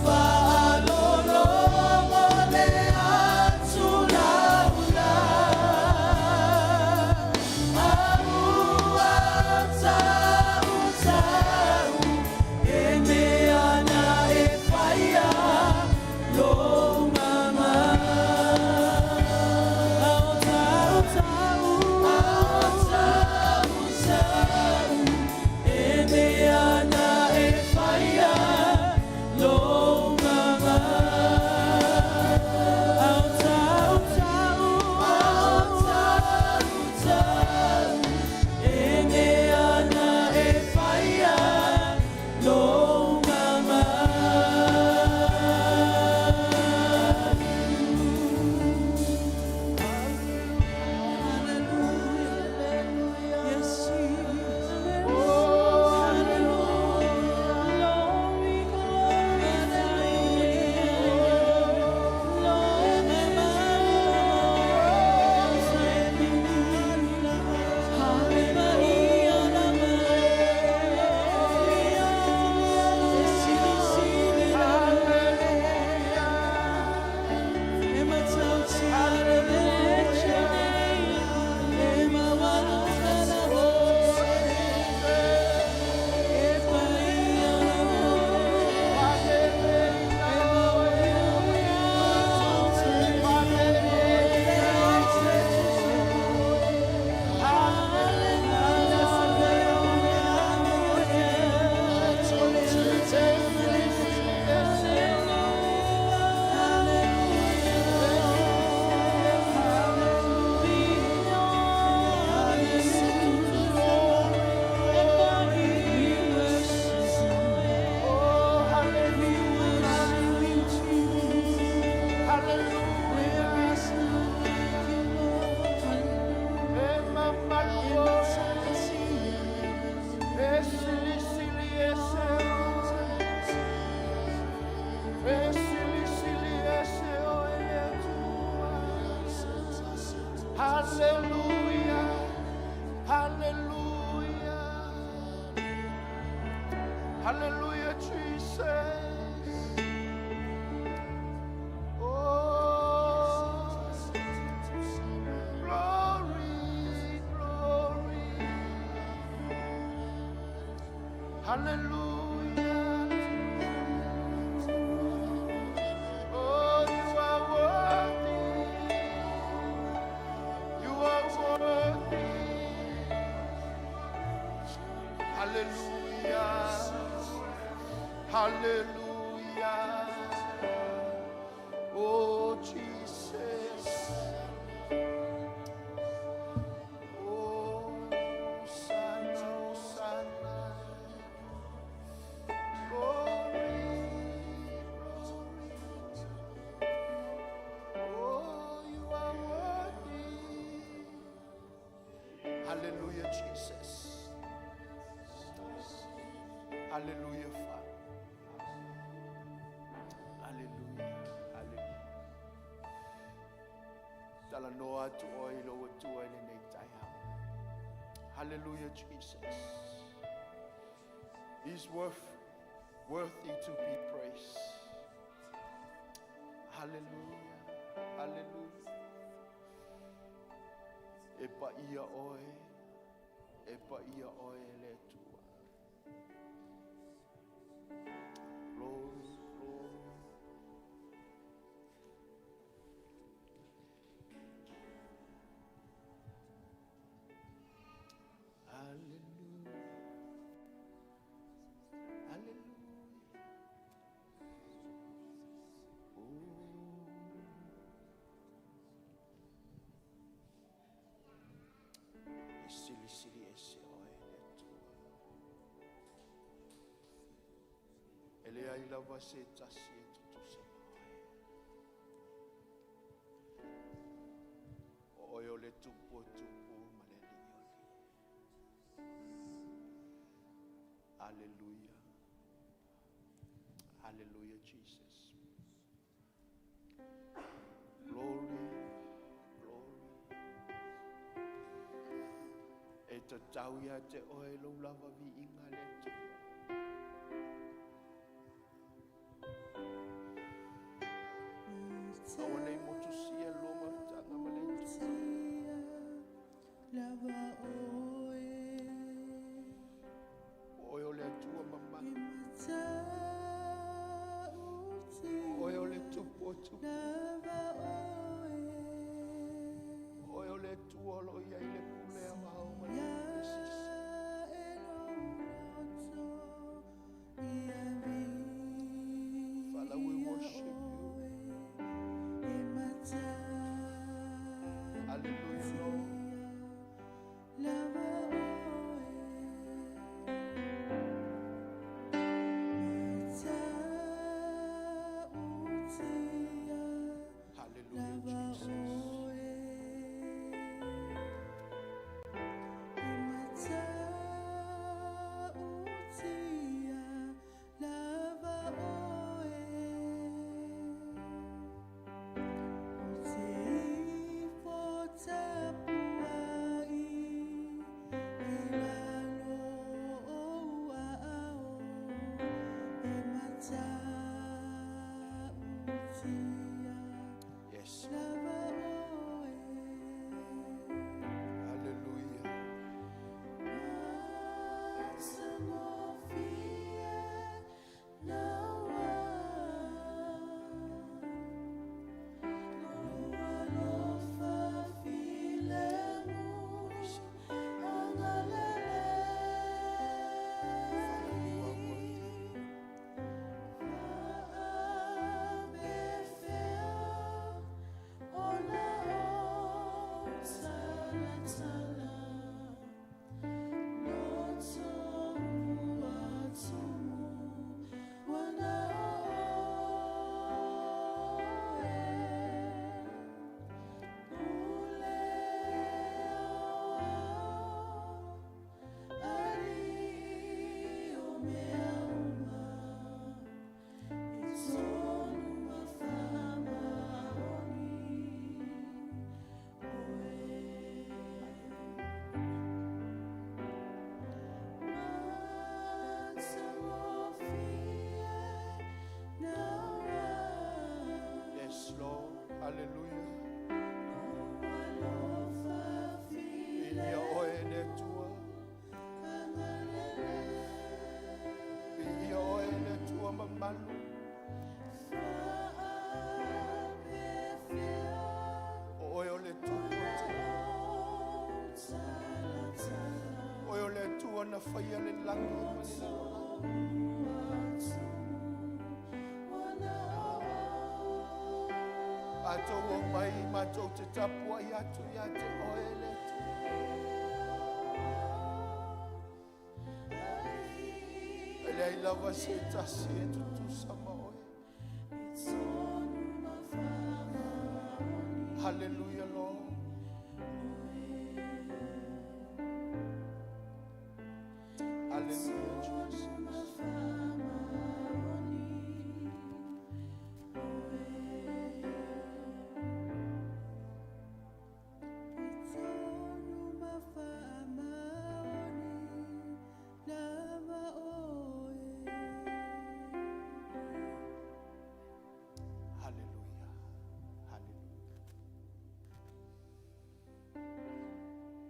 Faalologo le atu laulau, Aua tau tau, e mea na e whaia lo mama. Ao tau tau, ao tau tau, e mea na e whaia lo mama. Ao tau tau, ao tau tau, e mea na e whaia lo mama. Hallelujah. Yes, Jesus. Hallelujah. Glory, glory, Oh, hallelujah. Hallelujah. Hallelujah. Hallelujah. Hallelujah, Jesus. Oh, glory, glory. Hallelujah. Oh, you are worthy. You are worthy. Hallelujah. Hallelujah. Oh, Jesus. Oh, Hosanna, Hosanna. Glory, glory. Oh, you are worthy. Hallelujah, Jesus. Hallelujah, Father. Hallelujah. Hallelujah. Talanoa atu oe i lou Atua i lenei taeao. Hallelujah, Jesus. He's worthy to be praised. Hallelujah. Hallelujah. E paia oe, e paia oe le Atua. Glory, glory. Hallelujah. Hallelujah. Oh. E silisili ese oe le Atua. E leai lava se tasi e tutusa ma oe. O oe o le tupu o tupu ma le alii o alii. Hallelujah. Hallelujah, Jesus. Glory, glory. E tatau ia te oe lou lava viiga le Atua. Aua nei motusia le lua mafutaga ma le Atua. O oe o le Atua mamana. O oe o le Tupu o tupu. O oe o le Atua o lo o i ai le pule aoao ma le pule silisili. Father, we worship you. Hallelujah, Lord. Hallelujah, Jesus. Yes, Lord. Hallelujah. Father, you are worthy. Yes, Lord. Hallelujah. Viia oe le Atua. Viia oe le Atua mamalu. O oe o le Tupu o tupu. O oe o le Atua na faia le lagi ma le lalolagi. Matou omai, matou te tapuai atu ia te oe le Atua. E leai lava se tasi e tutusa ma oe. Hallelujah, Lord. Hallelujah, Jesus. Hallelujah. Hallelujah.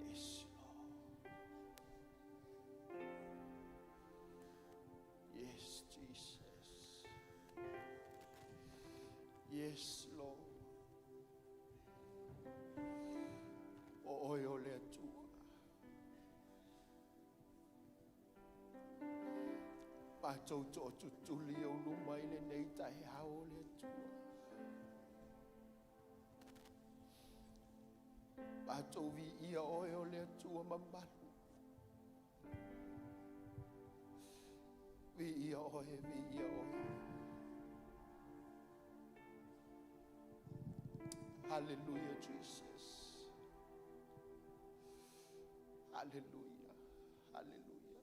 Yes, Lord. Yes, Jesus. Yes, Lord. O oe o le Atua. Matou tootutuli i ou luma i lenei taeao o le Atua. Matou viia oe o le Atua mamalu. Viia oe, viia oe. Hallelujah, Jesus. Hallelujah. Hallelujah.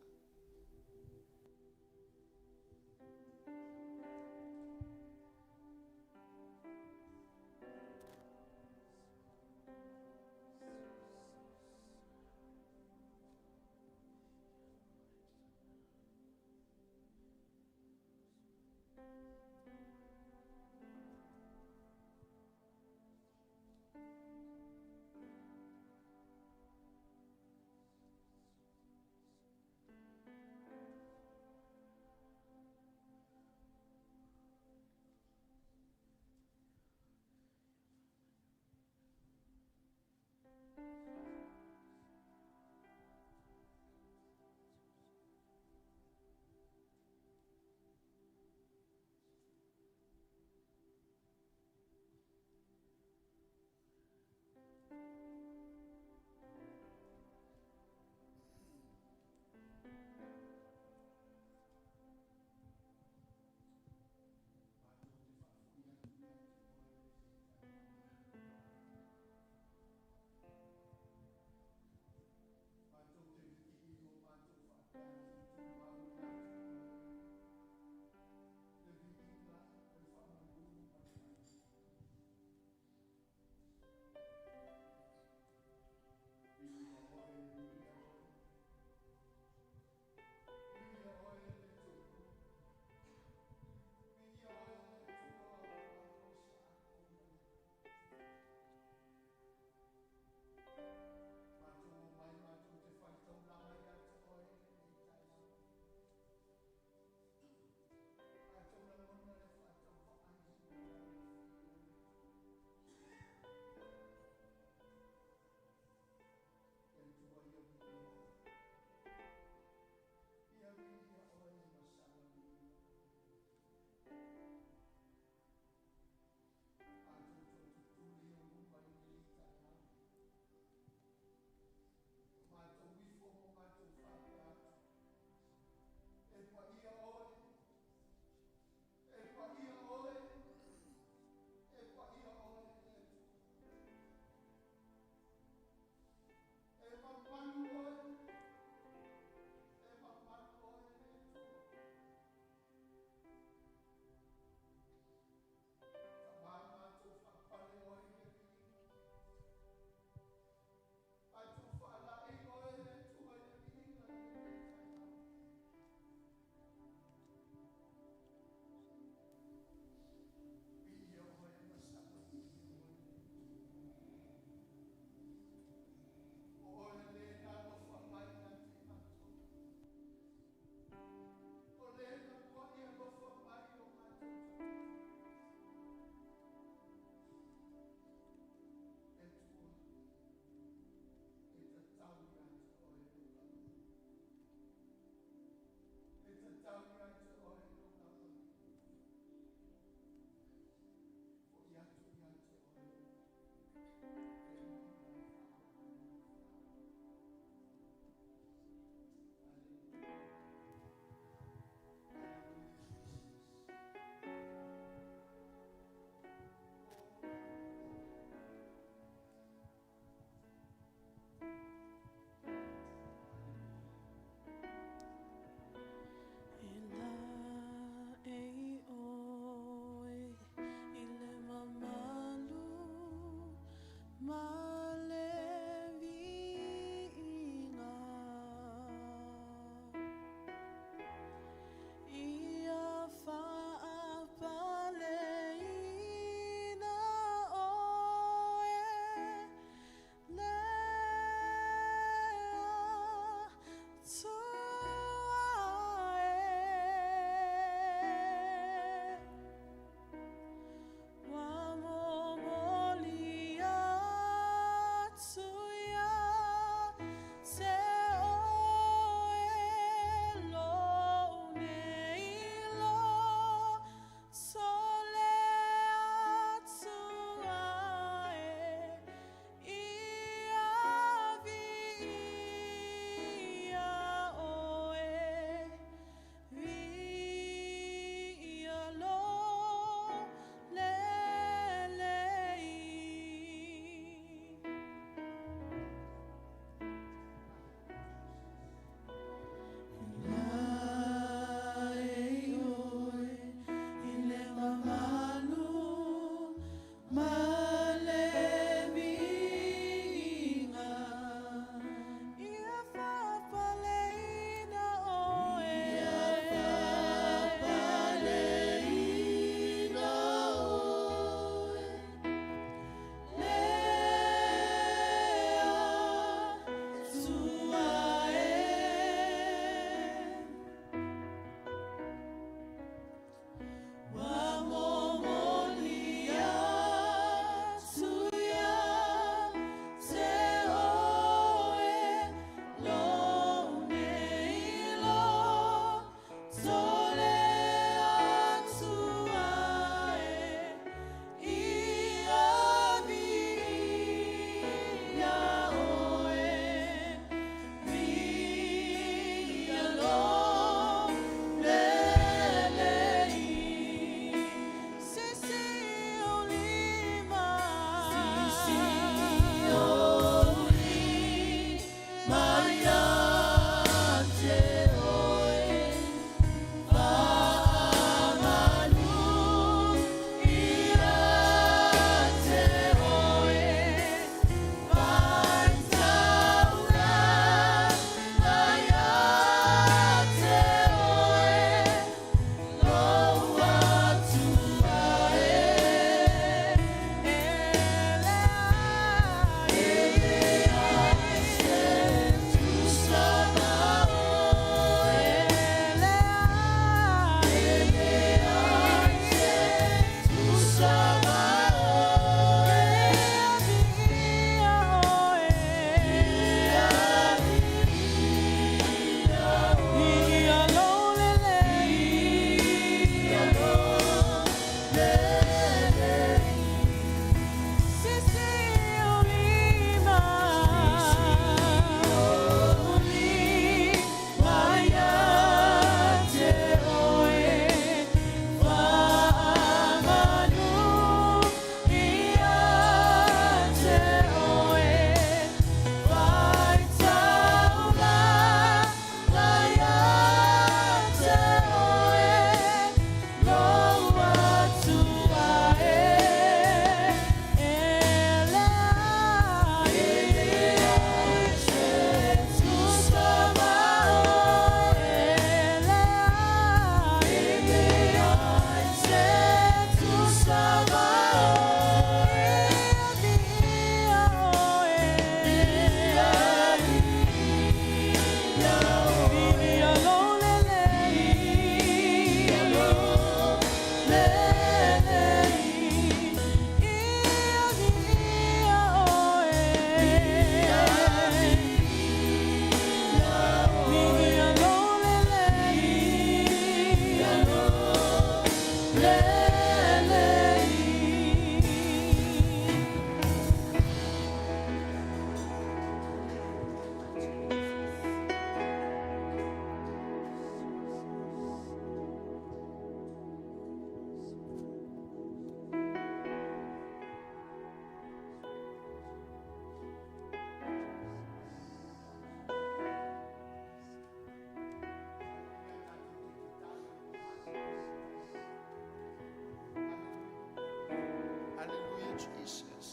Hallelujah, Jesus.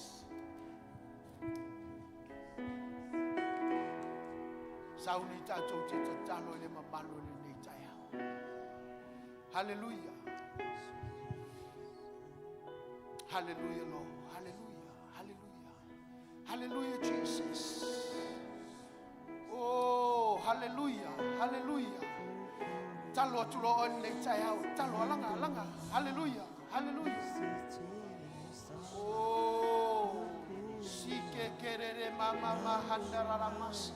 Sauni tātou te tatalo i le mamalu o lenei taeao. Hallelujah. Hallelujah, Lord. Hallelujah. Hallelujah. Hallelujah, Jesus. Oh, hallelujah. Hallelujah. Talo atu lo o lenei taeao. Talo alaga, alaga. Hallelujah. Hallelujah. Oh, si ke kerere mama mahandara masi.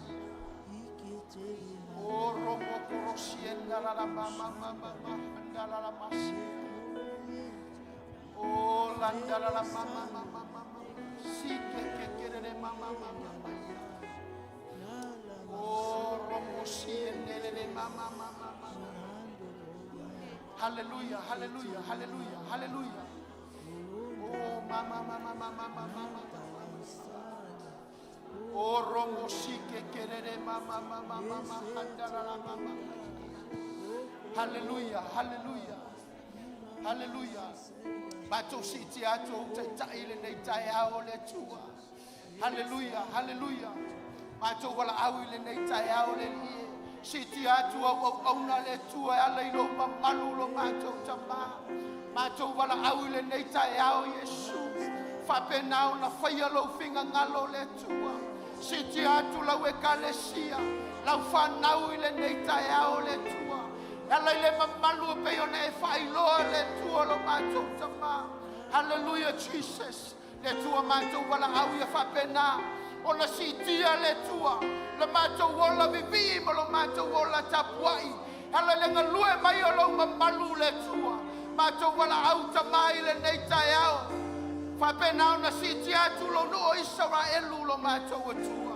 Oh, romo korosienda la mama mama mahandara masi. Oh, landara la mama mama mama. Si ke ke kerere mama mama mama. Oh, romo siende mama mama mama. Hallelujah, hallelujah, hallelujah, hallelujah. Oh, mama mama mama mama mama. Oh, romo si ke kerere mama mama mama handara la mama. Hallelujah, hallelujah. Hallelujah. Matou siitia atu ou taitai i lenei taeao o le Atua. Hallelujah, hallelujah. Matou valaau i lenei taeao le Alii e. Siitia atu au auauna a le Atua e ala i lou mamalu lo matou Tamā. Matou valaau i lenei taeao Iesu. Faapena ona faia lou finagalo le Atua. Siitia atu lau ekalesia, lau fanau i lenei taeao le Atua. E ala i le mamalu e pei ona e faailoa le Atua lo matou Tamā. Hallelujah, Jesus. Le Atua matou valaau ia faapena ona siitia le Atua le matou ola vivii ma lo matou ola tapuai. E ala i le galue mai o lou mamalu le Atua. Matou valaau Tamā i lenei taeao. Faapena ona siitia atu lou nuu o Isaraelu lo matou Atua.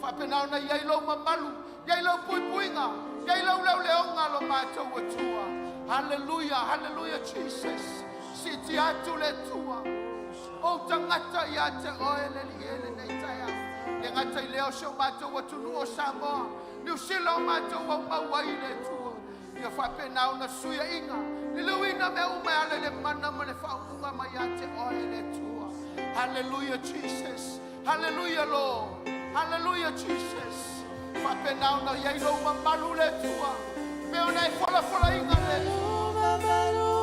Faapena ona iai lou mamalu, iai lau puipuiga, iai lau leoleoga lo matou Atua. Hallelujah, hallelujah, Jesus. Siitia atu le Atua. Ou tagata ia te oe le Alii e lenei taeao. Le gata i lea o si o matou atunuu o Samoa, Niu Sila o matou aumau ai le Atua. Ia faapena ona suiaina, liliuina mea uma e ala i le mana ma le faaupuga mai ia te oe le Atua. Hallelujah, Jesus. Hallelujah, Lord. Hallelujah, Jesus. Faapena ona iai lou mamalu le Atua. Pe ona e folafolaina le Atua.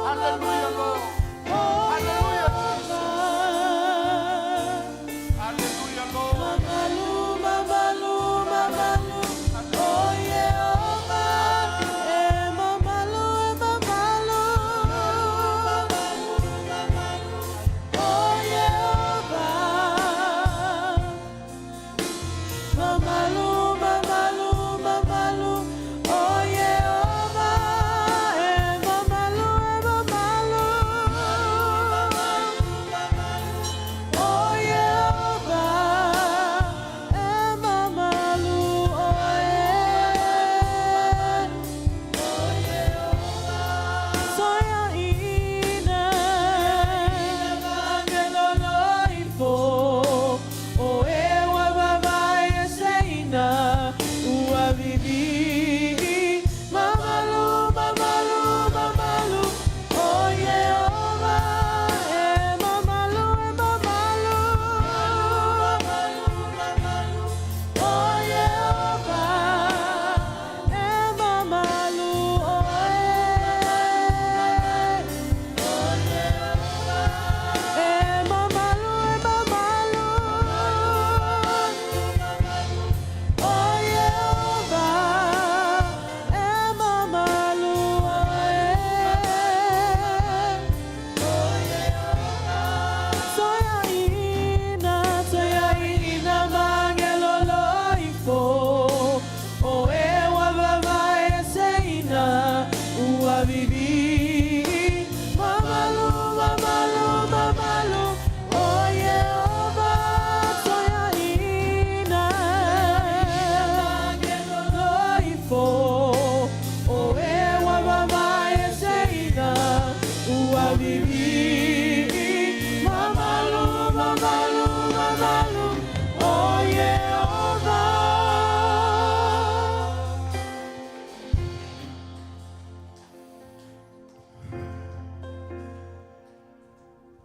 Hallelujah, Lord. Hallelujah, Jesus. Hallelujah, Lord. Mamalu, mamalu, mamalu, oh Yehova, e mamalu, e mamalu, oh Yehova. Mamalu, mamalu, mamalu, oh Yehova, e mamalu, e mamalu.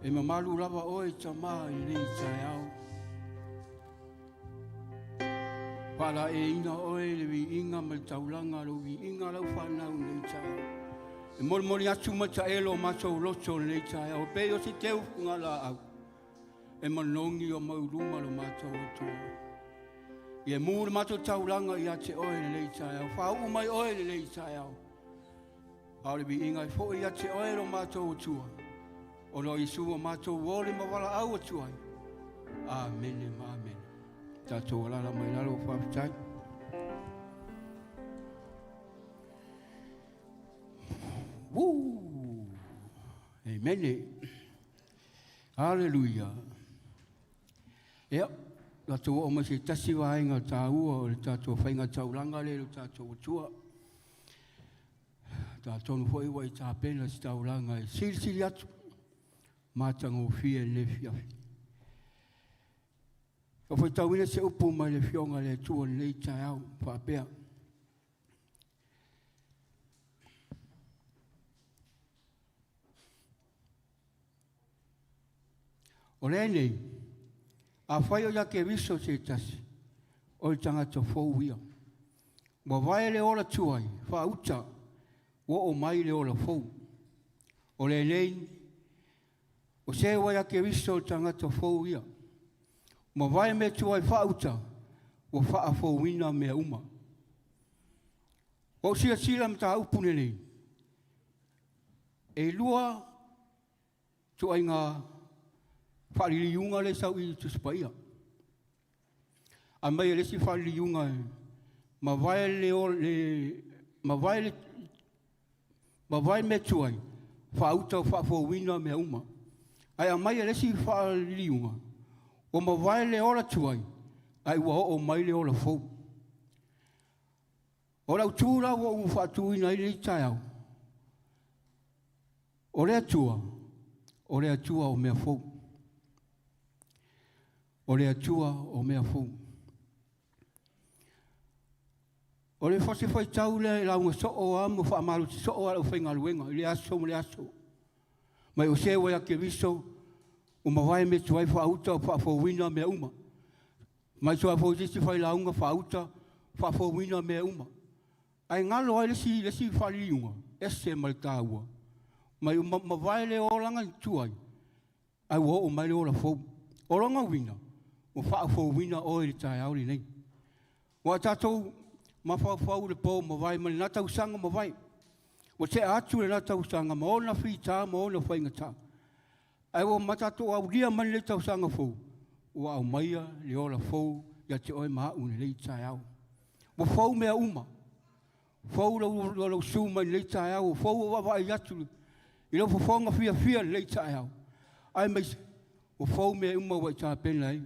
E mamalu lava oe Tama i lenei taeao. Faalaeiina oe i le viiga ma le taulaga, lou viiga lau fanau i lenei taeao. E molimoli atu ma taelo o matou loto i lenei taeao, e pei o se teu fugalaau e manogi o mau luma lo matou Atua. Ia mu le matou taulaga ia te oe i lenei taeao, faauu mai oe i lenei taeao. A o le viiga e foi ia te oe lo matou Atua, ona o Iesu ua matou ole ma valaau atu ai. Amene ma amene. Tatou alala mai lalo, faafetai. Woo! Amene. Haleluia. Ia, tatou oo mai se tasi vaega taua o le tatou faiga taulaga lea i lo tatou Atua. Talitonu foi ua e tapena se taulaga e silisili atu matagofie i lenei afiafi. Ua faitauina se upu mai le Afioga i le Atua i lenei taeao faapea. O lenei, afai o ia Keriso se tasi, o le tagata fou ia. Ua vae le ola tuai, faauta, ua oo mai le ola fou. O lenei, o se ua ia Keriso o le tagata fou ia. Ua vae mea tuai faauta, ua faafouina mea uma. Ua ou silasila mataupu lenei, e lua ituaiga faaliliuga lea e sau i Tusi Paia. Aumai e le isi faaliliuga e mavae le, le, mavae le, mavae mea tuai, faauta faafouina mea uma. Ae aumai e le isi faaliliuga, ua mavae le ola tuai, ae ua oo mai le ola fou. O lau tu la ua ou faatuina ai lenei taeao, o le Atua, o le Atua o mea fou. O le Atua o mea fou. O le fasi faitau lea e lauga soo lava ma faamalosi soo lava le aufaigaluega i le aso ma le aso. Mai o se ua ia Keriso, ua mavae mea tuai faauta o faafouina mea uma. Mai soa foi se isi failauga faauta, faafouina mea uma. Ae galo ai le isi, le isi faaliliuga, ese ma le taua. Mai ua mavae le olaga i tuai, ae ua oo mai le ola fou. O lona uiga, ua faafouina oe i le taeao lenei. Ua tatou mafaufau i le po mavae ma lena tausaga mavae. Ua tea atu lena tausaga ma ona fita ma ona faigata. Ae ua ma tatou aulia mai lenei tausaga fou, ua aumaia le ola fou ia te oe ma au i lenei taeao. Ua fou mea uma. Fou lou, lou su mai lenei taeao, ua fou ua vaavaai atu i lou fofoga fiafia i lenei taeao. Aemaise, ua fou mea uma ua e tapena ai.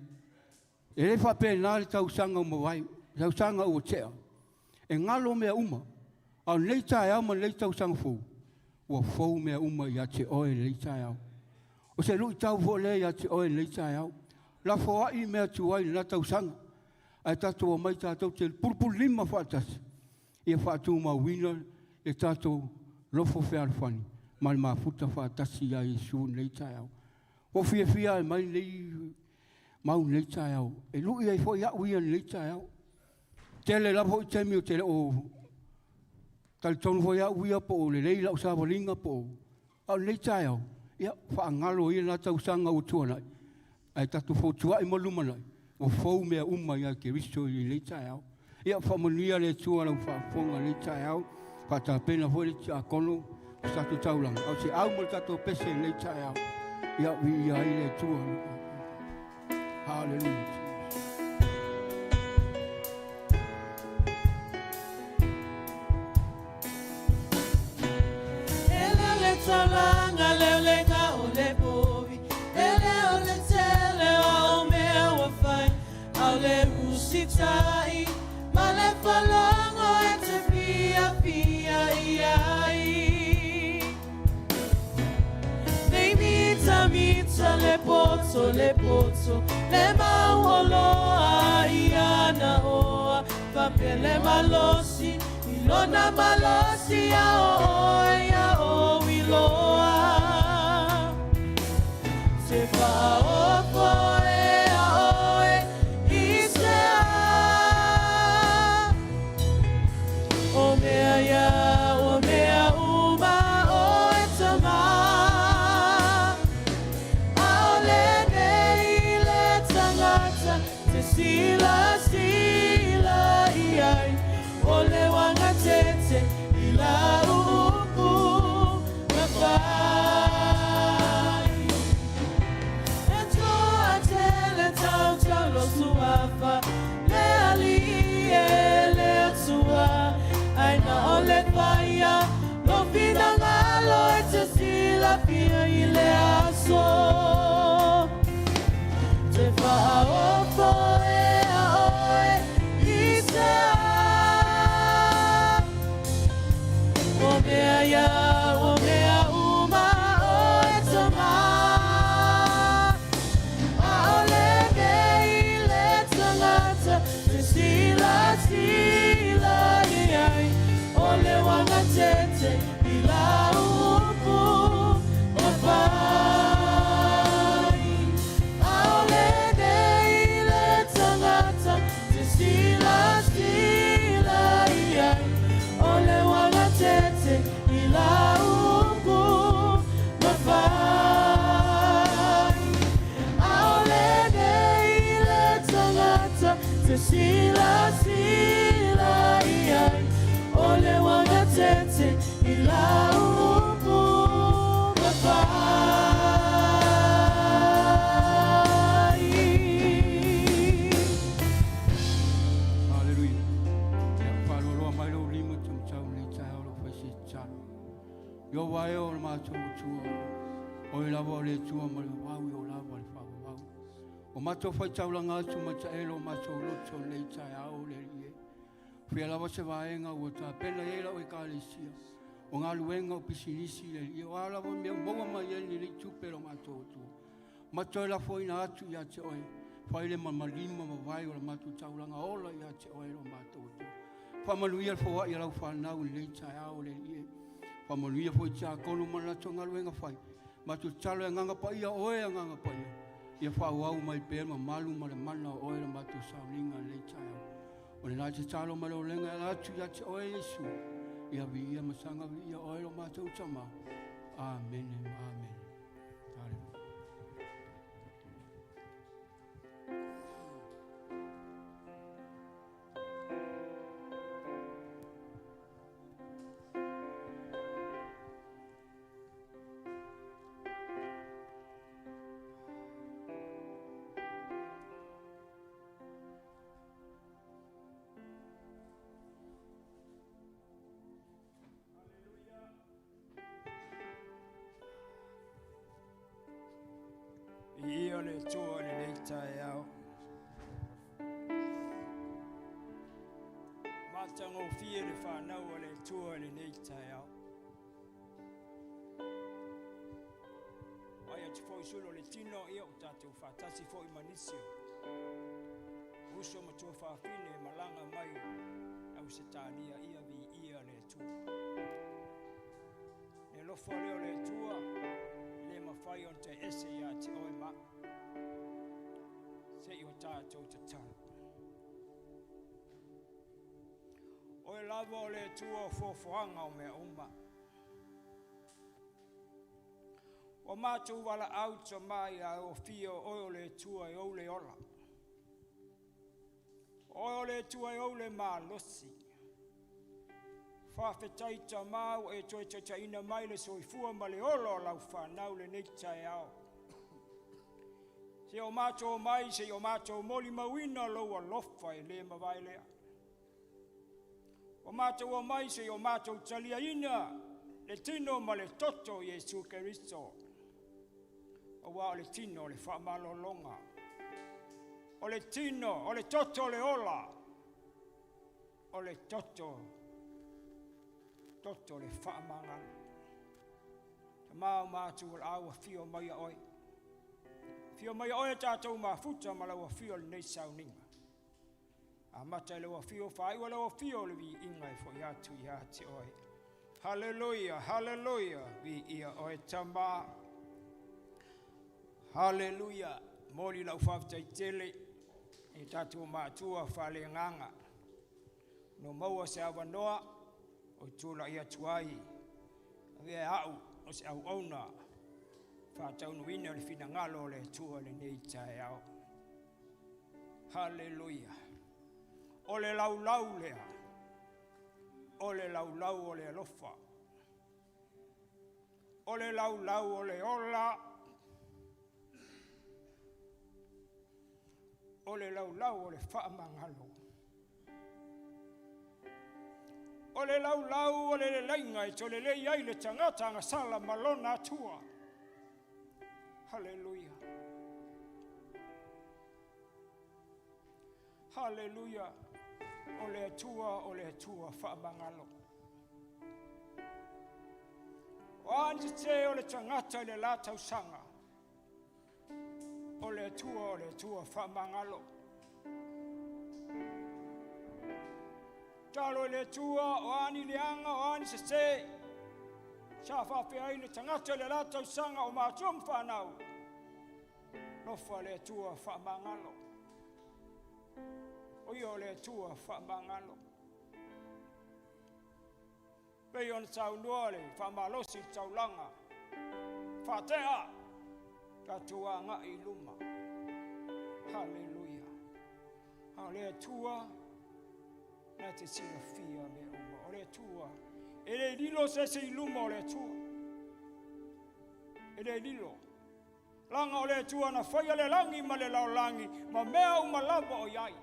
E le faapena le tausaga ua mavae, tausaga ua tea. E galo mea uma, a o lenei taeao ma lenei tausaga fou, ua fou mea uma ia te oe i lenei taeao. O se luitau foi lea ia te oe i lenei taeao. Lafoai mea tuai i lena tausaga, ae tatou omai tatou te pulupululima faatasi ia faatumauina le tatou lofo fealofani ma le mafuta faatasi ia Iesu i lenei taeao. Ua fiafia e mai lenei mau i lenei taeao, e lui ai foi au ia i lenei taeao. Tele lava foi taimi ou te le o talitonu foi au ia po o lelei lau savaliga po o... A o lenei taeao, ia, faagalo ia lena tausaga ua tuanai, ae tatou fotuai mo le lumanai, ua fou mea uma ia Keriso i lenei taeao. Ia, faamanuia le Atua lau faafofoga i lenei taeao, faatapena foi le tiakono o se tatou taulaga, a o se au mo le tatou pese i lenei taeao. Ia, viia ai le Atua. Hallelujah. E leo le taulaga, leo le ga o le povi, e leo le tele o au mea ua fai, a o le usitai ma le faalogo e te fiafia i ai. Nei mitamita le poto, le poto, le mauoloa i ana hoa, faapea le malosi i lona malosi ia o oe, ia ou iloa. silasila i ai o le uagatete i lau upu na fai. E toatele tautalo suafa le Alii e le Atua, ae na o le faia lou finagalo e te silafia i le aso. Te faaofo ea oe i se a? O mea ia, o mea uma oe tama. Aole nei le tagata te silasila i ai o le uagatete i lau upu na fai. Aole nei le tagata te silasila i ai o le uagatete i lau upu na fai. Aole nei le tagata te silasila i ai o le uagatete i lau upu na fai. Haleluia. Ia faaloaloa mai lou lima taumatau i lenei taeao lau fai se tatalo. Ieova e o le matou Atua, o oe lava o le Atua ma le vavau i o lava le faavavau. O matou faitaulaga atu ma taelo o matou loto i lenei taeao le Alii e. Fia lava se vaega ua tapena i ai lau ekalesia, o galuega, o pisinisi le Alii e, o a lava mea ua maua mai ai lenei tupe lo matou Atua. Matou lafoina atu ia te oe, fai le ma lima ma vae o le matou taulaga ola ia te oe lo matou Atua. Faamanuia le foai a lau fanau i lenei taeao le Alii e. Faamanuia foi tiakono ma le latou galuega fai. Matou tatalo e agaga paia o oe agaga paia. Ia faaauau mai pea le mamalu ma le mana o oe le matou sauniga i lenei taeao. O lena tatalo ma le olega e ala atu ia te oe Iesu. Ia viia ma saga viia oe lo matou Tama. Amene ma amene. Haleluia. Viia le Atua i lenei taeao. Matagofie le fanau a le Atua i lenei taeao. Ai atu foi sulu o le tino ia o tatou faatasi foi ma nisi o uso ma tuafafine malaga mai Ausetalia ia viia le Atua. Le alofa lea o le Atua le mafai ona taeese ia te oe ma se i o tatou tatalo. Oe lava o le Atua o foafoaga o mea uma. Ua matou valaau Tama ia e afio o oe o le Atua e ou le ola. O oe o le Atua e ou le malosi. Faafetai Tama ua e toe taitaiina mai le soifua ma le ola o lau fanau lenei taeao. Se o matou mai, se o matou molimauina lou alofa e le mavae lea. O matou o mai, se o matou taliaina le tino ma le toto Iesu Keriso. Aua o le tino o le faamalologa. O le tino, o le toto le ola. O le toto, toto le faamagalo. Tama o matou o le au afio mai a oe. Afio mai a oe tatou mafuta ma lau afio lenei sauniga. Amata i lau afio faaiu lau afio le viiga e foi atu ia te oe. Haleluia, haleluia, viia oe Tama. Haleluia, moli lau faafetai tele i tatou matua faaleagaga. No maua se avanoa o tulai atu ai avea au o se auauna faataunuina le finagalo o le Atua lenei taeao. Haleluia. O le laulau lea, o le laulau o le alofa. O le laulau o le ola, o le laulau o le faamagalo. O le laulau o le leleiga e tolelei ai le tagata agasala ma lona Atua. Haleluia. Haleluia. O le Atua, o le Atua faamagalo. O a ni sese o le tagata i le la tausaga, o le Atua, o le Atua faamagalo. Talo i le Atua, o a ni leaga, o a ni sese, sa faapea ai le tagata i le la tausaga o matua ma fanau, lofa le Atua faamagalo. O ia o le Atua faamagalo. Pei ona saunoa le faamalosi i le taulaga, faatea, tatou agai i luma. Haleluia. A o le Atua na te silafia mea uma. O le Atua, e le lilo se isi i luma o le Atua. E le lilo. Laga o le Atua na faia le lagi ma le lalolagi ma mea uma lava o i ai.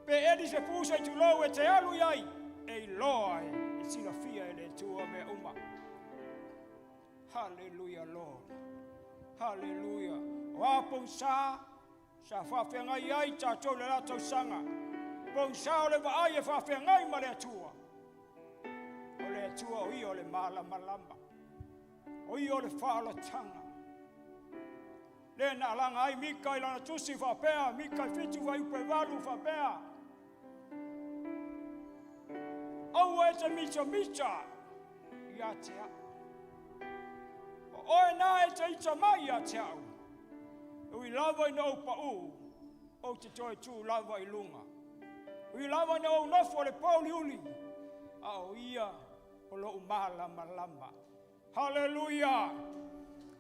Pe eli se pusa i tulou e te alu i ai, e iloa e silafia e le Atua mea uma. Haleluia, Lord. Haleluia. O a pogisa sa faafeagai ai tatou le la tausaga. Pogisa o le vaai e faafeagai ma le Atua. O le Atua o ia o le malamalama. O ia o le faaolataga. Le na alaga ai Mika i lana tusi faapea, Mika 7 fuaiupu e 8 faapea. Aua e te mitamita ia te au. O oe na e te ita mai ia te au. E ui lava ina ou pau, ou te toe tu lava i luga. Ui lava ina ou nofo le pouliuli, a o ia o lou malamalama. Haleluia!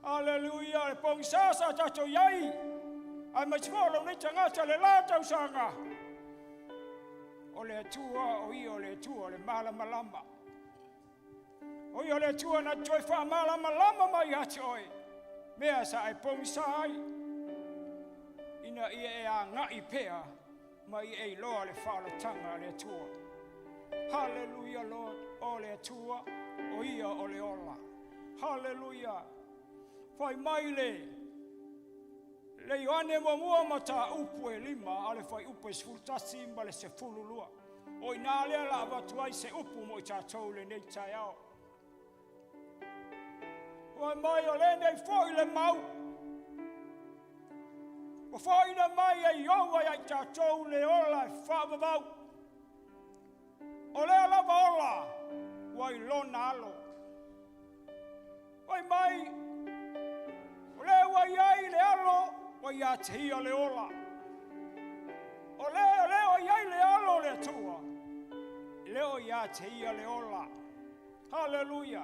Haleluia! Le pogisa sa tatou i ai, aemaise foi o lou nei tagata le la tausaga. O le Atua, o ia o le Atua o le malamalama. O ia o le Atua na te toe faamalamalama mai ia te oe, mea sa e pogisa ai, ina ia e agai pea ma ia e iloa le faaolataga a le Atua. Haleluia, Lord, o le Atua, o ia o le ola. Haleluia. Fai mai le le Ioane muamua mataupu e 5 a le fuaiupu e 11 ma le 12. O ina lea la avatu ai se upu mo i tatou lenei taeao. Fai mai o lenei foi le mau. Ua foaiina mai e Ieova ia i tatou le ola e faavavau. O lea lava ola ua i lona alo. Fai mai, o lea ua i ai le alo, ua ia te ia le ola. O lea ua i ai le alo o le Atua, lea ua ia te ia le ola. Haleluia.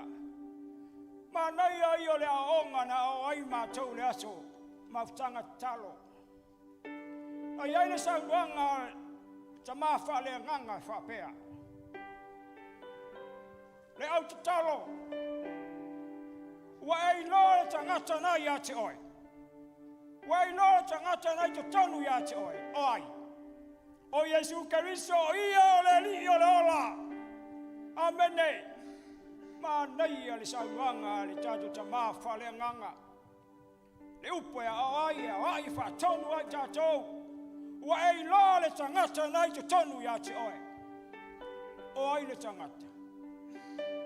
Manaia ia o le aoaoga na aoao ai matou le aso mafutaga tatalo. Na i ai le saunoaga tama faaleagaga e faapea. Le au tatalo, ua e iloa le tagata na ia te oe. Ua e iloa le tagata na i totonu ia te oe. O ai? O Iesu Keriso, o ia o le Alii o le ola. Amene. Manaia le saunoaga a le tatou tama faaleagaga. Le upu e aoao ai, e aoai e faatonu ai tatou. Ua e iloa le tagata na i totonu ia te oe. O ai le tagata?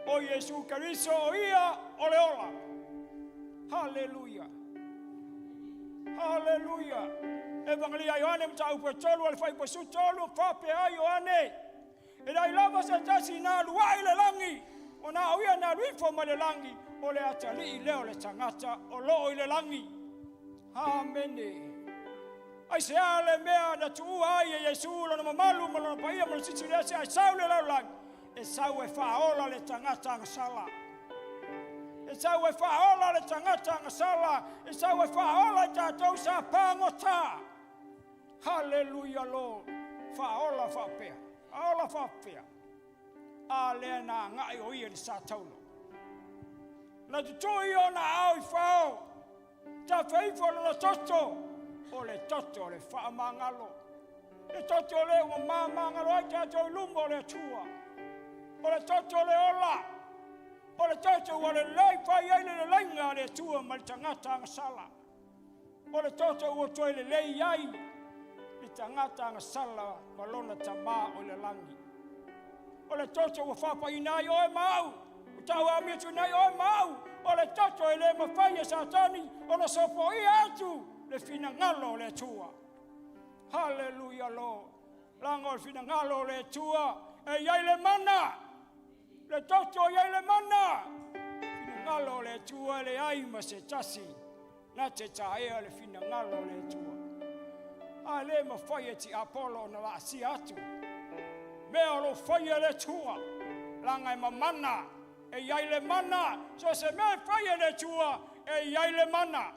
O Iesu Keriso, o ia o le ola. Haleluia. Haleluia. Evangelia Ioane mataupu e 3 a le fuaiupu e 13, faapea ai Ioane. E leai lava se tasi na alu ae i le lagi, o na o ia na alu ifo mai le lagi, o le atalii lea o le tagata o loo i le lagi. Amene. Aisea le mea na tuua ai e Iesu lona mamalu ma lona paia ma lona silisili ese ae sau le lalolagi? E sau e faaola le tagata agasala. E sau e faaola le tagata agasala. E sau e faaola i tatou sa pagota. Haleluia Lord. Faaola faapea. Faaola faapea. A lea na agai o ia i le sa taulo. Na tutui ona ao i fao. Tafeifo lona toto. O le toto o le faamagalo. Le toto lea ua mamagalo ai tatou i luma o le Atua. O le toto o le ola. O le toto ua lelei fai ai le leleiga a le Atua ma le tagata agasala. O le toto ua toe lelei ai le tagata agasala ma lona Tamā o i le lagi. O le toto ua faapaina ai oe ma au, ua tauamia ai oe ma au. O le toto e le mafai e Satani ona sopoia atu le finagalo o le Atua. Haleluia Lord. Laga o le finagalo o le Atua e i ai le mana. Le toto e i ai le mana. Finagalo o le Atua e leai ma se tasi na te taea le finagalo o le Atua. A le mafai e tiapolo ona laasia atu mea o lo o faia e le Atua, laga e mamana, e i ai le mana. So se mea e fai e le Atua, e i ai le mana.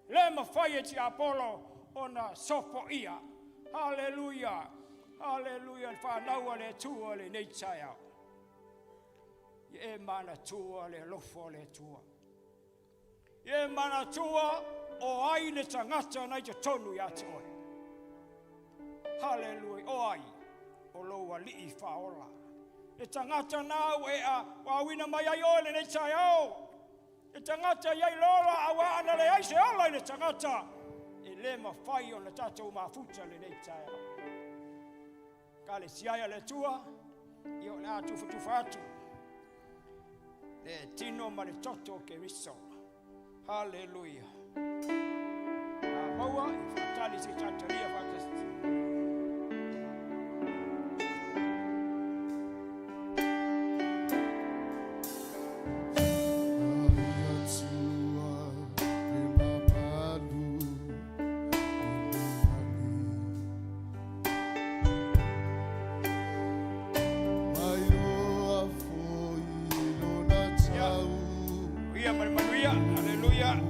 Le mafai e tiapolo ona sopoia. Haleluia, haleluia. Le fanau a le Atua lenei taeao, ia e manatua le alofa o le Atua. Ia e manatua o ai le tagata na i totonu ia te oe. Haleluia. O ai? O lou alii faaola. Le tagata na ua e ua auina mai ai oe lenei taeao. Le tagata i ai le ola, auā ana leai se ola i le tagata, e le mafai ona tatou mafuta lenei taeao. Kalesia e a le Atua, ia o le a tufatufa atu le tino ma le toto o Keriso. Haleluia. A maua, e faatali se tatalia faatasi. Ia ma le manuia. Haleluia.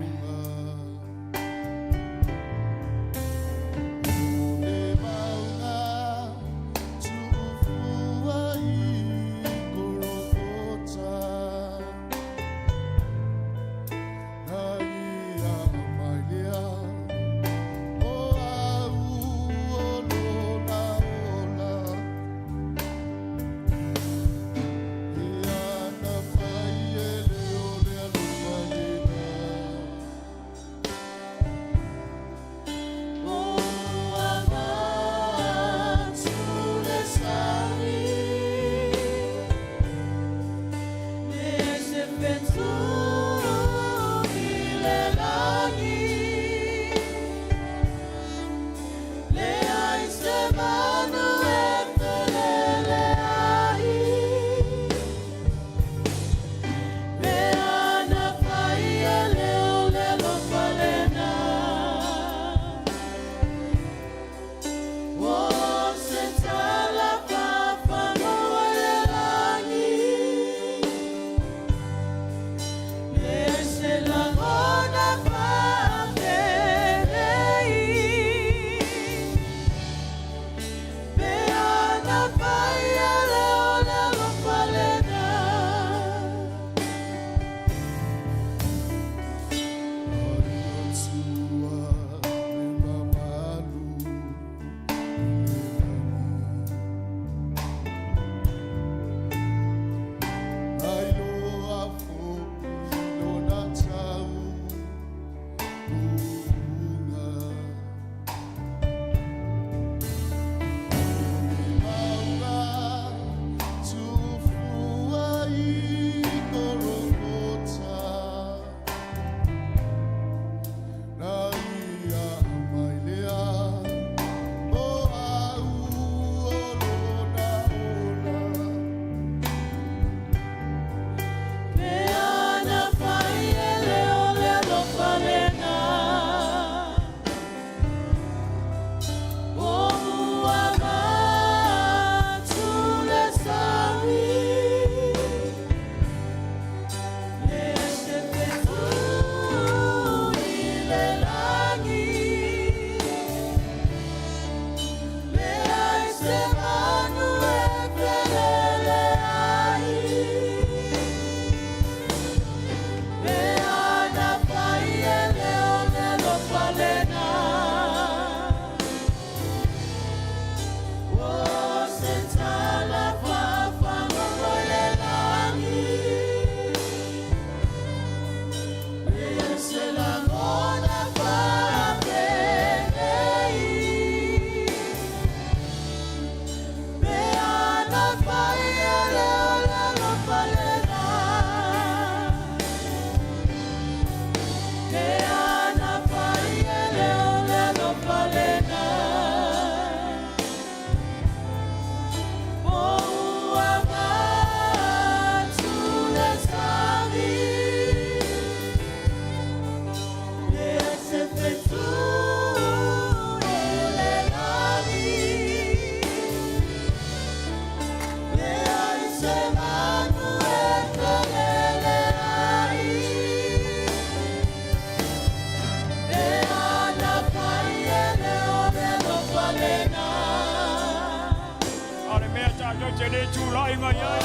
te le tulai mai ai,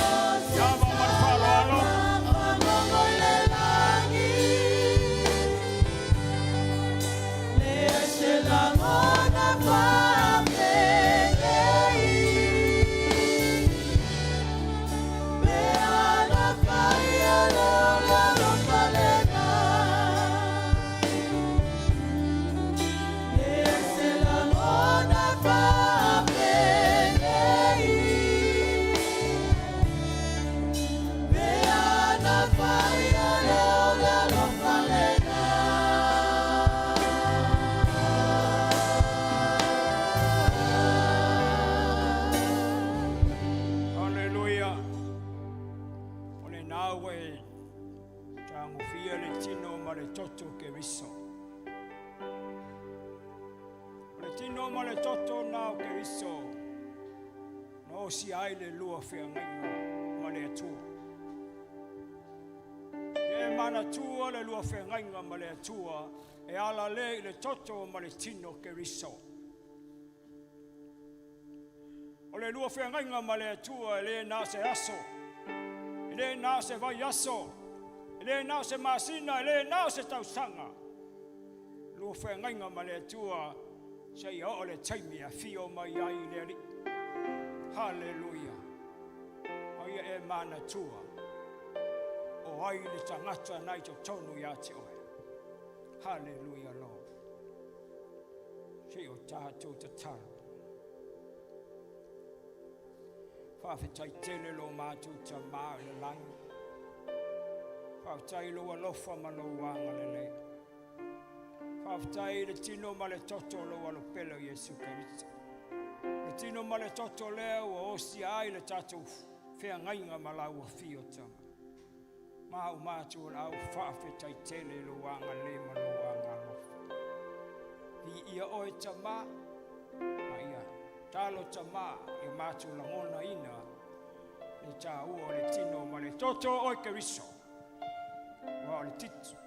ia ava ma le faaaloalo. Haleluia. O lena ua e tagofia le tino ma le toto o Keriso. O le tino ma le toto na o Keriso na osia ai le lua feagaiga ma le Atua. E manatua le lua feagaiga ma le Atua e ala le i le toto ma le tino o Keriso. O le lua feagaiga ma le Atua e le na o se aso, e le na o se vaiaso, e le na o se masina, e le na o se tausaga. Lua feagaiga ma le Atua seia oo le taimi e afio mai ai le Alii. Haleluia. A ia e manatua o ai le tagata na i totonu ia te oe. Haleluia Lord. Se i o tatou tatalo. Faafetai tele lo matou Tamā i le lagi. Faafetai i lou alofa ma lou agalelei. Faafetai i le tino ma le toto o lou alopele o Iesu Keriso. Le tino ma le toto lea ua osia ai le tatou feagaiga ma lau afio Tama. Ma au matou o le au faafetai tele i lou agalelei ma lou agalofa. Viia oe Tamā, ma ia talo Tamā ia matou lagonaina le taua o le tino ma le toto o oe Keriso. Ua o le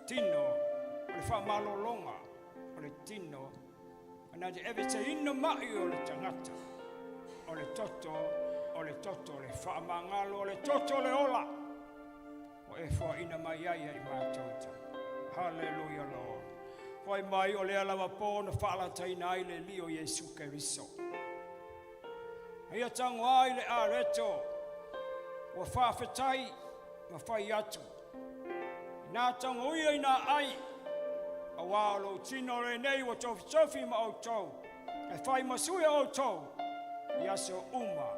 tino o le faamalologa o le tino ana te eveseina mai o le tagata o le toto o le toto o le faamagalo o le toto o le ola o e foaina mai ai ai matou ta. Haleluia Lord. Fai mai o lea lava po na faalataina ai le li o Iesu Keriso. Ia tago ai le areto ua faafetai ma fai atu. Inā tagoia i nā ai, auā o lou tino lenei ua tofitofi ma outou, e fai ma sui o outou i aso uma.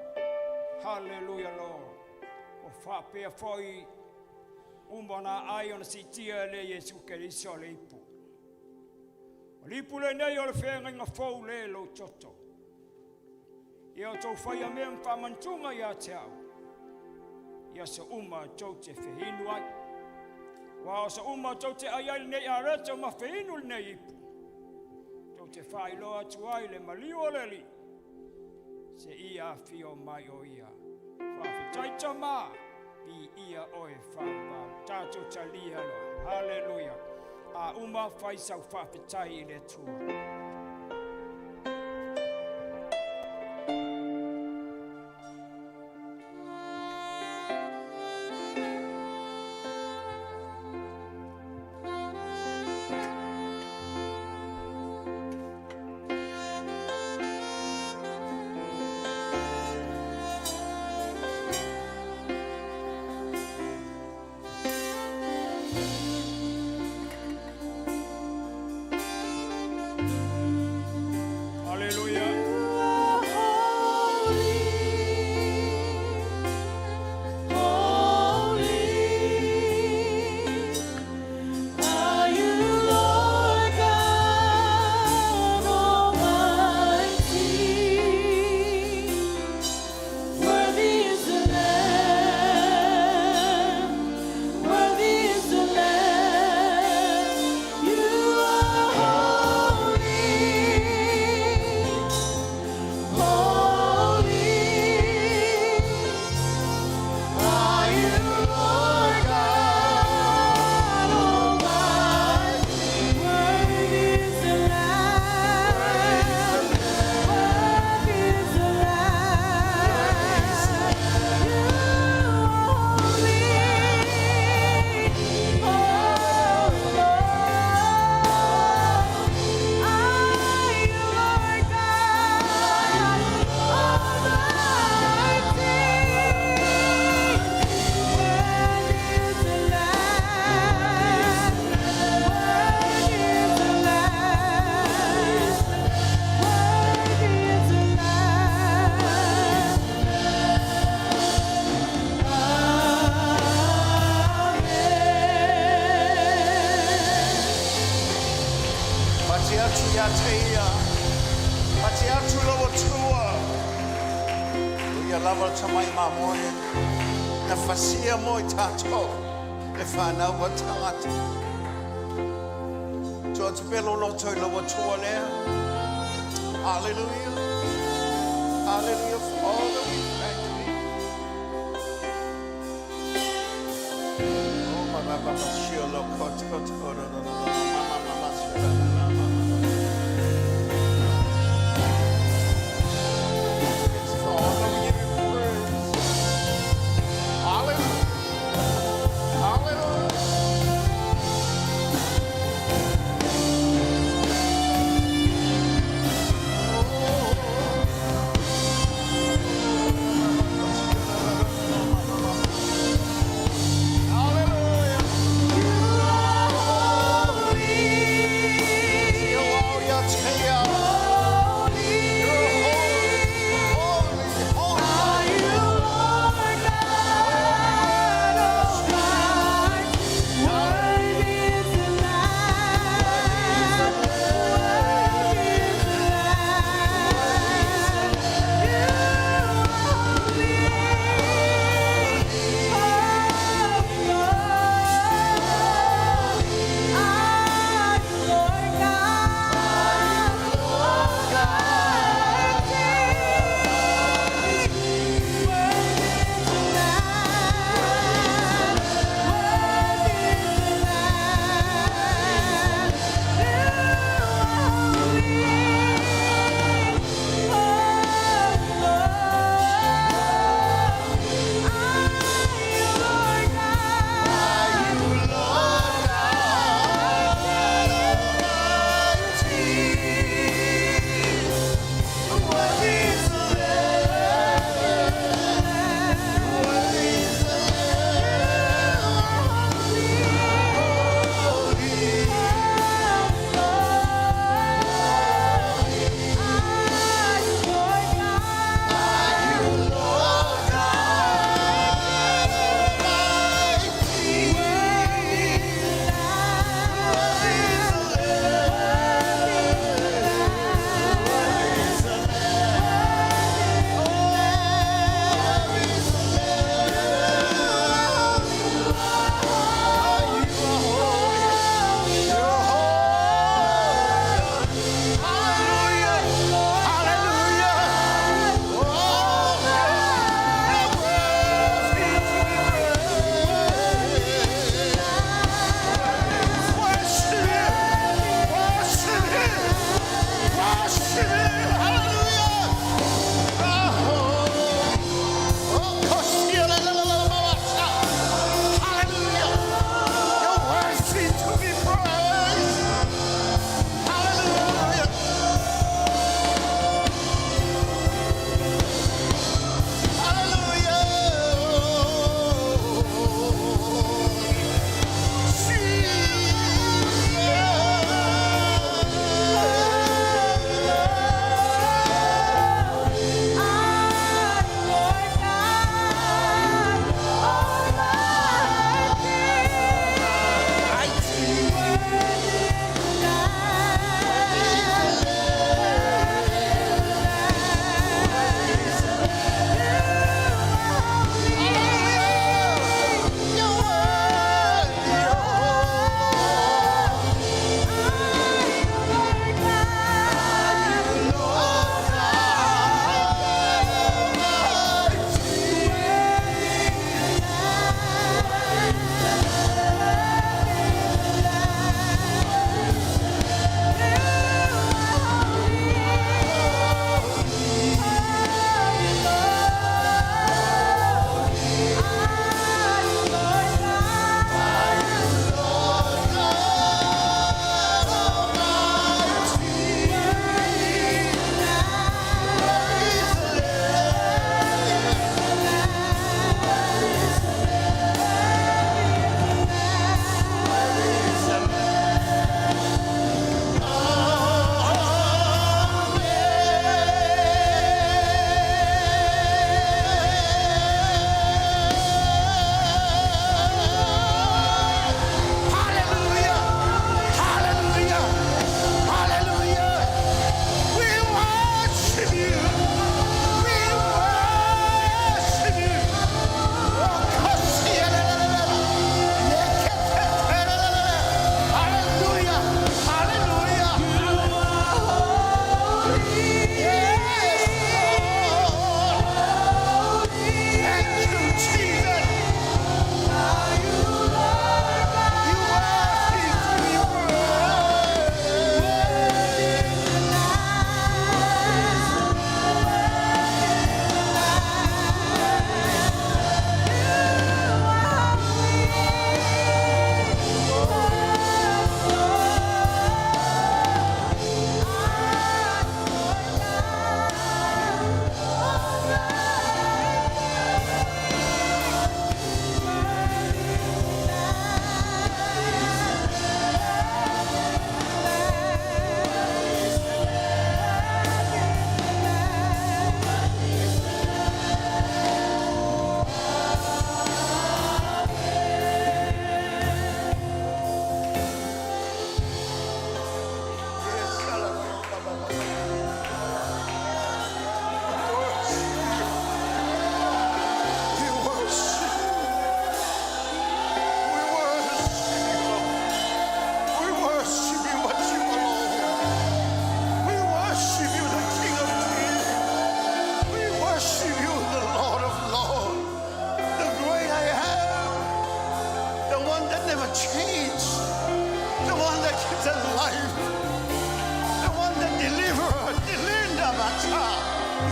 Haleluia Lord. Ua faapea foi uma nā ai ona siitia e le Iesu Keriso le ipu. O le ipu lenei o le feagaiga fou le lou toto. Ia outou faia mea ma faamanatuga ia te au, i aso uma tou te feinu ai. Ua o aso uma tou te ai ai lenei areto ma feinu lenei ipu, tou te faailoa atu ai le maliu o le Alii, seia afio mai o ia. Faafetai Tamā, viia oe faavavau. Tatou talia loa. Haleluia. A uma fai sau faafetai i le Atua. Pati atu ia te ia. Pati atu lau atua. O ia lava le tamai mamoe. Na fasia mo i tātou. Le whanau wa tangata. Tua te pelo loto i lau atua lea. Hallelujah. Hallelujah. Father, we thank thee. Oh, ma ma ma ma shio lo ko to to ro ro ro ro ma ma ma ma shio la la ma ma. Yes, Father, we give you praise. Hallelujah. Hallelujah. Hallelujah. You are holy.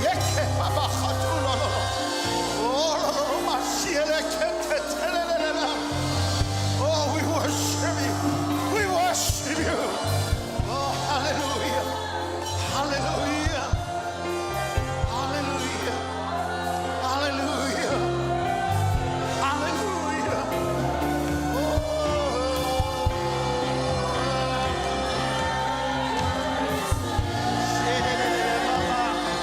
Yeke baba khatu lo lo lo. Oh lo lo lo ma siele ke te te le le le la. Oh, we worship you. We worship you. Oh, hallelujah. Hallelujah. Hallelujah. Hallelujah. Hallelujah. Oh.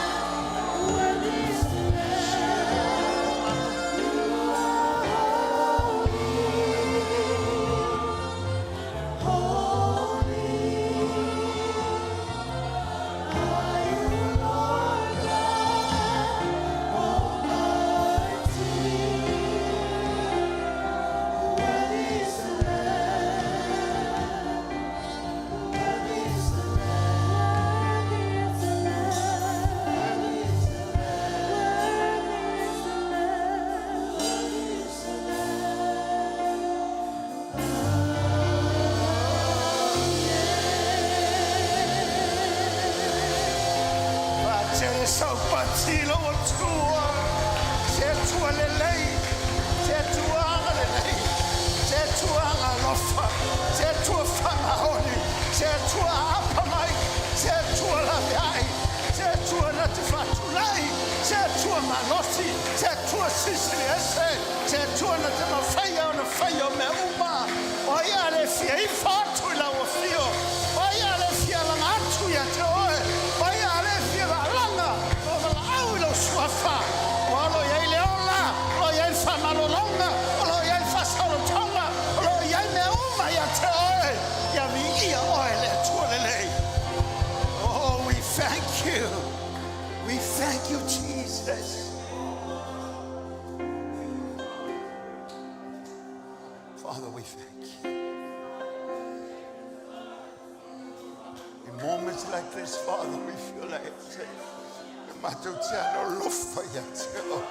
Worthy is the Lamb. You are holy, holy. Are you Lord God Almighty? Worthy is the Lamb. Worthy is the Lamb. Worthy is the Lamb. Worthy is the Lamb. Worthy is the Lamb. Fatele sau patilo o tua. Se tua le lei. Se tua anga le lei. Se tua anga lofa. Se tua whangaoni. Se tua apamai. Se tua laveai. Se tua na te whatulai. Se tua malosi. Se tua sisili ese. Se tua na te mawhaia o na whaia o mea uma. O ia le fia i whatu i lau fio. O ia le fia langa atu ia te oe. O ia le fia langa. O wala au i lau suafa. O alo ia i le ola. O ia i whamalolonga. O lo ia i whasaurotonga. O lo ia i mea uma ia te oe. Ia vi ia oe le atua le lei. Oh, we thank you. We thank you, Jesus. Father, we thank you. In moments like this, Father, we feel like saying, "Matou te alolofa ia te oe."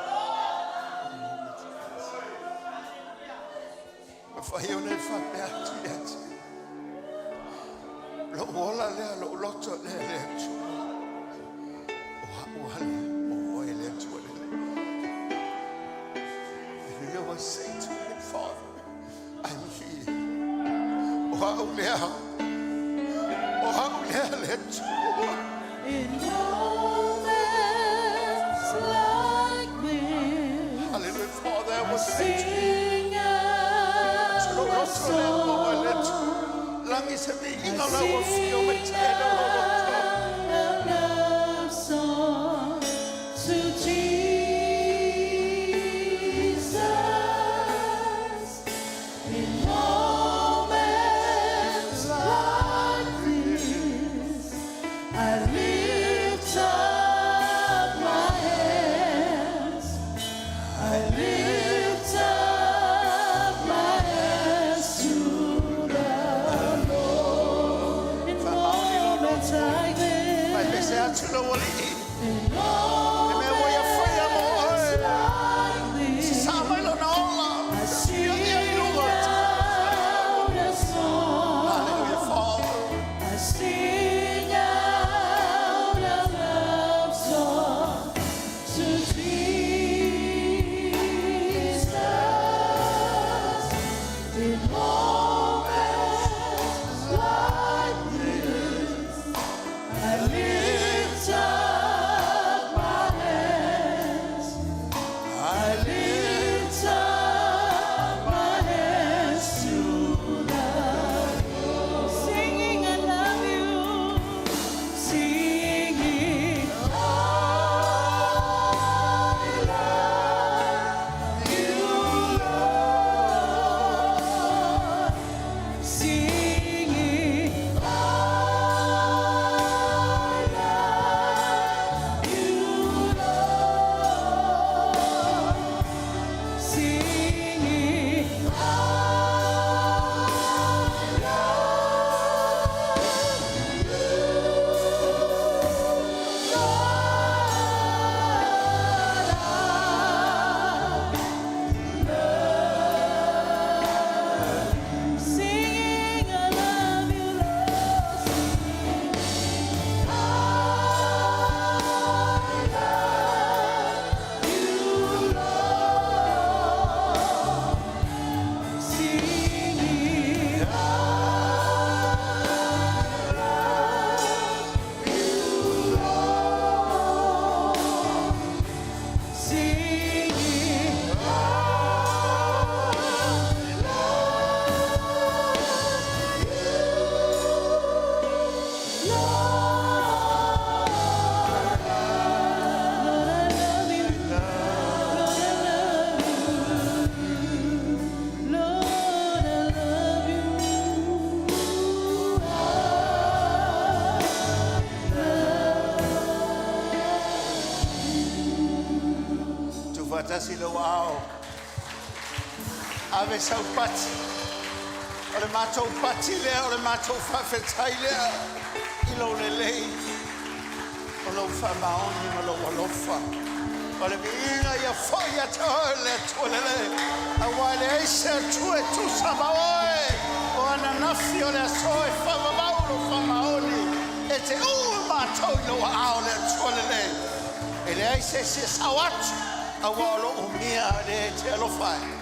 In moments like this. Mawhai o le whapea atu ia te. Lo ola lea, lo loto lea le atua. O hau ale, o oe le atua le le. And you know, I say to him, Father, I'm here. O hau lea, o hau lea le atua. In moments like this, Hallelujah, Father, I I will say to you, sing out lo a loto lea, o oe le song. atua. Langi se mi I inga lau o fio me sing te lo loto. out a love song to Jesus. In moments like this, I lift up my hands. I lift up my hands to the Lord. In moments like Mai this, pese atu lo wali. in moments like this, Sa mai lo na ola. I sing out a song. Hallelujah, Father. I sing out a love song to Jesus. In moments like this, I lift up my Faatasi lou ao. Ave sau pati. O le matou pati lea, o le matou faafetai lea i lou lelei, o lou faamaoni ma lou alofa. O le viiga ia foi ia te oe le Atua lelei. Aua e leai se Atua e tusa ma oe. O ananafi o le aso e faavavau lou faamaoni. E te uu matou i lou aao le Atua lelei. E leai se isi e sao atu, aua o lou umia le e te alofa ai.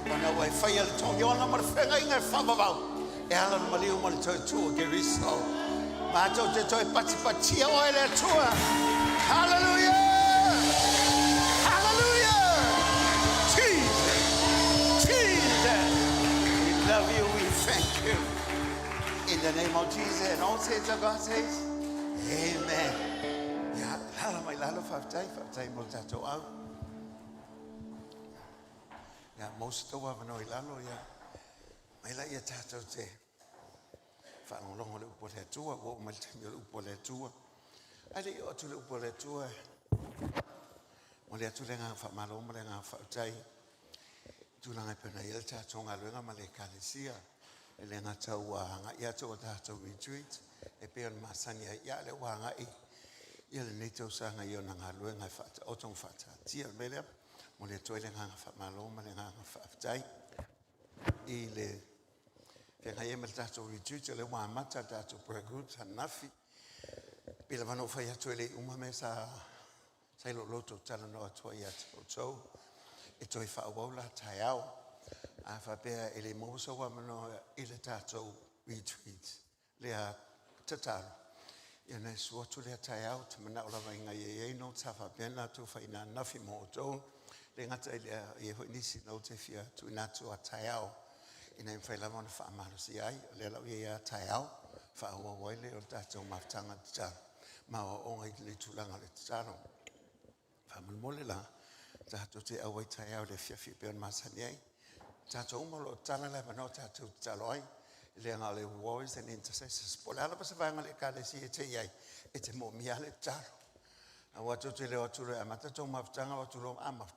Ona ua e faia le togiona ma le feagaiga e faavavau. E ala le maliu ma le toe tu o Keriso. Matou te toe patipatia oe le Atua. Hallelujah! Hallelujah! Jesus! Jesus! We love you, we thank you. In the name of Jesus and all saints of God says, Amen. Ia, lala mai lalo, faafetai, faafetai mo le tatou au. Ia, mo se tou avanoa i lalo, ia, mai la ia tatou te faalogologo le upu a le Atua, ua oo mai le taimi o le upu a le Atua. Ae le i oo atu le upu a le Atua, mo le atu le agaga faamalo ma le agaga faafetai. Tulaga e pei ona i ai le tatou galuega ma le ekalesia. E le gata ua agai atu o tatou retreat e pei ona masani ai, ia lea ua agai ia lenei tausaga i ona galuega e faataoto ma faataatia. O le mea lea, mo le atu ai le agaga faamalo ma le agaga faafetai i le feagai ai ma le tatou retreat, o lea ua amata le tatou prayer groups ananafi. Pei lava ona ou fai atu e le i uma mea sa i lou loto talanoa atu ai ia te outou e toe faaauau la taeao. A faapea e le maua sou avanoa i le tatou retreat lea tatalo, ia na e susu atu lea taeao te manao lava ina ia i ai notes sa faapea na atu faina ananafi mo outou. Le gata i lea, e i ai foi nisi notes e fia tuuina atu a taeao ina ia mafai lava ona faamalosia ai. O lea la ua i ai a taeao faaauau ai le o le tatou mafutaga tatalo ma aoaoga i le tulaga o le tatalo. Faamolemole la, tatou te auai taeao i le afiafi e pei ona masani ai. Tatou uma o lo o tatala le avanoa tatou tatalo ai. Le na o le warriors and intercessors. Po o le a lava se vaega o le ekalesia e te i ai, e te moomia le tatalo. Aua tou te le o atu loa e amata tou mafutaga o atu loa a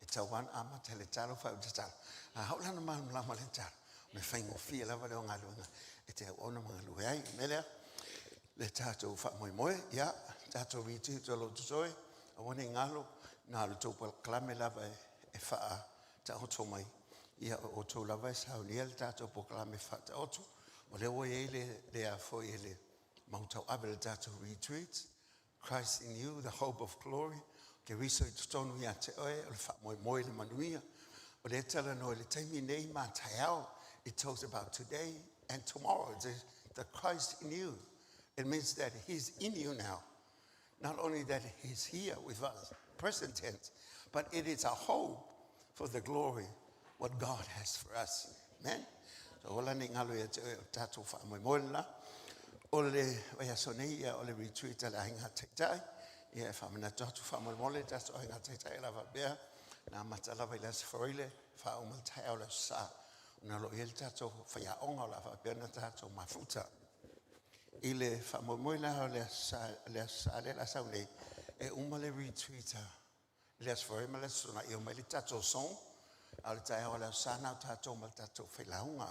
e tau lava ona amata i le tatalo faaiu i le tatalo. A oo la ona malamalama le tatalo, o le faigofie lava lea o galuega e te auauna ma galue ai. O le mea lea, le tatou faamoemoe, ia, tatou retreat o lo o totoe, aua ne i galo, na o le tou polokalame lava e faataoto mai, ia o outou lava e saunia le tatou polokalame faataoto. O lea ua i ai le a foi e le mautauave le tatou retreat, Christ in you, the hope of glory, Keriso i totonu ia te oe, o le faamoemoe i le manuia. O lea talanoa i le taimi nei ma taeao. It talks about today and tomorrow. The Christ in you. It means that he's in you now. Not only that he's here with us, present tense, but it is a hope for the glory, what God has for us. Amen. So ola nei ngalo ia te oe o tatou faamoemoe lena. O le vaiaso nei ia o le retreat a le aiga taitai. Ia e faamanatu atu faamolemole tatou aiga taitai lava pea. Na amata lava i le Aso Faraile, faauma le taeao le Aso Sa. Ona o lo o i ai le tatou faiaoga o le a faapea ona tatou mafuta. I le faamoemoe la o le Aso Sa lea la sau nei, e uma le retreat a le Aso Faraile ma le Aso Toonai e omai le tatou song. A o le taeao o le Aso Sa na o tatou ma le tatou failauga.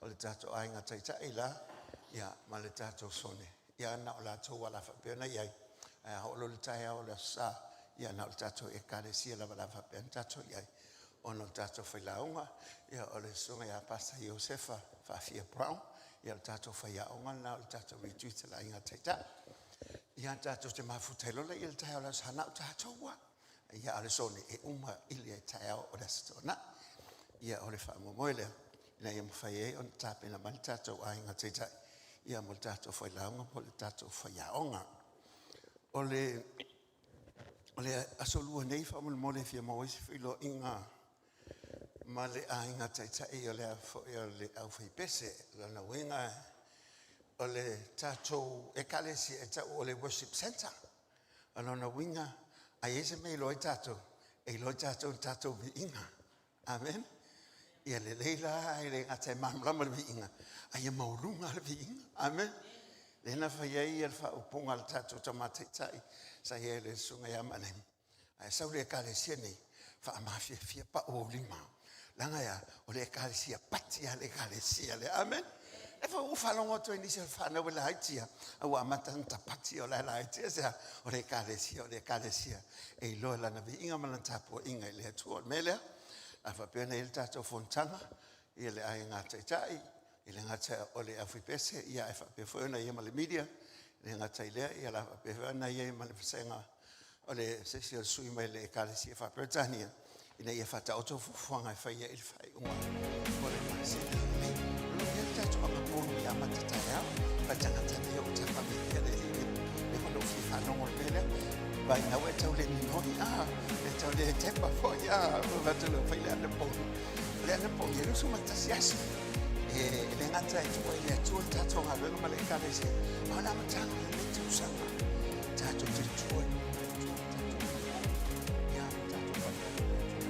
O le tatou aiga taitai la, ia, ma le tatou sone. Ia, na o latou ala faapea ona i ai. Ae a oo loa le taeao o le Aso Sa, ia na o le tatou ekalesia lava la faapea ona tatou i ai. Ona o le tatou failauga, ia o le susuga ia Pastor Iosefa Faafia Brown, ia o le tatou faiaoga lena o le tatou retreat a le aiga taitai. Ia tatou te mafuta ai loa i le taeao o le Aso Sa, na o tatou lava. Ia a o le sone e uma i le taeao o le Aso Toonai. Ia o le faamoemoe lea, ina ia mafai ai ona tapena mai le tatou aiga taitai, ia mo le tatou failauga po o le tatou faiaoga. O le aso lua nei faamolemole e fia maua ai se feiloaiga ma le aiga taitai o le a foi o le aufaipese. Lona uiga o le tatou ekalesia e tau o le worship center. O lona uiga, a i ai se mea e iloa ai tatou, e iloa ai tatou i le tatou viiga. Amen. Ia lelei la e le gata e malamalama le viiga, a ia maualuga le viiga. Amen. Lea na fai ai le faaupuga a le tatou tama taitai sa i ai le susuga ia Manemi. Ae sau le ekalesia nei, Faamafiafia pau ou lima. Leaga e a? O le Ekalesia pati a le Ekalesia lea. Amen. E foi ua faalogo atu ai nisi o le fanau e laiti a, a ua amata ona tapati o la e laiti. Aisea? O le Ekalesia, o le Ekalesia e iloa lana viiga ma lana tapuaiga i le Atua. O le mea lea, a faapea ona i ai le tatou fonotaga, ia le aiga taitai, e le gata o le aufaipese, ia ae faapea foi ona i ai ma le media, e le gata i lea, ia la faapea foi ona i ai ma le vasega o le se isi o le sui mai le Ekalesia Faa-Peretania, ina ia faataoto fuafuaga e fai ai le faaiuga o le masina lenei. O lo o i ai le tatou agaponu i amata taeao, faitagata nei o tafamelia le alii le foi lou fia faalogo i le mea lea. Vai na ua e tau le ninoi, a, e tau le tepa foi, a, ua faatu le fai le anaponu. O le anaponu, e 21 aso. E le gata e tuu ai le Atua le tatou galuega ma le Ekalesia, a o le amataga o lenei tausaga, tatou te tua i le Atua, tatou ia ma tatou faapea le Atua.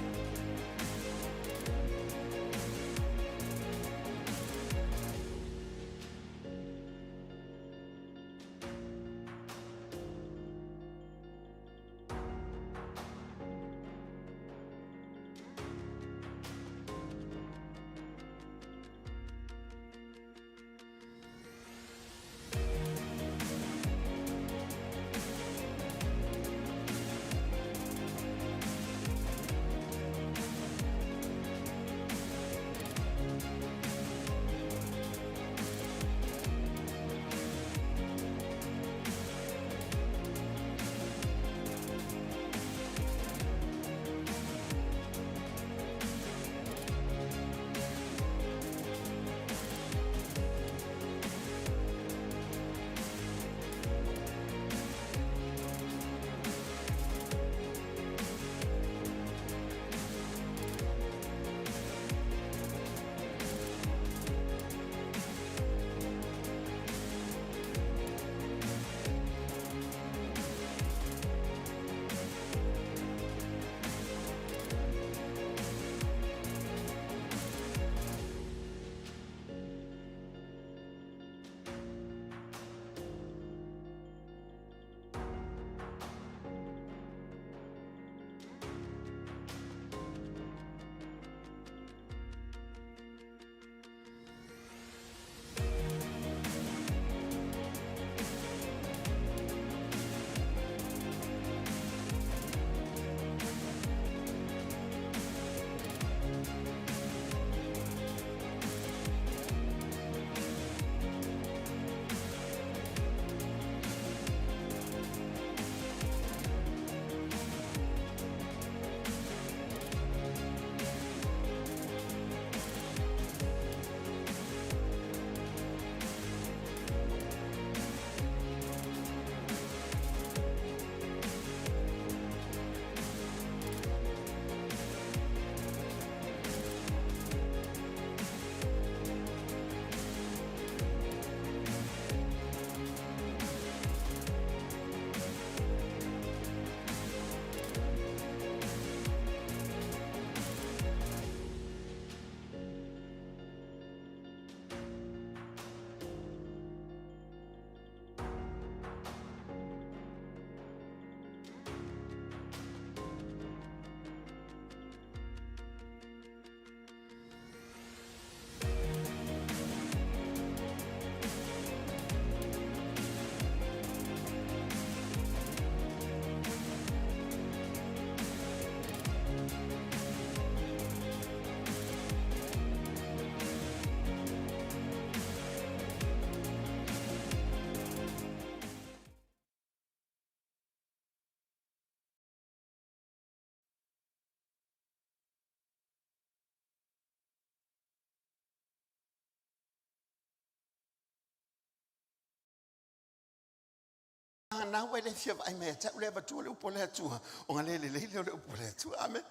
Na ua e le fia vaai mai ia te au le avatua le upu a le Atua, ona le lelei lea o le upu a le Atua. Amene.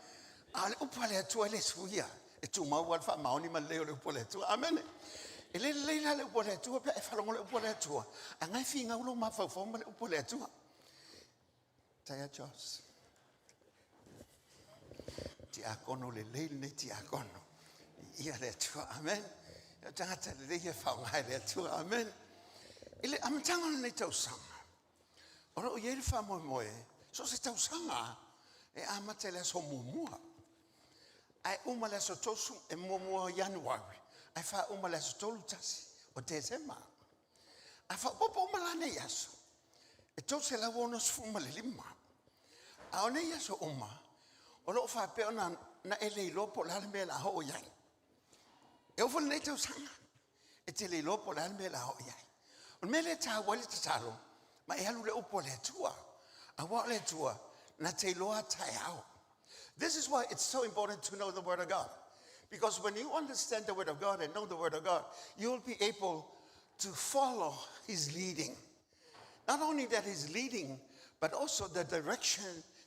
A o le upu a le Atua e le suia, e tumau lava le faamaoni ma le lelei o le upu a le Atua. Amene. E le lelei la le upu a le Atua pe a e faalogo le upu a le Atua, a na e finau lou mafaufau ma le upu a le Atua. Taia Jos. Tiakono lelei lenei tiakono. Ia le Atua. Amen. O tagata lelei e faaaoga e le Atua. Amen. I le amataga o lenei tausaga, o lo o i ai le faamoemoe, so o se tausaga e amata i le aso muamua. Ae uma le aso 30 e muamua o Ianuari, ae faauma le aso 31 o Tesema. A faaopoopo uma la nei aso, e 365. A o nei aso uma, o lo o faapea ona na e le iloa po o le a le mea o le a oo i ai. E oo foi i lenei tausaga, e te le iloa po o le a le mea o le a oo i ai. O le mea lea e taua ai le tatalo, ma e alu i le upu a le Atua. Aua o le Atua, na te iloa a taeao. This is why it's so important to know the Word of God. Because when you understand the Word of God and know the Word of God, you'll be able to follow His leading. Not only that He's leading, but also the direction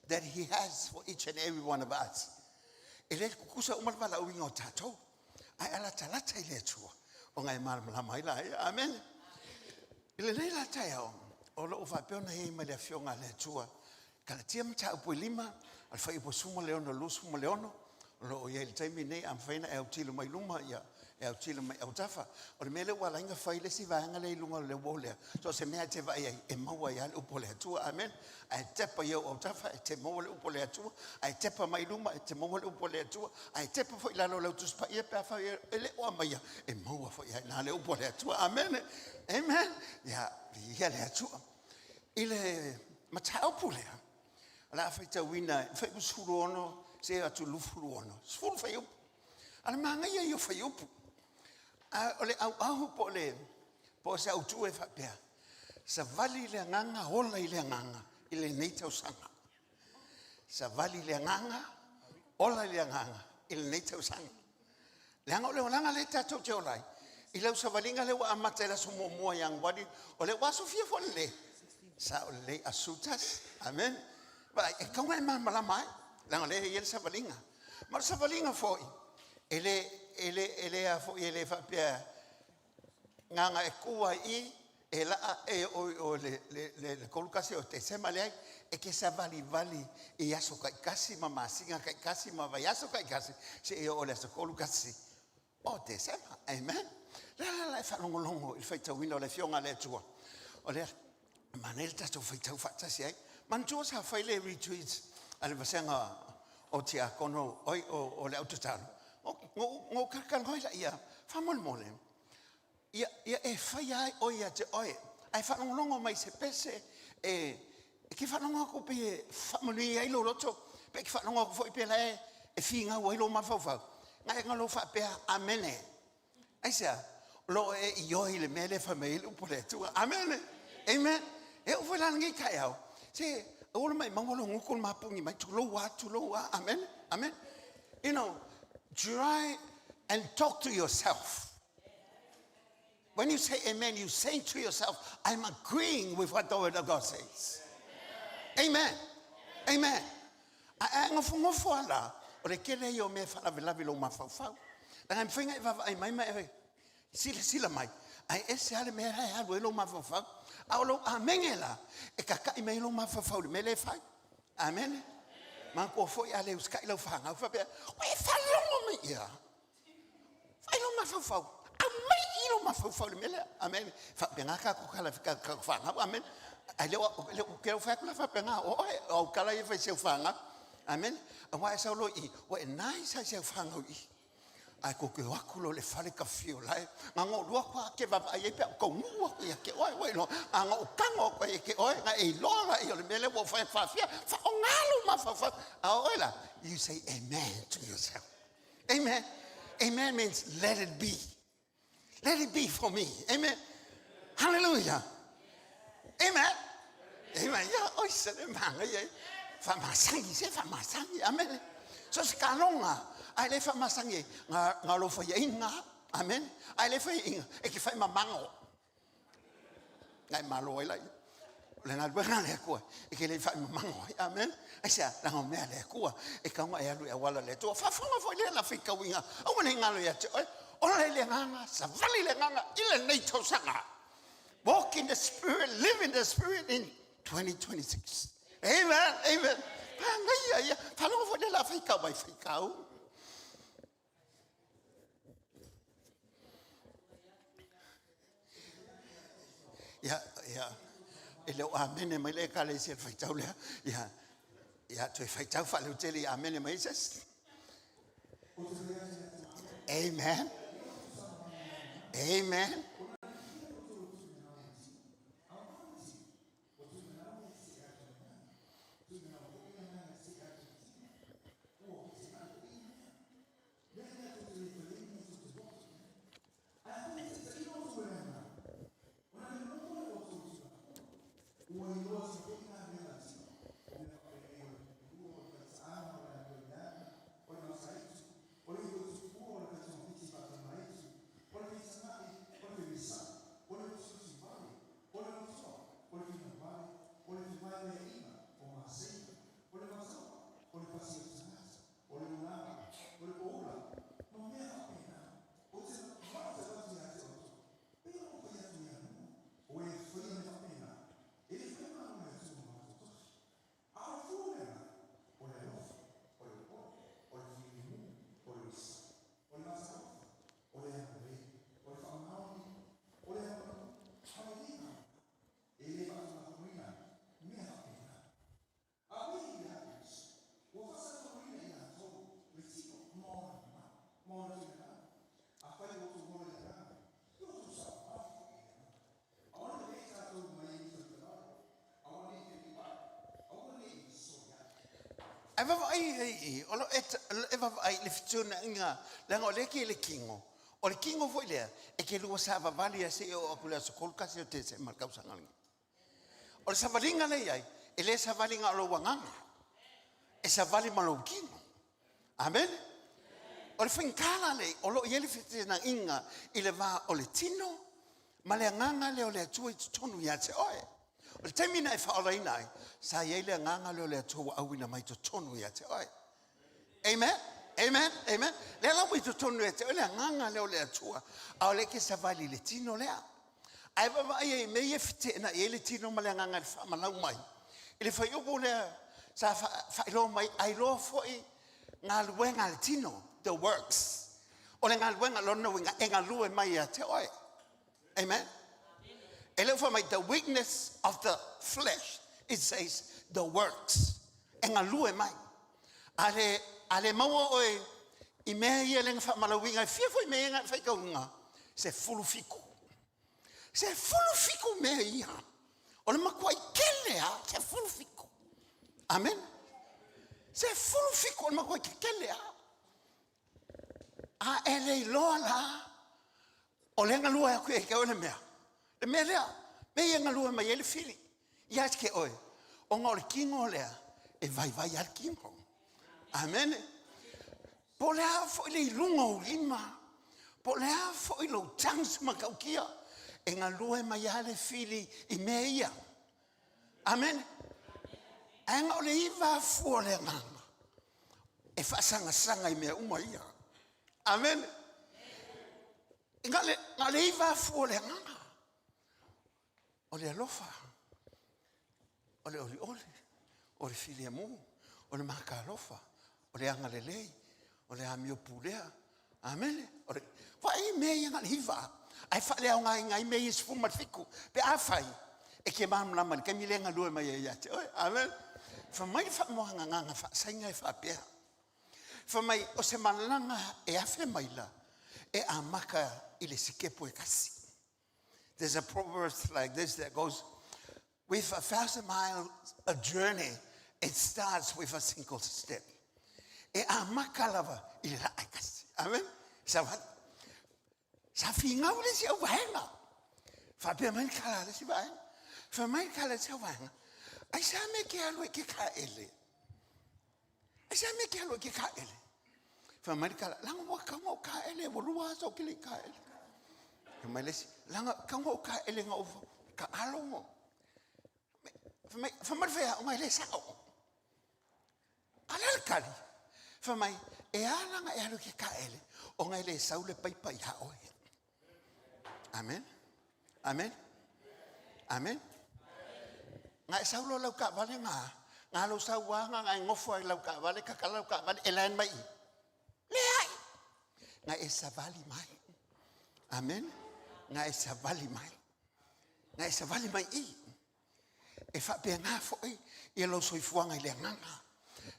that He has for each and every one of us. E le kukusa uma le valaauina o tatou, ae alatalata i le Atua, ona e malamalama ai laia. Amen. I lenei la taeao, o lo o faapea ona i ai ma le Afioga a le Atua, Kalatia mataupu e lima, o le fuaiupu 16 26, o lo o i ai i le taimi lenei, a mafai ona e autilo mai luma, ia e autilo mai autafa. O le mea lea ua ala ai ona fai le isi vaega lea i luga o le wall lea, so o se mea e te vaai ai, e maua ai lava le upu a le Atua. Amen. A e tepa i ou autafa, e te maua le upu a le Atua. A e tepa mai luma, e te maua le upu a le Atua. A e tepa foi i lalo o lau Tusi Paia pe afai e le o aumaia, e maua foi lava i ina le upu a le Atua. Amen. Amen. Ia, viia le Atua. I le mataupu lea, o le a faitauina e fuaiupu 16 seia atu 26, 10 fuaiupu. A o le manaia ia o fuaiupu. A o le auau po o le po o se autu e faapea, savali le agaga, ola i le agaga i lenei tausaga. Savali le agaga, ola i le agaga i lenei tausaga. Leaga o le olaga lea tatou te ola ai, i lau savaliga lea ua amata i le aso muamua o Ianuari, o lea ua aso fia foi lelei? Sao lelei, aso 11. Amen. Vaai, e tatau ona e malamalama ai, leaga o lea e i ai le savaliga. Ma o le savaliga foi, e le, e le, e le a foi, e le faapea na ona e tu lava i i, e laa e oo i o le, le, le, le 31 o Tesema, leai, e te savalivali i aso taitasi ma masina taitasi ma vaiaso taitasi seia oo i le aso 31 o Tesema. Amen. Le la la e faalogologo i le faitauina o le Afioga a le Atua. O lea, manaia le tatou faitau faatasi ai. Manatua sa fai le retreat a le vasega o tiakono, oi, o, o le au tatalo. Na ou talatalanoa ai laia, faamolemole, ia, ia e faia ai oe ia te oe, ae faalogologo mai i se pese e, e ke faalogo atu pei e faamanuia ai lou loto, pe e ke faalogo atu foi pe la e, e finau ai lou mafaufau. Na e na lou faapea, amene. Aisea? O lo o e ioe i le mea lea e fai mai ai le upu a le Atua. Amene. Amen. E oo foi la lenei taeao, se aua le maumau lou gutu le mapuni mai, tulou a, tulou a. Amene. Amene. You know, try and talk to yourself. When you say amen, you say to yourself, I'm agreeing with what the word of God says. Amen. Amen. A e nofonofo lava la, o le tele ia o mea e faalavelave i lou mafaufau. Leaga e mafai ona e vaavaai mai ma e silasila mai, ae ese lava le mea la e alu ai lou mafaufau. A o lou amene la, e tata'i mai ai lou mafaufau i le mea lea e fai. Amene. Manatua foi a le usitai lau fanau, faapea, ua e faalogo mai ia. Fai lou mafaufau, aumai i lou mafaufau i le mea lea. Amene. Faapena tatou tala i tatou fanau. Amene. Ae le o le o ke fai atu la faapena o oe, o au tala ia e fai i si au fanau. Amene. Aua e sau loa i i, ua e nai sa i si au fanau i i. Ae tou te o atu loa i le fale tafio la e, na ona ou alu atu lava ke vaavaai i ai pe a ou taunuu atu ia te oe, ua iloa, na ona ou tago atu lava ia te oe, na e iloa laia o le mea lea ua ou fai atu faafia, faaaoga lou mafaufau. A o oe la, you say amen to yourself. Amen. Amen means let it be. Let it be for me. Amen. Hallelujah. Amen. Amen. Ia, oi se le manaia e. Faamasangi, se faamasangi. Amen. So se kaloga, ae le faamasangi ai, nga, nga lou faiainga. Amen. Ae le faiainga, e ke fai mamago. Ngai malo ai laia. O le galuega a le Atua, e ke le faimamago ai. Amen. Aisea, leaga o mea a le Atua, e tatau ona e alu i auala a le Atua. Faafofoga foi lea na faitauina, aua ne i galo ia te oe. Ola i le agaga, savali le agaga i lenei tausaga. Walk in the Spirit, live in the Spirit in 2026. Amen, amen. Manaia ia. Faalogo foi lea la faitau mai faitau. Ia, ia, e le o amene mai le ekalesia i le faitau lea. Ia, ia, toe faitau faaleutele ia amene mai ai se isi. Amen. Amen. Ae vaavaai ai i, o lo e, e vaavaai i le fetuunaiga, leaga o lea ke le kingo. O le kingo foi lea, e ke lua savavali a se i oo atu le aso 31 o Tesema le tausaga lenei. O le savaliga lea i ai, e le savali na o lou agaga, e savali ma lou tino. Amene. O le faigata la lea, o lo o i ai le feteenaiga i le va o le tino ma le agaga lea o le Atua i totonu ia te oe. O le taimi na e faaolaina ai, sa i ai le agaga lea o le Atua ua auina mai totonu ia te oe. Amen. Amen. Amen. Lea la ua i totonu ia te oe le agaga lea o le Atua, a o lea e te savali i le tino lea. Ae vaavaai ai i mea ia e feteenai ai le tino ma le agaga i le faamalau mai. I le fuaiupu lea sa faailoa mai, ailoa foi galuega a le tino, the works. O le galuega lona uiga e galue mai ia te oe. Amen. E le o fai mai the weakness of the flesh. It says the works. E galue mai. A le, a le maua oe i mea ia le na faamalauina, e fia foi mea ia na e faitauina, 17. 17 mea ia. O le matuai tele a, 17. Amen. 17 o le matuai tele a. A e le iloa la, o lea galue atu ia te oe le mea. Le mea lea, mea ia galue mai ai le fili. Ia te oe, ona o le tino lea, e vaivai a le tino. Amene. Po o le a foi le iluga o ou lima, po o le a foi lou tongues matautia, e galue mai lava le fili i mea ia. Amene. Ae na o le iva afua o le agaga e faasagasaga i mea uma ia. Amene. Na o le iva afua o le agaga. O le alofa, o le olioli, o le filemu, o le makalofa, o le agalelei, o le amio pulea. Amene. O le vaai i mea ia na o le iva. Ae faaleaogaina ai mea ia 17. Pe afai e te malamalama i le taimi lea e galue mai ai ia te oe. Amene. Fai mai le faamoagagaga faasaina e faapea. Fai mai, o se malaga e 1000 maila e amata i le sikepu e tasi. There's a proverb like this that goes, with 1,000 miles a journey, it starts with a single step. E amata lava i le laa e tasi. Amen. Sa, sa fingau le isi au vaega. Faapea mai le tala a le isi vaega. Fai mai le tala a le isi au vaega. Ai sa me ke alu e ke kaele. Ai se mea ke alu e ke kaele. Fai mai le tala, langa ua kaunga o kaele, ua lua aso o ke le kaele. Fai mai le isi, langa kaunga o kaele nga o ka alo ngo. Fai mai, fai mai le whea, o le sao. A le kali. Fai mai, e a langa e alu ke kaele, o ngai le sau le paipa i ha oe. Amen. Amen. Amen. Nga e sau lo lau kaavale nga, nga lou sau anga nga e ngofo ai lau kaavale, kakala lau kaavale, e laen mai i. Leai. Nga e savali mai. Amen. Nga e savali mai. Nga e savali mai i. E faapena foi ia lou soifuaga i le agaga.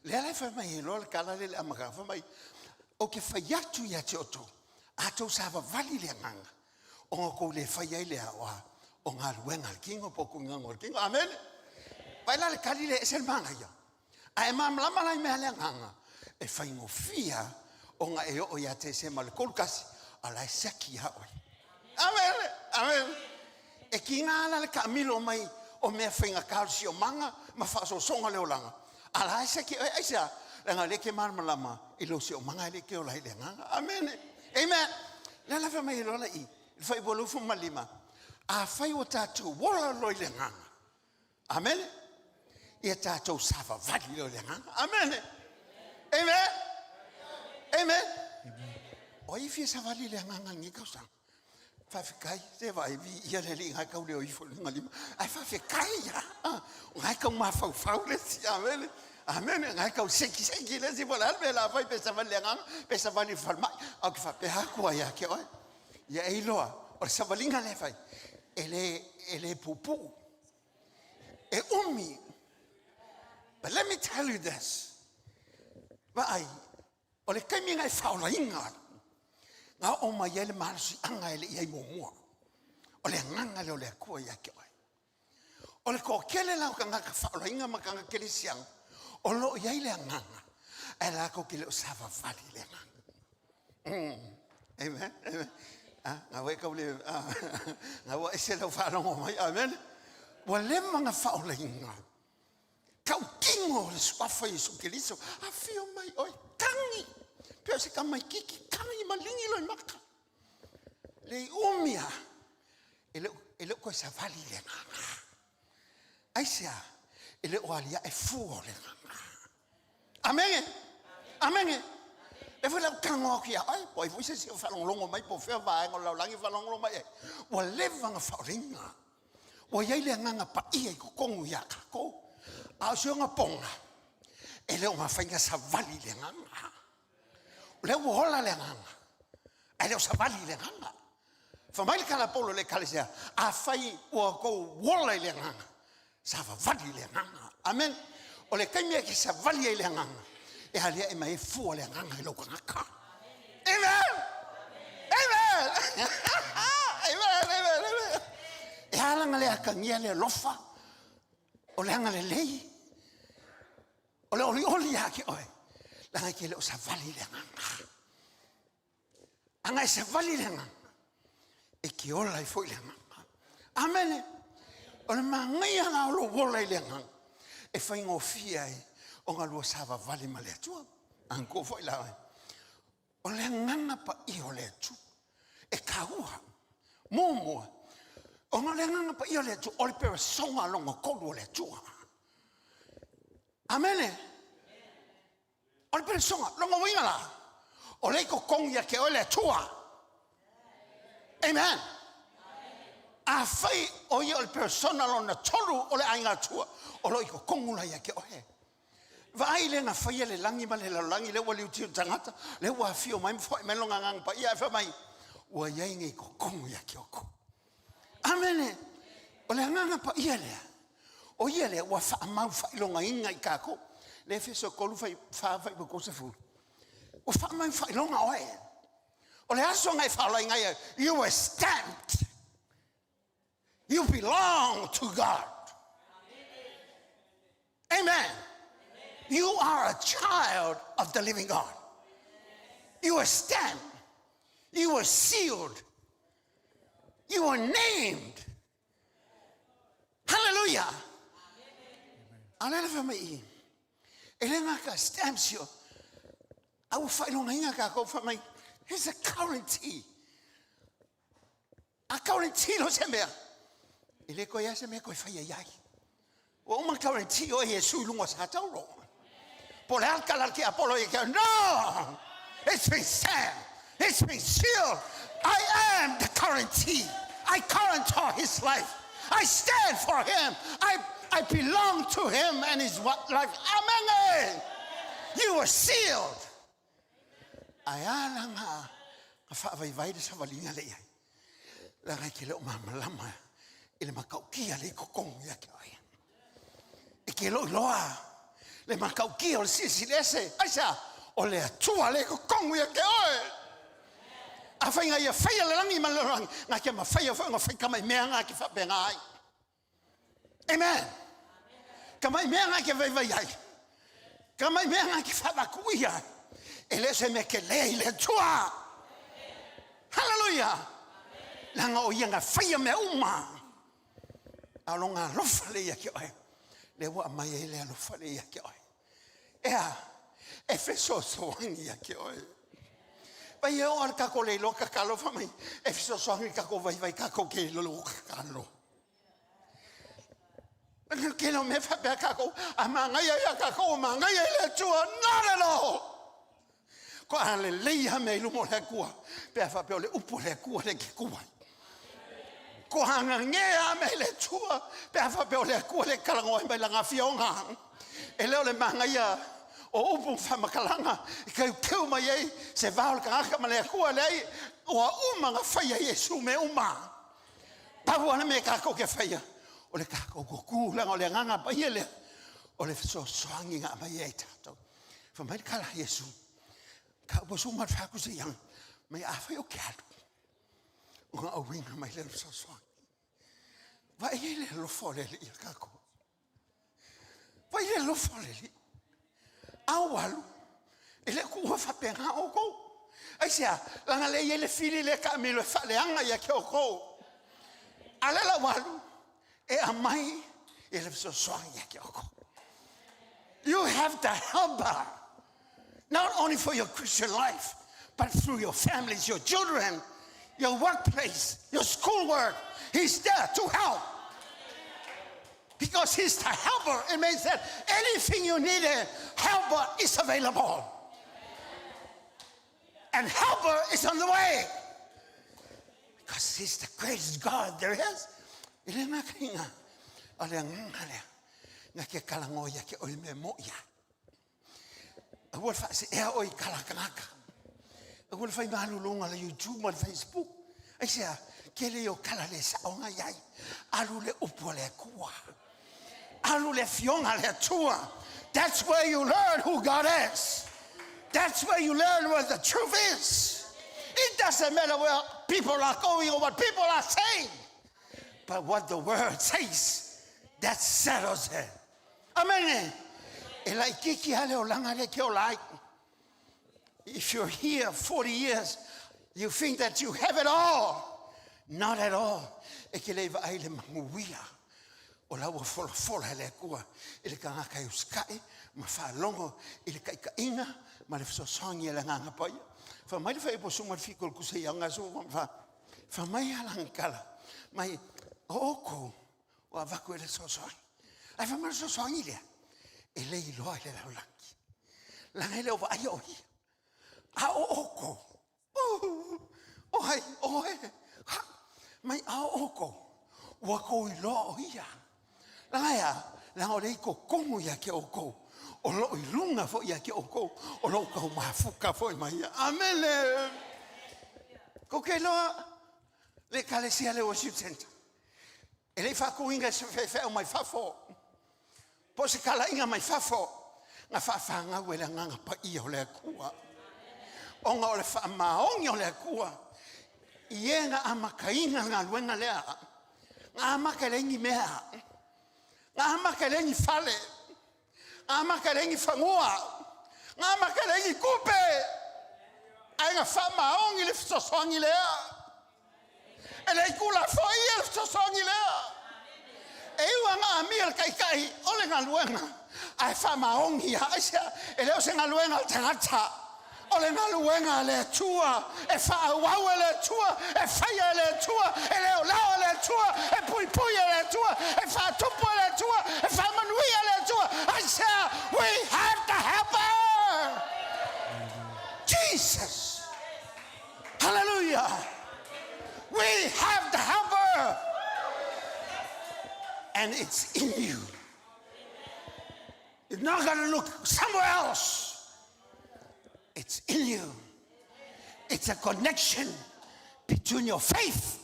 Lea la e fai mai ai loa le tala lea i le amataga, fai mai, Ou te fai atu ia te outou, a tou savavali i le agaga, ona outou le fai ai lea o, o galuega a le tino po o tuigaga o le tino. Amene. Vaai la le tali lea e ese le manaia. A e malamalama la i mea le agaga, e faigofie ona e oo ia Tesema le 31, a la e siaki ia oe. Amene, amene. E tiga la le taamilo mai o mea faigata o le siomaga ma faaosoosoga o le olaga, a la e siaki oe. Aisea? Leaga o lea e te malamalama i lou siomaga e le te ola ai i le agaga. Amene. Amen. Lea la fai mai ai loa la i, le fuaiupu 25, afai ua tatou ola loa i le agaga, Amene. Ia tatou savavali lea o le agaga. Amene. Amen. Amen. O ai e fia savali i le agaga i lenei tausaga? Faafetai, se vaai viia le Alii na e tau leo ifo i luga lima. Ae faafetai ia. O na e tau mafaufau le isi. Amene. Amene. Na e tau sekiseki le isi. Po o le a le mea o le a fai pe savali i le agaga, pe savali i le falemai. Ae ou te faapea atu ai ia te oe. Ia e iloa, o le savaliga lea e fai, e le, e le puupuu. E umi. But let me tell you this. Vaai, o le taimi na e faaolaina ai, na oo mai ai le malosiaga e le i ai muamua. O le agaga lea o le Atua ia te oe. O le toatele la o tagata faaolaina ma tagata kerisiano, o lo o i ai le agaga, ae latou te le o savavali i le agaga. Amen. Amen. Ah, ngā wai kau le, ah, ngā wai ese lau whaalongo mai. Amen. Ua leva na whaolainga. Kau kingo le suafa Iesu Keriso. A whio mai oi, tangi. Peo se ka mai kiki, tangi malingi loi maka. Le i umia, e le, e le koe savali le nganga. Aisea, e le o aliae fua o le agaga. Amene! Amene! E foi lau tago atu ia oe, po ai foi se isi o faalogologo mai po o fea vaega o le lalolagi e faalogologo mai ai. Ua leva ona faaoleina. Ua i ai le agaga paia i totonu ia tatou. A o si ona poga, e le o mafai ona savali i le agaga. O lea ua ola le agaga, ae le o savali i le agaga. Fai mai le tala a Paulo i le Ekalesia, afai ua outou ola i le agaga, savavali i le agaga. Amen. O le taimi e te savali ai i le agaga, e aliae mai ai fua le agaga i lou tagata. Amen. Amen. Amen. Amen. Amen. E ala na le atagia le alofa, o le agalelei, o le olioli ia te oe, leaga e te le o savali i le agaga. Ana e savali le agaga, e te ola ai foi le agaga. Amene. O le manaia la o lou ola i le agaga, e faigofie ai ona lua savavali ma le Atua. Manatua foi la oe, o le agaga paia o le Atua, e taua. Muamua, ona o le agaga paia o le Atua, o le peresoga lona tolu o le Atua. Amene. O le peresoga, lona uiga la, o lea i totonu ia te oe le Atua. Amen. Afai o ia o le persona lona tolu o le aiga Atua, o lo o i totonu la ia te oe. Vaai le na faia le lagi ma le lalolagi, lea ua liutiu le tagata, lea ua afio mai ma foai mai lona agaga paia, ae fai mai, ua i ai nei totonu ia te outou. Amene. O le agaga paia lea, o ia lea ua faamau faailogaina i tatou. Le Efeso 3 fai, 4 fai 30. Ua faamau faailoga oe. O le aso na e faolaina ai, you were stamped. You belong to God. Amen. You are a child of the living God. You were stamped. You were sealed. You were named. Hallelujah. A le le mai i. E le ngā ka stamps yo. A ua whailogaina ka kou wha mai. Here's a guarantee. A guarantee lo se mea. E le koe a se mea koe whai ai ai. Ua uma guarantee o Iesu i lunga sa tauro. Po le alka la ke Apollo i ke no! It's been stamped. It's been sealed. I am the guarantee. I guarantee his life. I stand for him. I, I belong to him and his life. Amen. You were sealed. Ae a la nga nga faavaivai le savaliga lea i ai? Leaga e te le o malamalama i le matautia le i totonu ia te oe. E te le o iloa le matautia o le silisili ese. Aisea? O le Atua lea i totonu ia te oe. Afai na ia faia le lagi ma le lalolagi, na te mafaia foi ona fai tamai mea na te faapena ai. Amen. Tamai mea na e te vaivai ai. Tamai mea na e te faavatuia ai. E le o se mea tele i le Atua. Haleluia. Leaga o ia na faia mea uma. A o lona alofa lea ia te oe. Lea ua aumai ai le alofa lea ia te oe. Ea, e fesoasoani ia te oe. Vai e oo le tatou le iloa tatalo fai mai, e fesoasoani i tatou vaivai tatou te iloa tatalo. Le tele o mea faapea tatou, a manaia ia tatou, ua manaia i le Atua. Not at all. Ko a lelei lava mea i luma o le Atua, pe a faapea o le upu a le Atua lea e te tu ai. Ko a gagea mea i le Atua, pe a faapea o le Atua lea e talanoa ai mai lana afioga. E le o le manaia o upu ma faamatalaga e teuteu mai ai se va o le tagata ma le Atua, leai, ua uma ona faia e Iesu mea uma. Pau lava le mea tatou te faia, o le tatou tutu, leaga o le Agaga Paia lea, o le fesoasoani na aumai ai tatou. Fai mai le tala a Iesu, ka ua su ma le faatu se ianga, mai afai o ke alu, ona auina mai lea o le fesoasoani. Vaai ai le alofa o le Alii ia tatou. Vaai le alofa o le Alii. A ou alu, e le o tuua faapena outou. Aisea? Leaga lea e i ai le fili lea e taamilo e faaleaga ia te outou. A o lea la ua alu, e aumai i le fesoasoani ia te outou. You have the helper, not only for your Christian life, but through your families, your children, your workplace, your schoolwork. He's there to help. Because he's the helper. It means that anything you need, a helper is available. And helper is on the way. Because he's the greatest God there is. E le makainga, o le agaga lea, na ke kalagoa ia ke oe me mo ia. Aua le faasea oe i tala a tagata. Aua le fai malologa le YouTube ma le Facebook. Aisea, tele ia o tala le sao na i ai. Alu le upu a le Atua. Alu le afioga a le Atua. That's where you learn who God is. That's where you learn what the truth is. It doesn't matter where people are going or what people are saying. But what the word says, that settles it. Amene. E laitiiti lava le olaga lea e te ola ai. If you're here 40 years, you think that you have it all. Not at all. E te le vaai le manuia o la ua folafola e le Atua i le tagata e usitai ma faalogo i le taitaiga ma le fesoasoani a le Agaga Paia. Fai mai le faiapu suma le fitu o le kusa i aga su fa fai mai a lana tala mai o outou ua avatu e le fesoasoani. Ae fai mai le fesoasoani lea, e le iloa i le lalolagi. Leaga e le o vaaia o ia. A o outou, o ai, oe, ha, mai a o outou, ua tou iloa o ia. Leaga e a? Leaga o lea i totonu ia te outou, o loo i luga foi ia te outou, o loo tau mafuta foi ma ia. Amene! Kou te iloa le Ekalesia le Worship Center. E le i faatuina e se faifeau mai fafo, po o se talaiga mai fafo, na faafanau e le Agaga Paia o le Atua. Ona o le faamaoni o le Atua i e na amataina le galuega lea. Na amata e leai ni mea. Na amata e leai ni fale. Na amata e leai ni fanua. Na amata e leai ni tupe. Ae na faamaoni le fesoasoani lea. E le i tulafoia le fesoasoani lea. E iu lava na amia le Taitai o le galuega, ae faamaoni ia. Aisea? E le o se galuega a le tagata, o le galuega a le Atua, e faaauau e le Atua, e faia e le Atua, e leoleo e le Atua, e puipui e le Atua, e faatupu e le Atua, e faamanuia e le Atua. Aisea? We have the helper! Jesus! Hallelujah! We have the helper! And it's in you. It's not going to look somewhere else. It's in you. It's a connection between your faith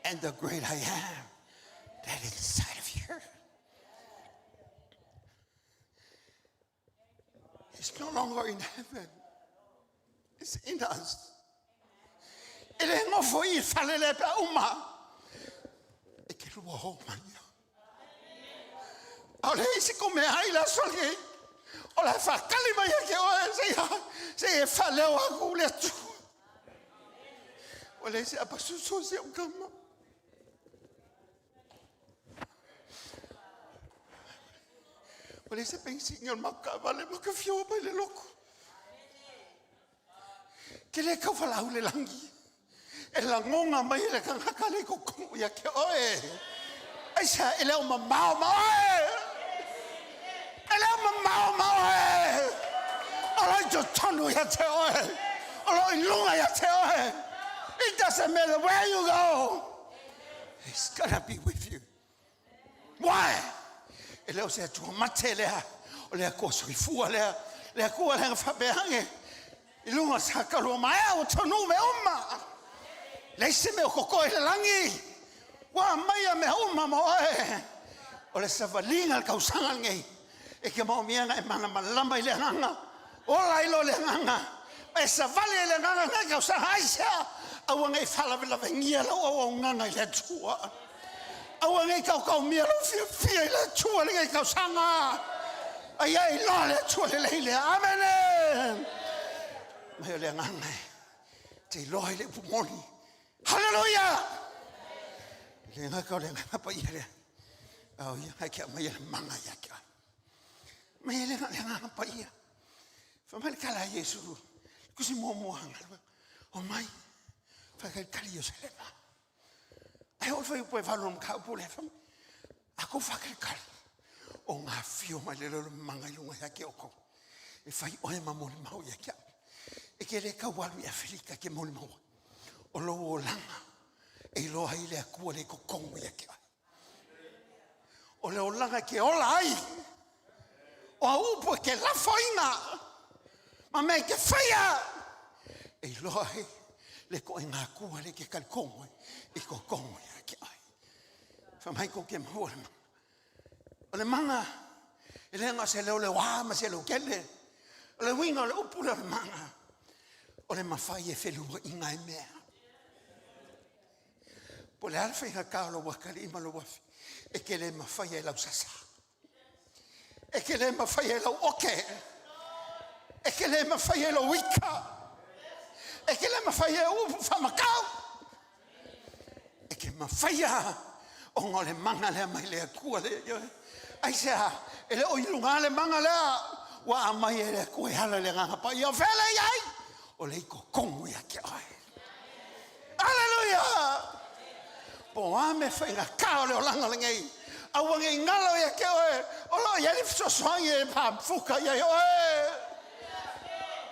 and the great I am that is inside of you. It's no longer in heaven. It's in us. E le nofo i fale le pe uma. E ke lua ho mai. A o le isi ko mea ai le aso nei. O le whakali mai e ke oe se ia se e whaleo aku le atu. O le isi apa susu se o kama. O le isi pensi o maka vale maka fio mai le loko. Ke le kau whalau le langi. E langonga mai le kangaka le kokongu ia ke oe. Ai sa e leo mamao ma oe. E leo mamao ma oe. O lo i totonu ia te oe. O lo i lunga ia te oe. It doesn't matter where you go. He's gonna be with you. Why? E leo se atua mate lea. O lea kua soifua lea. Lea kua lea whapeange. I lunga sa kalua mai au tonu me uma. Le se me o koko e le langi. Wa mai a mea uma mo oe. O le savalinga le kausanga ngei. E ke mau mianga e mana malama i le nganga. Ola ilo le nganga. E savali e le nganga ngai kausanga aisea. Aua ngai whalawe lau au au nganga i le atua. Aua ngai kau kau mia lau fia fia i le atua le ngai kausanga. Ai ai loa le atua le leile. Amene. Mai o le nganga e. Te loa i le upu moni. Hallelujah! Le ngaka o le nganga pa ia lea. Au ia ngai kia mai e le manga ia kia. Mai le nganga pa ia. Fa mai le kala Yesu. Kusi mua mua hanga. O mai. Fa kai kali yo selema. Ai o fai po e falo mo ka po le fa. A ko fa kai kali. O ngā fio mai le lolo manga i lunga ia ke oko. E fai oe ma moli mau ia kia. E ke le kau alu i Afrika ke moli mau. O lo o langa. E loa i le akua le kokongu ia ke ai. O le olanga ke ola ai. O a upu e ke lafoina. Ma me ke whaia. E loa ai le ko e ngā kua le ke kalikongo i kokongu ia ke ai. Fa mai ko ke maua le manga. O le manga, e le ngā se leo le wā ma se leo kele. O le winga o le upu le o le manga. O le mawhai e whelua i ngai mea. Po le ala whai ka o lo wakari i malo wafi. E ke le mawhai e lau sasa. E ke le mawhai e lau oke. E ke le mawhai e lau wika. E ke le mawhai e upu whamakau. E ke mawhai a o ngā le manga lea mai le akua le. Ai se a, e le o ilunga le manga lea. Wa a mai e le akua e hala le nganga pa ia vele iai. O le iko kongu ia ke oe. Hallelujah! Po a me whainga ka o le olanga le ngei. Aua ngei ngalo ia ke oe. O lo ia le fisosoangi e pā fuka ia i oe.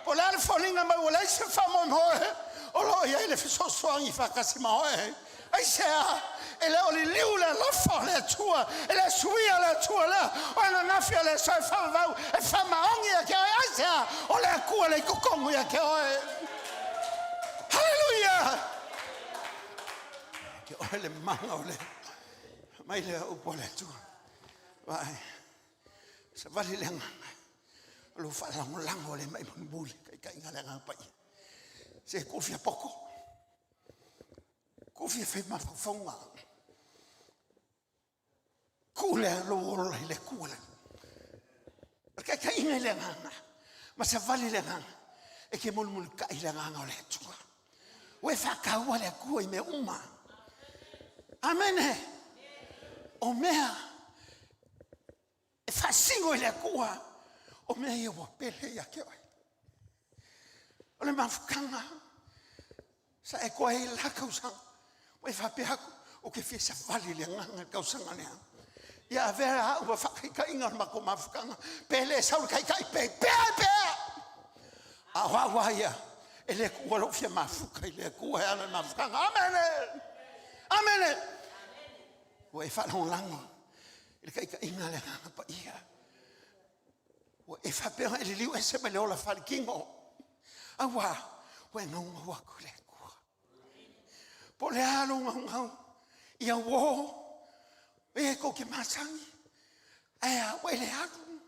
Po le ale fōlinga mai ua leise wha mo oe. O lo ia le fisosoangi whakasi ma oe. Ai se a, e le oli liu le alofa o le Atua, e le suia le Atua lea, o e ngangawhia le soe whawawau, e whamaongi ia ke oe, ai se a, o le akua le ikokongu ia ke oe. Hallelujah! Ke oe le manga o le, mai le upo le Atua. Vai, sa vali le nganga, o lo whalangolango le mai munimuli, kai kai ngā le ngā pai. Se kufia poko. Kufia whai mawhauwhaunga. Kule lo ola i le kule. Kai kai inga i le nganga. Ma sa vali le nganga. E ke mulu mulu kai le nganga o le atua. Ue whakaua le akua i me uma. Amene. O mea. E whasingo i le akua. O mea ia ua pele ia ke oe. O le mafukanga. Sa e koe i la kausanga. Ua e whapeaku. O ke fia sa vali le nganga kausanga lea. Ia avea a ua whakaikainga o le mako mafukanga. Pele e sauri kai kai pe pea pea. A hoa hoa ia. E le kua lo fia mafuka i le kua e ala mafukanga. Amene! Amene! Ua e whalongolango. I le kaikainga le nganga pa ia. Ua e whapea e liliu e se mai le ola whalikingo. Aua, ua e ngau ngau aku le kua. Po le alo ngau ngau. Ia wo, e ko ke masangi. Aia, ua e le alu.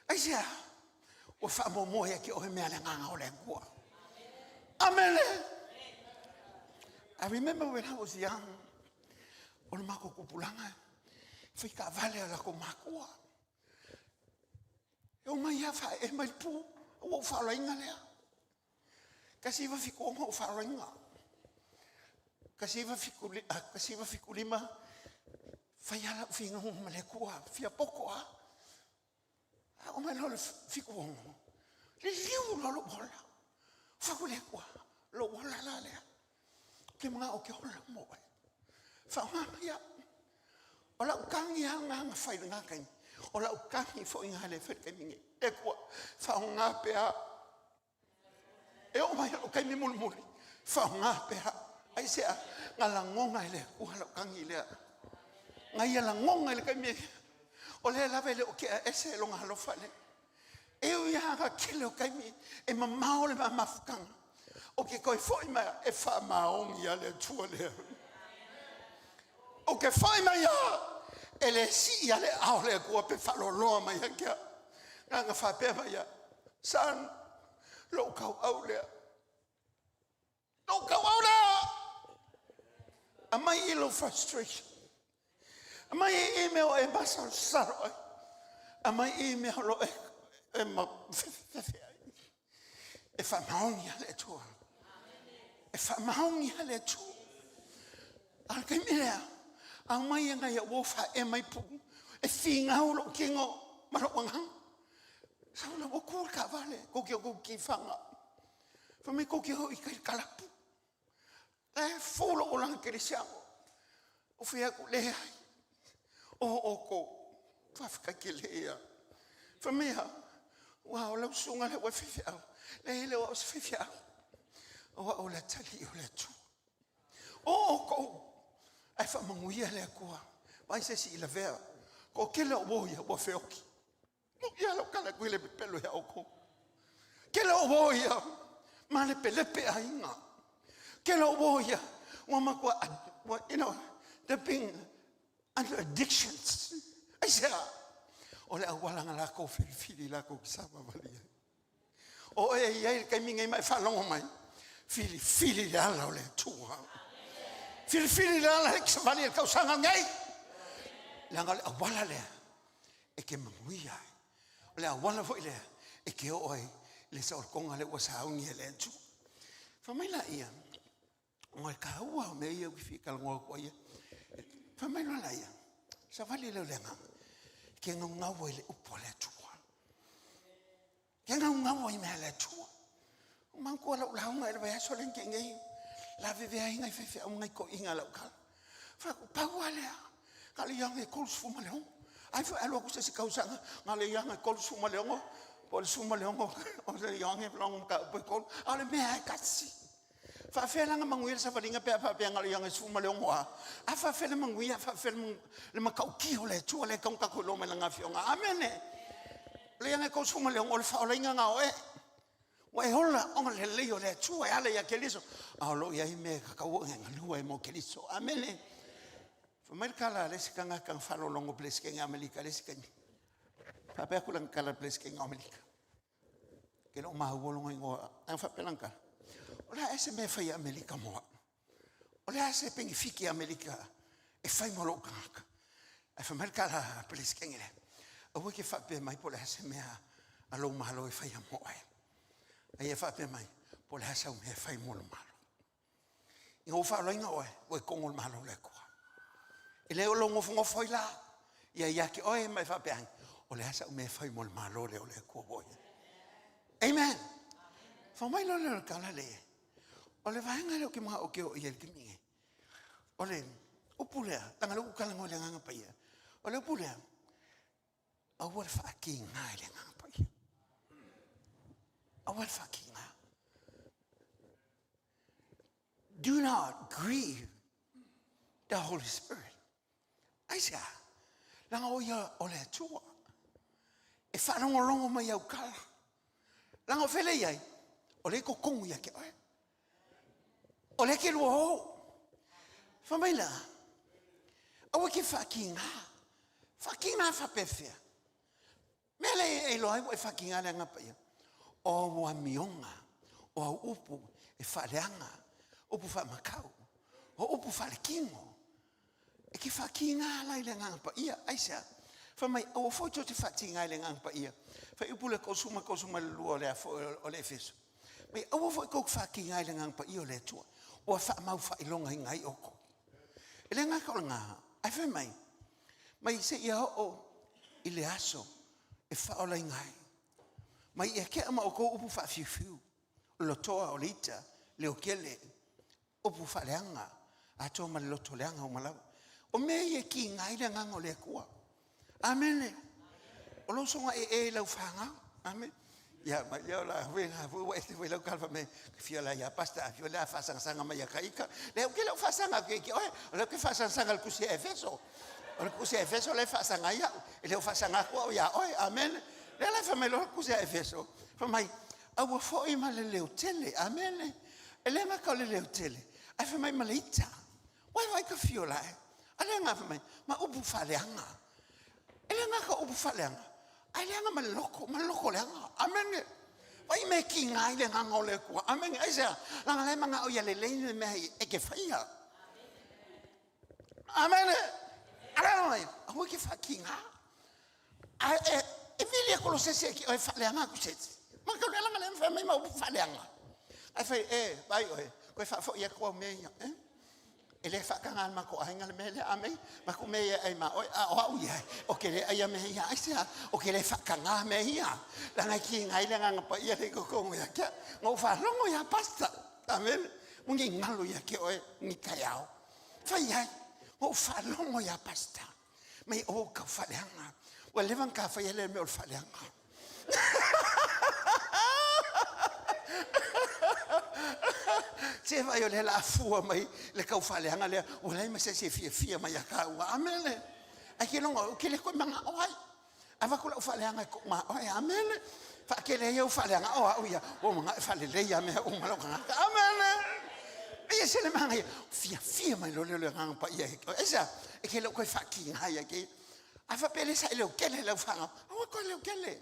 Ai sea, Ua faamuamua ia te oe mea a le Agaga o le Atua. Amene. I remember when I was young, o le matou tupulaga, fai taavale a latou matua. E omai lava faaee mai le pu, ua ou faalaina lea. 1976 ou faalaina. 1975, fai lava lau finauga ma le Atua, fia poto lava. A oo mai loa le 76, liliu loa lou ola. Fau le Atua, lou ola la lea. Ou te manao ou te ola mo oe. Faaaoga mai au. O lau tagi lava lena na fai i lena taimi. O lau tagi foi lena lea e fai i le taimi nei. Le Atua, faaaoga pea au. E oo mai lou taimi mulimuli, faaaoga pea. Aisea? Na lagona e le Atua lau tagi lea. Na ia lagona i le taimi o lea lava e le o tea ese lona alofa lea. E ui lava na tele o taimi e mamao le ma mafutaga, o ke toe foi mai e faamaoni a le Atua lea. Ou te foi mai a e le sii a le ao le Atua pe faaloloa mai ia te au. Na na faapea mai ia, son, lou tauau lea. Lou tauau lea! Aumai i lou frustration. Aumai i mea o e masalosalo ai. Aumai i mea o lo e mafefefe ai. E faamaoni a le Atua. E faamaoni a le Atua. A o le taimi lea, aumai e nai au uo faaee mai puu, e finau lou tino ma lou agaga. Sau la ua tu le taavale, tou te o tou tifaga. Fai mai tou te o i tai i le kalapu. La e fou lou olaga kerisiano. Ou fai atu, leai. O outou, faafetai tele ia. Fai mai a, ua o lau susuga lea ua e faifeau. Leai, e le o au o se faifeau. O au o le atalii o le Atua. O outou, ae faamanuia le Atua. Vaai se isi i lavea. Toatele o uo ia ua feoti. Ia lau tala atu i le pepelo ia outou. Kele o uo ia ma lepelepe aiga. Kele o uo ia ua matua, ua, you know, they've been under addictions. Aisea? O le auala na lakou filifili lakou te savavali ai. O oe e i ai le taimi nei ma e faalogo mai, filifili le ala o le Atua. Filifili le ala e savali e le tausaga nei. Leaga o le auala lea e te manuia ai. O le auala foi lea e te oo ai i le saolotoga lea ua sauni e le Atua. Fai mai laia, o le taua o mea ia ou te fia talanoa atu ai. Fai mai loa laia, savali lea o le agaga, ke gaugau ai le upu a le Atua. Ke gaugau ai mea a le Atua. O manatua lau lauga i le vaiaso lea na tea nei, lavevea ai nai faifeau ma nai toeaiina i lau tala. Fai atu, pau lava lea, na o le ianga e 36. Ai foi a alu atu se isi tausaga, na o le ianga e 36, po o le 16 o le ianga e logo mataupu e tolu. A o le mea lava e tasi. Faafefea la ona manuia le savaliga pe a faapea na o le ianga e 16 a? A faafefea le manuia, a faafefea le matautia o le Atua lea e tatau ona tatou iloa mai Lana Afioga. Amene. O le ianga e 36 o le faaolaina na o oe. Ua e ola ona le lelei o le Atua e ala ia Keriso. A o lo o i ai mea e tatau ona e galue ai mo Keriso. Amene. Fai mai le tala a le isi tagata na faalogologo Peresetene Amerika i le isi taimi. Faapea atu lana tala i le Peresetene o Amerika. Ke le o maua lona igoa. Ae faapea lana tala. O le a ea se mea e fai e Amerika mo au? O le a se penefiti a Amerika e fai mo lou tagata? Ae fai mai le tala a Peresetene lea, aua e te faapea mai po o le a se mea a lou Malo e faia mo oe. A ia faapea mai, po o le a sau mea e fai mo le Malo. Ina ua faaolaina oe, ua i totonu o le Malo o le Atua. E le o lou nofonofo ai la, ia ia te oe ma e faapea ane, o le a sau mea e fai mo le Malo lea o le Atua ua i ai. Amen. Fai mai loa lea o le tala lea, o le vaega lea ou te manao ou te oo i ai i le taimi nei, o le upu lea, leaga o lea ua ou talanoa i le Agaga Paia, o le upu lea, aua le faatiga i le Agaga Paia. Aua le faatiga. Do not grieve the Holy Spirit. Aisea? Leaga o ia o le Atua. E faalogologo mai au tala. Leaga o fea lea e i ai? O lea e totonu ia te oe. O lea e te lua o. Fai mai la, aua e te faatiga. Faatiga faapefea? Mea lea e iloa ai ua e faatiga le Agaga Paia. O au amioga, o au upu e faaleaga, upu faamakau, o upu faalekino, e ke faatiga la i le Agaga Paia. Aisea? Fai mai, aua foi tou te faatiga i le Agaga Paia. Fuaiupu le 32 o le o le Efeso. Mai aua foi tou te faatiga i le Agaga Paia o le Atua, ua faamau faailogaina ai outou. E le gata o lena, ae fai mai, mai seia oo i le aso e faaolaina ai. Mai ia tea ma outou upu faafiufiu, lotoa o le ita, leotele, upu faaleaga, atoa ma le loto leaga uma lava. O mea ia e kiga ai le agaga o le Atua. Amene. O lou soga e e lau whangau. Amen. Ia ma ia la we na fu wa este we lau kalfa me fia la ia pasta fia la fa sanga sanga mai ka ika. Le o ke le fa sanga ke ke oe, o le ke fa sanga sanga le kusi Efeso. O le kusi Efeso le fa sanga ia, e le fa sanga ko ia oe. Amen. Le la fa me lo kusi Efeso. Fa mai aua foi ma le leo tele. Amen. E le nga ka le leo tele. Ai fa mai ma le ita. Wai vai ka fio la e. A le nga fa mai ma upu faaleaga. E le nga ka upu faaleaga. Ai leaga ma le loko, ma le loko leaga. Amen. Vai me ki ngai le nganga o le kua. Amen. Ai sea, langa le manga o ia le leine le mea e ke whaia. Amen. Ala mai, aua ke wha ki ngā. A e, e vili e kolo sese ki oe whaleanga ku sese. Ma ka le langa le mwha mai ma upu whaleanga. Ai whai, e, vai oe, koe wha fo ia kua mea ia, eh? E le whakanga ma ko ainga le mea le amei, ma ku mea ia ai ma oe, a o au ia, o ke le ai a mea ia, ai sea, o ke le whakanga mea ia. Langa ki ngai le nganga pa ia le kokongo ia kia, ngau whalongo ia pasta. Amen. Mungi ngalo ia ke oe, ni kai ao. Whai ai, ngau whalongo ia pasta. Mai o kau whaleanga. Ua lewa ka whai ele me o le whaleanga. Se vai o le la fua mai le kau whaleanga lea, ua lai ma se se fia fia mai a kāua. Amene. Ai ke longa, o ke le koe manga o ai. Ava kula u whaleanga ko ma o ai. Amene. Wha ke le iau whaleanga o au ia. O manga e whale leia mea o malo kangata. Amene. Ia se le manga ia. Fia fia mai lo leo le nganga pa ia. Esa, e ke leo koe whaki ngai ia ke. A wha pele sa i leo kele lau whanga. Aua koe leo kele.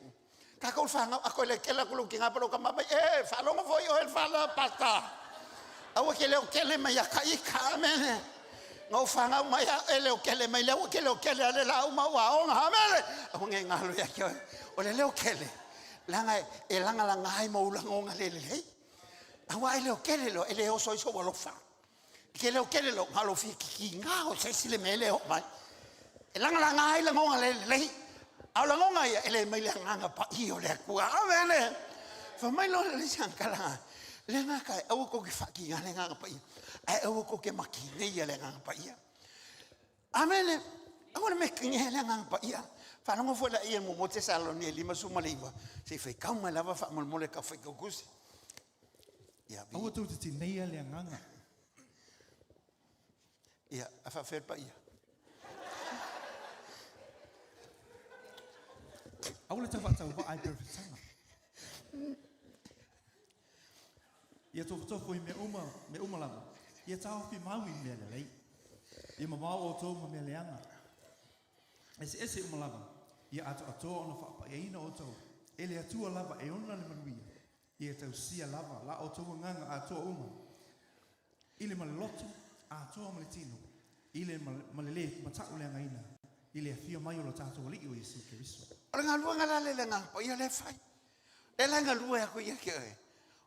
Ka kou whanga, a koe le kele aku lau ki ngā palo ka mama. E, whalongo foi o el whala pasta. Aua ke leo kele mai a ka ika, amene. Ngau whanga mai a e leo kele mai leo ke leo kele ale la uma ua onga, amene. Aua nge ngalo ia ke oe. O le leo kele. Langa e langa langa ai mo ula ngonga le le lei. Aua e leo kele lo, e le oso iso walofa. Ke leo kele lo, ngalo fi ki ngā o se sile me le o mai. E langa langa ai la ngonga le lei. A la ngonga ia, e le mai le nganga pa i o le akua. Amene. Fa mai lo le sang kala. Le ngā kai, aua ko ke whaki ngā le nganga pa ia. Ai aua ko ke maki nei ia le nganga pa ia. Amene. Aua le me kingi he le nganga pa ia. Whalongo fo la ia mo mo te salo ni e lima suma le iwa. Se whai kau mai lava wha mole ka whai kaukusi. Ia, vi. Aua tou te tineia le agaga. Ia, a whaafea pa ia. Aua le taufaatauvaa i perofetaga. Ia tofotofo i mea uma, mea uma lava. Ia taofi mau i mea lelei. Ia mamao outou ma mea leaga. Eseese uma lava. Ia atoatoa ona faapaiaina outou. E le Atua lava e ona le manuia. Ia tausia lava la outou agaga atoa uma. I le ma le loto, atoa ma le tino. I le ma le le matau leagaina. I le afio mai o lo tatou Alii o Iesu Keriso. O le galuega la le le agaga paia lea e fai. Le la e galue aku ia ke oe.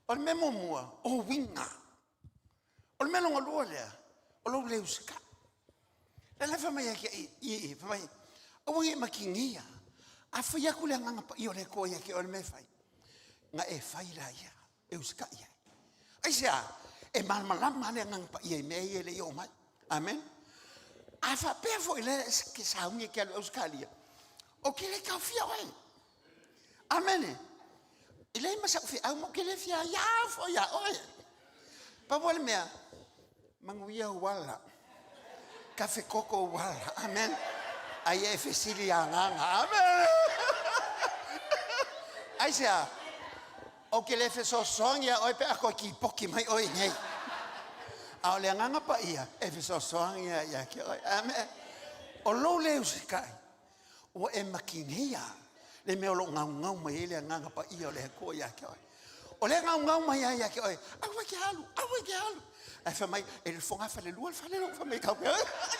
O le mea muamua, o uiga. O le mea longa lua lea, o lou le usikai. Le la fai mai ia ke i, i, fai mai, aua nge makigia. A fai aku le agaga paia o le Atua ia ke oe le mea e fai. Nga e fai la ia, e usikai ai. Aisea, e malamalama le agaga paia i mea ia e le i oo mai. Amen. A faapea foi le ke sauni ke alu Ausikalia, o ke le taofia oe. Amene. E leai ma sau feau ma ou te le fia aiā foi iā oe. Pau lava le mea, manuia ou ala. Kafe koko ou ala. Amen. Aia e fesili ia Agaga. Amen. Aisea? Ou te le fesoasoani iā oe pe a toe kipoki mai oe i nei. A o le Agaga Paia e fesoasoani ia te oe. Amen. O lou le usikai, ua e makineia le mea o lo o gaugau mai ai le Agaga Paia o le Atua ia te oe. O lea e gaugau mai ai ia te oe, aua e te alu, aua e te alu. Ae fai mai, e le fogafale lua le fale lou, fai mai kau ke,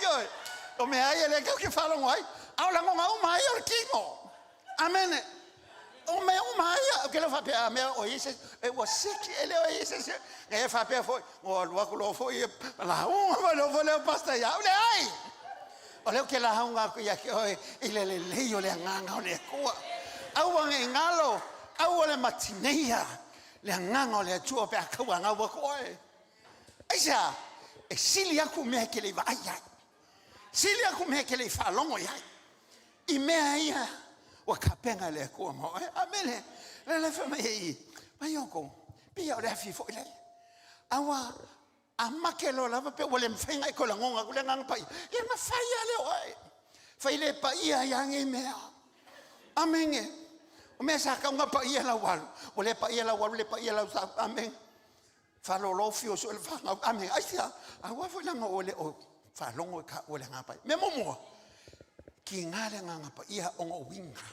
ioe. O mea ai e le kau ke faalogo ai, a o lagoga uma ai o le tino. Amene. O mea uma ai, ou te le o faapea, a mea o i ai se, e ua seki, e le o i ai se, se, e faapea foi, ua alu atu loa foi, lauga mai loa foi lea o pastor ia au, leai. O lea ou te lauga atu ia te oe i le lelei o le agaga o le Atua. Aua ne i galo, aua le matineia le agaga o le Atua pe a tauanau atu oe. Aisea? E sili atu mea e te le i vaai i ai. Sili atu mea e te le i faalogo i ai. I mea ia ua tapena e le Atua mo oe. Amene. Le le fai mai ai, mai outou, pei o le afi foi lea. Aua A make loa lava pe ua le mafai ona e toe lagona atu le Agaga Paia, ia ona fai lava lea o oe. Fai le paia ai lava nei mea. Amene. O mea sa tatau ona paia lau alu, ua le paia lau alu, le paia lau sau. Amene. Faalolo fio sue le fanau. Amene. Aisea? Aua foi leaga ua le o faalogo i taua le Agaga Paia. Mea muamua, kiga le Agaga Paia ona o uiga.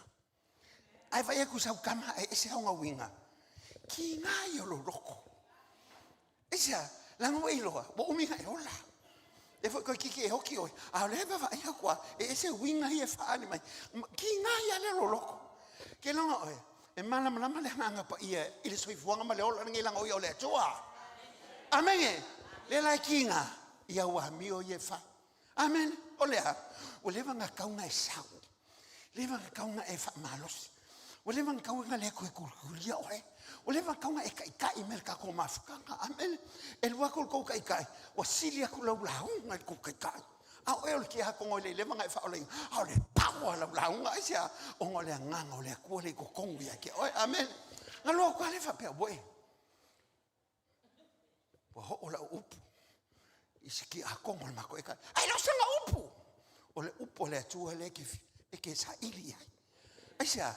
Ae vaai atu i sau tama ae ese ona uiga. Kiga ia o lou loto. Aisea? Leaga ua e iloa, ua umi ona e ola. E foi toeitiiti e oti oe, a o lea e vaavaai atu lava, e ese uiga ia e faaali mai. Kiga ia lea o lou loto. Ke iloga oe, e malamalama le Agaga Paia i le soifuaga ma le ola lenei leaga o ia o le Atua. Amene. Lea la e kiga i au amio ia e fai. Amene. O le a? Ua leva ona tatau ona e sau. Leva ona tatau ona e faamalosi. Ua leva ona tatau ona le toe tulitulia oe. Ua leva ona tatau ona e taitai mai le tatou mafutaga. Amene. E alu atu le tou taitai, ua sili atu lau lauga i le tou taitai. A o oe o le tiakono e le i leva ona e faaolaina, a o le power o lau lauga. Aisea? Ona o le Agaga o le Atua lea i totonu ia te oe. Amene. Na alu atu lava lea faapea, uē, Ua oo lau upu i se tiakono o le matou ekalesia. Ae le o sana upu, o le upu a le Atua lea e te saili i ai. Aisea?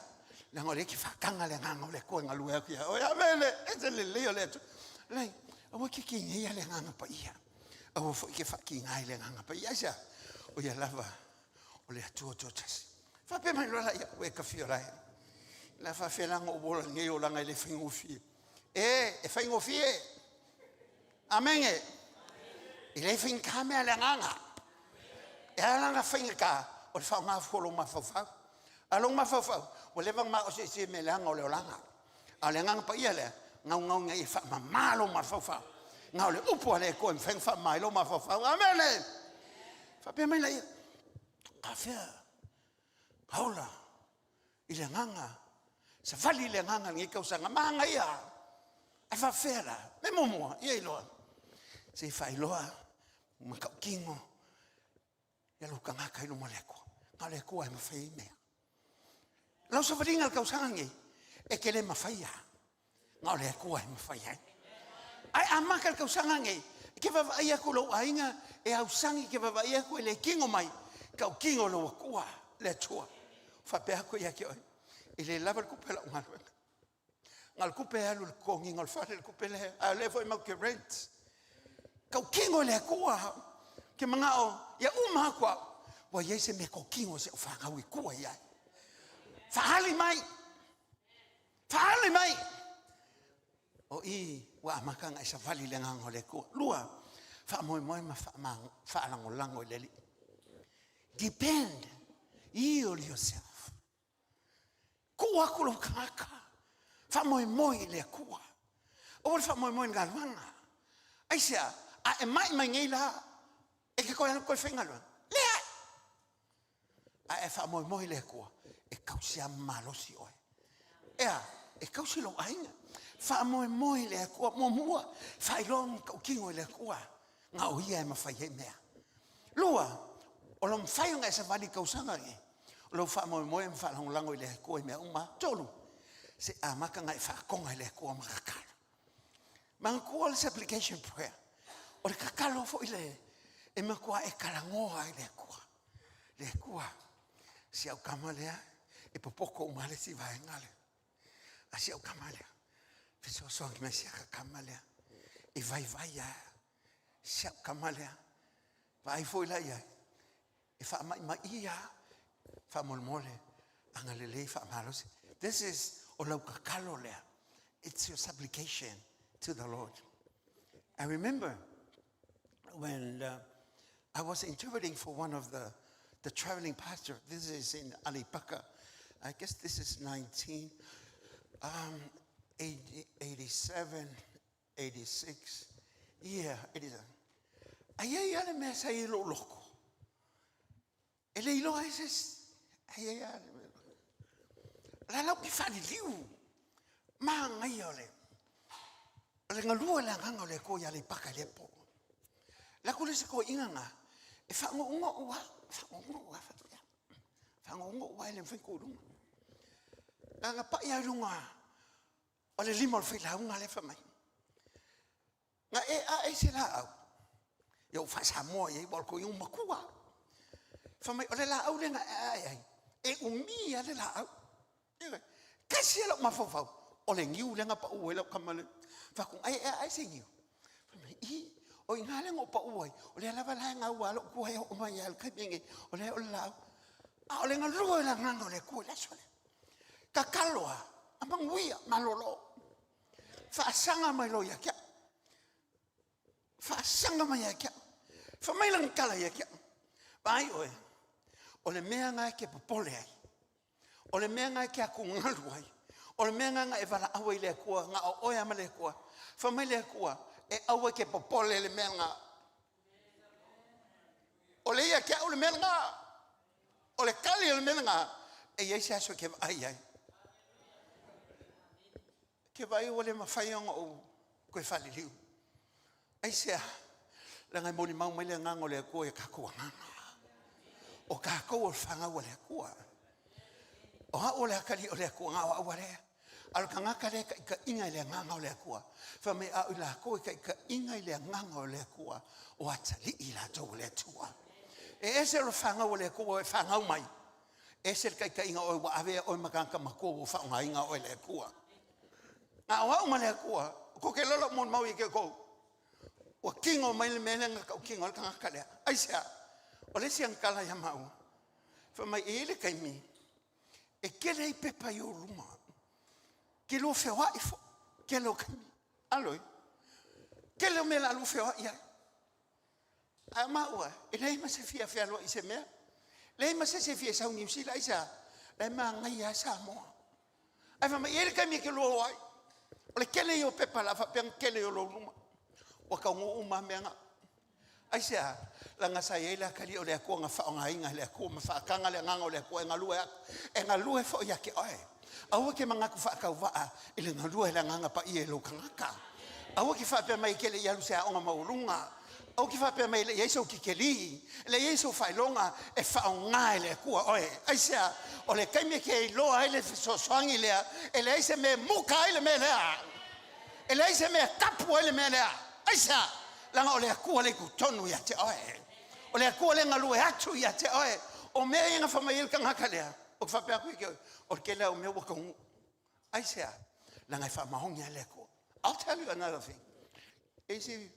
Leaga o lea e te faataga le agaga o le Atua e galue atu ia oe. Amene. Ese le lelei o le Atua. Leai, aua te kineia le Agaga Paia. Aua foi ke faakiga i le Agaga Paia. Aisea? O ia lava o le Atua toatasi. Faapea mai loa laia, ua e kafia lae. La faafea la ona ou ola nei olaga e le faigofie. E, e faigofie. Amene. E le faigata mea le agaga. E ala ona faigata, o le faaaoga fua o lou mafaufau. A lou mafaufau, ua leva ona maoseese mea leaga o le olaga. A o le Agaga Paia lea, gaugau ina ia faamama lou mafaufau. Na o le upu a le Atua e mafai ona faamama ai lou mafaufau. Amene. Faapea mai laia, a fea, ola, i le agaga, savali i le agaga i lenei tausaga, manaia, ae faafefea la? Mea muamua, ia iloa, se i faailoa matautino ia lou tagata i luma o le Atua. Na o le Atua e mafai ai mea. Lau savaliga i le tausaga lenei, e te le mafaia, na o le Atua e mafai ai. Ae amata le tausaga lenei, e te vaavaai atu i lou aiga e ausagi, e te vaavaai atu e le tino mai, tautino lou Atua, le Atua. Faapea atu ia te oe, e le lava le tupe a lau galuega. Na o le tupe e alu i le totogiina o le fale, le tupe lea, a o lea foi matou te rent. Tautino i le Atua, ke manao, ia uma atu au, ua i ai se mea totino i si au fanau i tua i ai. Faali mai, faali mai. O i ua amata ona e savali i le agaga o le Atua. Lua, faamoemoe ma faalagolago i le Alii. Depend, yield yourself. Tuu atu lou tagata, faamoemoe i le Atua. Aua le faamoemoe i le galuega. Aisea? A e mai mai nei la, e te toe alu toe faigaluega? Leai. A e faamoemoe i le Atua, e tausi lava ma malosi oe. Ea, e tausi lou aiga. Faamoemoe i le Atua. Muamua, faailoa matautino i le Atua, na o Ia e mafai ai mea. Lua, o lo mafai ona e savali i tausaga nei, o lou faamoemoe ma faalagolago i le Atua i mea uma. Tolu, se amata ona e faatoga i le Atua ma tatalo. Manatua le supplication prayer, o le tatalo foi le e matua e talanoa ai le Atua. Le Atua, si au tama lea, e popoto uma le isi vaega lea. A si au tama lea, fesoasoani mai si aka tama lea, e vaivai a si au tama lea. Vaai foi la i ai, e faama'ima'i a, faamolemole, agalelei, faamalosi. This is, o lau tatalo lea. It's your supplication to the Lord. I remember when I was interpreting for one of the, the traveling pastor. This is in Aleipaka. I guess this is 19, 80, 87, 86. Yeah, 87. Ai ai ale mea sa i lou loko. E le iloa ai se isi. Ai ai ale mea. La lau ke whaliliu. Māngai o le. O le galua le agaga o le Atua i Aleipaka i lea po. La ku le se toeaina na, e faagougo'u lava, faagougo'u lava faapea. Faagougo'u lava e le mafai ona tuu i luga. Na ona pai lava i luga o le lima o le failauga lea fai mai. Na e ae se laau, ia ua faa-Samoa i ai, aua o le toeaina ua matua lava. Fai mai, o le laau lea na e ae ai, e umi lava le laau. Ioe. Tasi lava lau mafaufau, o le niu lea na pau ai lau tama lea. Fai atu, ai e ae se niu? Fai mai, i, o i ina lea na ou pau ai, o lea lava la e gau lava lou tua e oo mai lava i le taimi lenei, o lea o le laau. A o le galue o le Agaga o le Atua i le aso lea. Tatalo lava, a manuia, malolo. Faasaga mai loa ia te au. Faasaga mai ia te au. Fai mai lana tala ia te au. Vaai oe, o le mea lena e te popole ai, O le mea lena e te atugalu ai. O le mea lena na e valaau ai i le Atua, na o oe lava ma le Atua. Fai mai le Atua, e aua e te popole i le mea lena. O le ia te au le mea lena. O le tali o le mea lena, e i ai se aso e te vaai ai. Ke vaai ua le mafai ona ou toe faaliliu. Aisea? Leaga e molimau mai le agaga o le Atua i a tatou agaga. O tatou o le fanau a le Atua. O au o le atalii o le Atua, na o au a lea. A o le tagata lea e taitaiina i le agaga o le Atua. Fai mai, a o i latou e taitaiina i le agaga o le Atua, o atalii i latou o le Atua. E ese o le fanau a le Atua e fanau mai, Ese le taitaiga o oe ua avea oe ma tagata matua ua faaaogaina oe e le Atua. Na o au ma le Atua, ko ke lola mo mau i ke kou. Ua tino mai le mea lea na tautino ai le tagata lea. Aisea? O le isi ana tala ia maua, fai mai, e i ai le taimi e tele ai pepa i ou luma. Ke lua feoai foi, tele o taimi. Alo, tele o mea la lua feoai ai. Ae o maua, e leai ma se fia fealuai i se mea. Leai ma se isi e fia sau i Niu Sila, aisea? La e manaia lava Samoa. Ae fai mai, e i ai le taimi e te lua o ai. O le tele ia o pepa o le a faapea ona tele i o lou luma. Ua taunuu uma lava mea na. Aisea? Leaga sa i ai le atalii o le Atua na faaaogaina e le Atua ma faataga le agaga o le Atua e galue atu. E galue foi ia te oe. Aua e te manatu faatauvaa i le galue a le Agaga Paia i lou tagata. Aua e te faapea mai e te le i alu i se aoga maualuga. Aua e te faapea mai e le i ai sou tikelī, e le i ai sou faailoga e faaaoga e le Atua oe. Aisea? O le taimi e te iloa ai le fesoasoani lea, e leai se mea e muka ai le mea lea. E leai se mea e tapu ai le mea lea. Aisea? Leaga o le Atua lea i totonu ia te oe. O le Atua lea e galue atu ia te oe. O mea ia na fai mai ai le tagata lea, Ou te faapea atu ia te oe, o le tele lava o mea ua taunuu. Aisea? Leaga e faamaoni lava le Atua. I'll tell you another thing. E se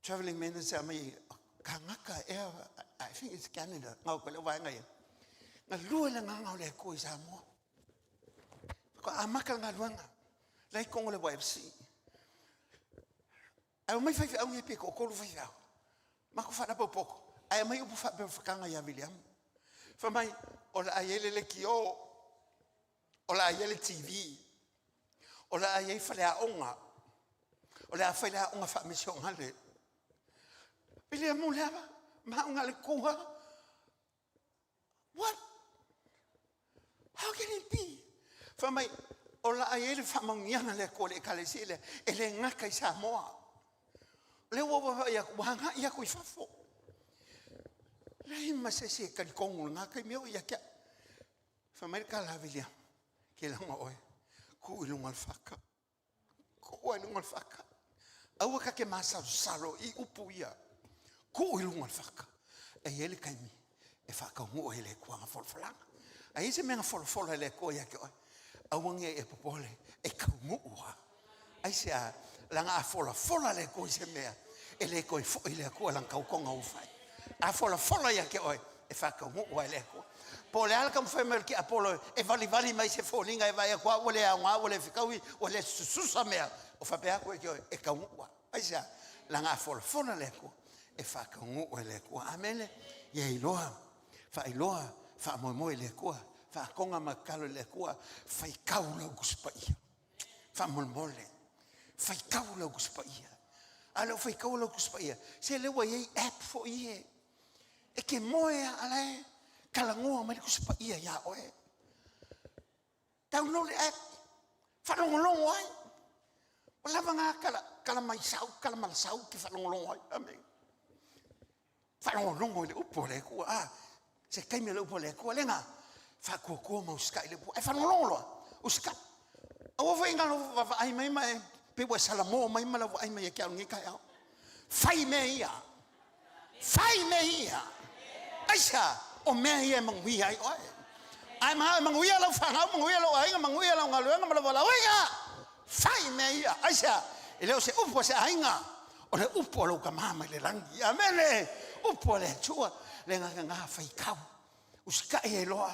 traveling man se mai kangaka ea, I think it's Canada, ngau ko le vaenga ia. Galue le agaga o le Atua i Samoa. Ko amaka le galuega. La i kongo le YFC. Ae omai faifeau nei pe toatolu faifeau. Matou faalapopoto, ae aumai upu faapea o fakaga ia Viliamu. Fai mai, o le a i ai le leitio, o le a i ai le TV, o le a i ai faleaoga, o le a fai le aoga faamisionale. Viliamu le ava, ma au na le kua. What? How can it be? Fai mai, o la i ai le faamanuiaga le Atua i le ekalesia lea, e le gata i Samoa. O lea ua vaavaai atu, ua agai atu i fafo. Leai ma se isi e talitonu i lena taimi e oo ia te au. Fai mai le tala a Viliamu, ke laga oe, tuu i luga o le faka. Tuu i luga o le faka. Aua ta te masalosalo i upu ia. Tuu i luga o le faka. E i ai le taimi e faataunuu ai e le Atua ana folafolaga. A i ai se mea na folafola e le Atua ia te oe, aua ne i e popole, e taunuu lava. Aisea? Leaga a folafola le Atua i se mea, e le toe foi le Atua i lana tautoga ua fai. A folafola ia te oe, e faataunuu lava e le Atua. Po o le a le taumafai mai o le tiapolo e valivali mai se foliga e vaai atu a ua le aoga, ua le fetaui, ua le sususa mea, o faapea atu ia te oe, e taunuu lava. Aisea? Leaga a folafola le Atua, e faataunuu e le Atua. Amene? Ia iloa, faailoa, faamoemoe i le Atua, faatoga ma tatalo i le Atua, faitau lau Tusi Paia. Faamolemole, faitau lau Tusi Paia. A le o faitaua lau Tusi Paia, se lea ua i ai app foi ia e te moe lava a o la e talanoa mai le Tusi Paia ia oe. Download le app, faalogologo ai. Ua lava na tala, tala mai sau, tala malasau e te faalogologo ai. Amene. Faalogologo i le upu a le Atua. A, se taimi o le upu a le Atua lena. Faatuatua ma usitai i le upu. Ae faalogologo loa, usitai. Aua foi na lou vaavaai mai ma e pei ua e salamo mai ma lau vaai mai ia te au i lenei taeao. Fai mea ia. Fai mea ia. Aisea? O mea ia e manuia ai oe. A e manao e manuia lau fanau, manuia lou aiga, manuia lau galuega ma lou valaauina, fai mea ia. Aisea? E le o se upu a se aiga, o le upu a lou Tama mai le lagi. Amene. Upu a le Atua, le agaga faitau, usitai ai loa,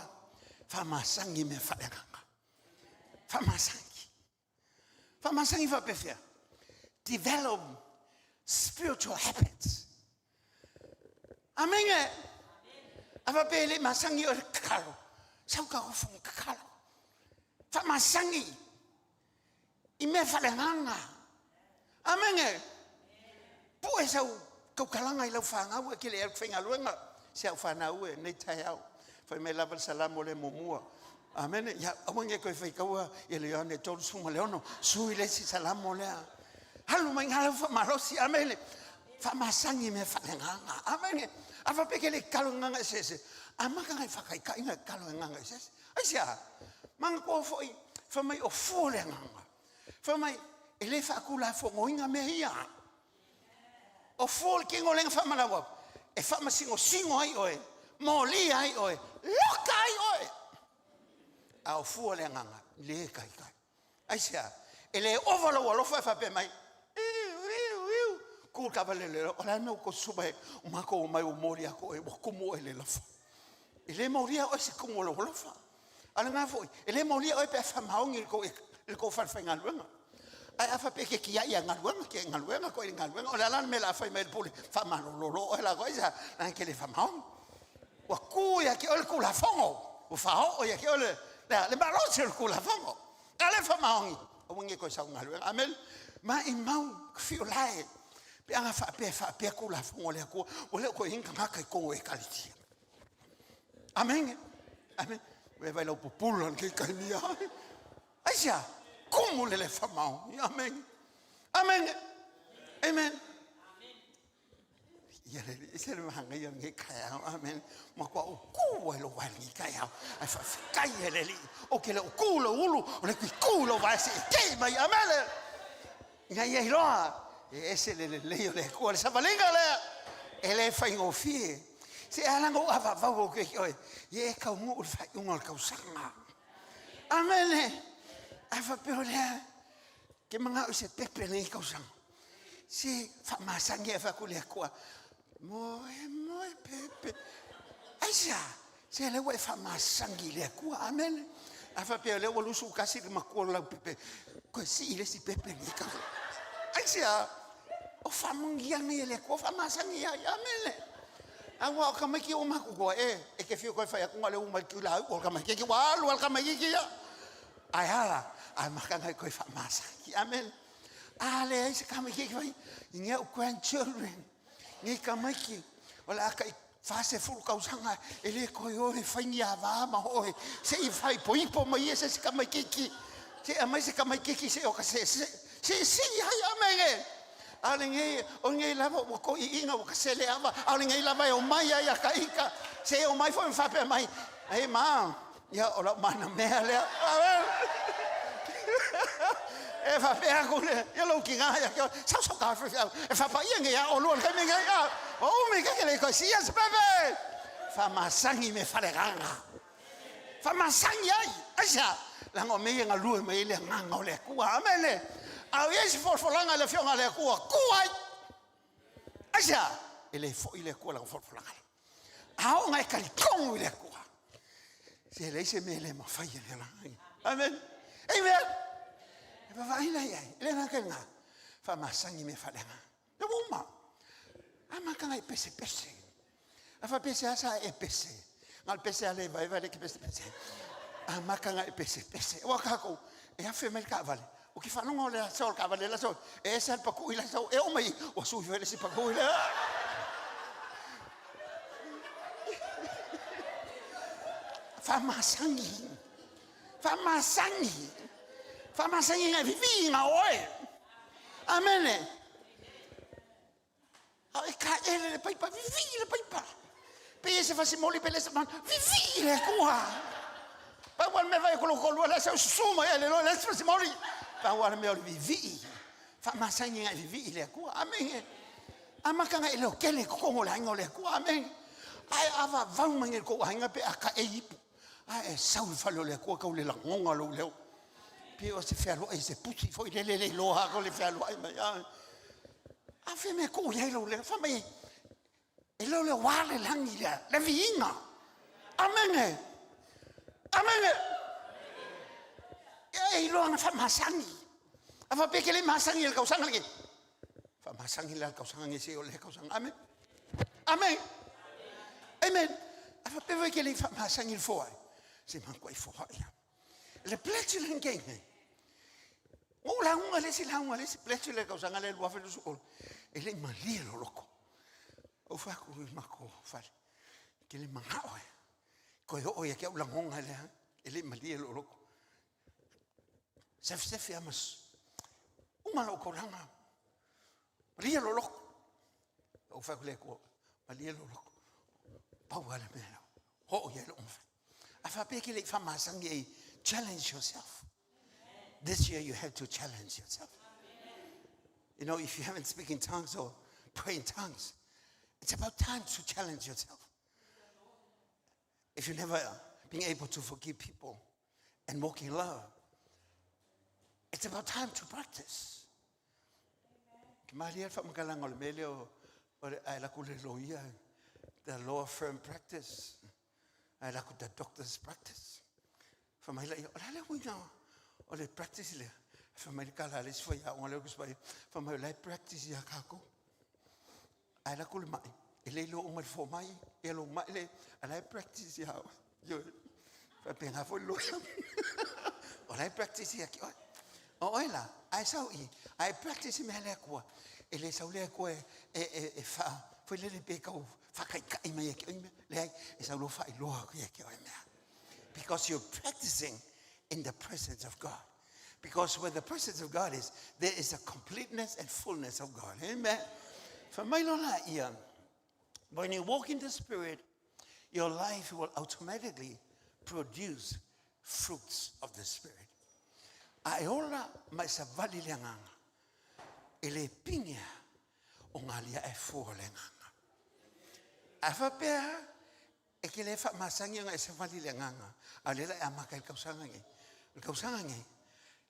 faamasani mea faaleagaga. Faamasani. Faamasani faapefea? Develop spiritual habits. Amene. A faapea e le i masani oe i le tatalo, sau tatou fono tatalo. Faamasani i mea faaleagaga. Amene. Pue sau tautalaga i lau fanau e te le i alu i le faigaluega. Si au fanau e, nei taeao. Fai mai lava le Salamo lea muamua. Amene. Ia, aua ne i toe faitaua ia le Ioane 36, sui le isi Salamo lea. Alu mai ina lau faamalosi. Amene. Faamasani i mea faaleagaga. Amene. A faapea e te le i tatalo i gaga eseese, amata ona e faataitai ona e tatalo i gaga eseese. Aisea? Manatua foi, fai mai o fua le agaga. Fai mai, e le faatulafonoina mea ia. O fua le tino lea na faamanaua atu, e faamasinosino ai oe, molia ai oe, loka ai oe. A o fua le agaga, le taitai. Aisea? E le ova lou alofa e faapea mai, iu, iu, iu, tu le taavale le o le a le mea ua tou susu mai ai, ua matou omai ua moli atu oe, ua tumu oe i le alofa. E le molia oe i se tumu o lou alofa. A o lena foi, e le molia oe pe a faamaoni i le tou falefaigaluega. Ae a faapea e te tiai i galuega, tiai i galuega, toai i galuega, o le a la le mea o le a fai mai ai le pule? Faamalolo loa oe la koe, aisea? Leaga e te le faamaoni. Ua tu ia te oe le Tulafono, ua faaoo ia te oe le, le malosi o le Tulafono. A le faamaoni, aua ne i toe sau i galuega. Amene. Maimau fiulae pe ana faapea e faapea Tulafono a le Atua, ua le o toe i ai ni tagata i totonu o Ekalesia. Amene. Amene. Ua e vaai lau pupula lenei taimi. Aisea? Kumu le le faamaoni. Amene. Amene. Amen. Ia le alii, ese le manaia o lenei taeao. Amene. Matua ou tu ai lou vae lenei taeao. Ae faafetai e le Alii. Ou te le o tu i lou ulu, o le tu i lou vae se i kei mai. Amene. Ina ia iloa e ese le lelei o le Atua, le savaliga lea e le faigofie. Se ala ona ou avavau atu ia te oe, ia e taunuu le faaiuga o le tausaga. Amene. A faapea o lea, ke manao i se pepe lenei tausaga. Se faamasani ae fai atu le Atua, moe moe pepe. Aisea? Se lea ua e faamasani i le Atua. Amene. A faapea o lea ua 21 le matua o lau pepe, toe sii le isi pepe lenei tausaga. Aisea? O faamanuiaga ia le Atua faamasani ai. Amene. Aua o tamaiti ua matutua, e, e te fiu toe fai atu na o le uma i le tula o le tamaititi, ua alu lava le tamaititi ia. Ae a la? Ae maka e toe faamasani. Amene. A leai se tamaititi fai, i au grandchildren, nei tamaiti, o le a tai 40 tausaga e le toe o e fai ni ava ma oo e se i faaipoipo mai ia se isi tamaititi, se i aumai se tamaititi se i o ka se se se sii ai amene. A o lenei, o lenei lava ua toeaiina ua kasele ava, a o lenei lava e omai ai a ka ita, se i omai foi ma faapea mai, ei ma, Ia, o lau manamea lea. E faapea atu le, ia lou tiga ia te oe, sau sau ka faifeau, e faapaia nei a oulua i le taimi nei, a, o umi ka ke le toe siia se pepe. Faamasani me falegaga. Faamasani ai, aisea? Leaga o mea ia e galue mai ai le agaga o le Atua. Amene. A o i ai se folafolaga a le Afioga a le Atua, tu ai. Aisea? E le foi le Atua i lana folafolaga lea. A oo ina e talitonu i le Atua. Se leai se mea e le mafai e le Agaga. Amen. Amen. E vavaai la i ai. E le agaga i lena. Faamasangi mea faaleagaga. Le ua uma. A makanga e pese pese. A fa pese a sa e pese. Nga le pese a le vaeva le ke pese pese. A makanga e pese pese. Ua kako. E afe mai le kaavale. O ke whanonga o le aso o le kaavale la so. E ese al pakui la so. E o mai. Ua sui fele si pakui le. Faamasangi. Faamasangi. Faamasangi ngai vivi nga oe. Amene. A e ka ele le paipa, vivi le paipa. Pe se fasimoli pe le se man, vivi le kua. Pa ua me vai kolo kolo la sa suma ele lo le fasimoli. Pa ua me o vivi. Faamasangi ngai vivi le kua. Amen. Amakanga e leo kele kokongo le aiga o le Atua. Amene. Ae a vavau mai le kou aiga pe a ka e ipu. Ae e sau i fale o le Atua kau le lagonga lou leo. Pe o se fealoai se pusi foi le le le loa ko le fealoai mai. A fe me kou iai lou leo. Fa mai e leo le wā le langi lea, le viiga. Amene. Amene. E iloa na faamasangi. A faapea ke le masangi i le kausaga lenei. Faamasangi la le kausaga nei se o le kausaga. Amen. Amen. Amen. A faapea foi ke le faamasangi le foai. Se makuai foai. Le pledge le ngei nei. O lauga le isi lauga le isi pledge le kausaga le 2020. E le i malie lo loko. O whaku i mako whare. Ke le mangao e. Koe o ia ke au langonga lea. E le i malie lo loko. Sefesefe a mas uma lou taulaga, malie lou loto. Ou fai atu le Atua, malie lou loto. Pau lava le mea oo i ai lou mafai. A faapea ke le i faamasani ai, challenge yourself. This year you have to challenge yourself. You know, if you haven't speak in tongues or pray in tongues, it's about time to challenge yourself. If you never been able to forgive people and walk in love, it's about time to practice. Ke malia le faamatalaga o le mea lea o le ae laku le loia, the law firm practice, ae laku the doctor's practice. Fa mai la ia, o le a le uiga o le practice lea? Fa mai le kala a le isi faiaoga lea o le fa mai o la e practice ia kākou. Ae lako le mai, e le iloa uma e le fomai, ia lou mai le, a la e practice ia oe. Ioe, faapena foi le loia. O la e practice ia ki oe. O oe la, a e sau i, a e practice i mea le Atua, e le sau le Atua e, e, e, e wha, foi lele pe kau whakaikai mai e ki oe mea. Leai, e sau loa whailoa aku ia ki oe mea. Because you're practicing in the presence of God. Because where the presence of God is, there is a completeness and fullness of God. Amen. Fa mai lola ia, when you walk in the Spirit, your life will automatically produce fruits of the Spirit. A e ola ma e savali le agaga, e le pinea o ngā lia e fua le agaga. A faapea E ke le faamasangi ona e savali le agaga, a o lea la e amata ai le tausaga lenei. O le tausaga lenei,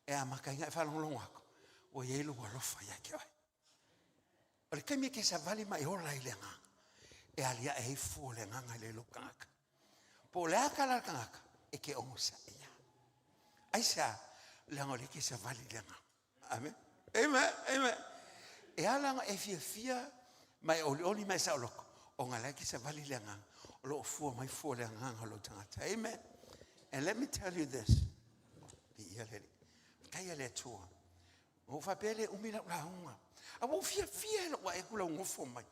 e amata ai ona e faalogologo atu, ua i ai lou alofa ia te oe. O le taimi e te savali ma e ola ai le agaga, e aliae ai fua o le agaga i le lou tagata. Po o le a tala a le tagata, e te onosai ia. Aisea? Leaga o lea e te savali i le agaga. Amen. Amen. Amen. E ala ona e fiafia ma e olioli ma e saoloko, ona la e ke savali le agaga, o lo o fua mai fua le agaga o lou tagata. Amen. And let me tell you this. Viia le Alii. Faafetai le Atua. Ua ou faapea e le umi lau lauga. A ua ou fiafia e lou ae atu lau nofo mai.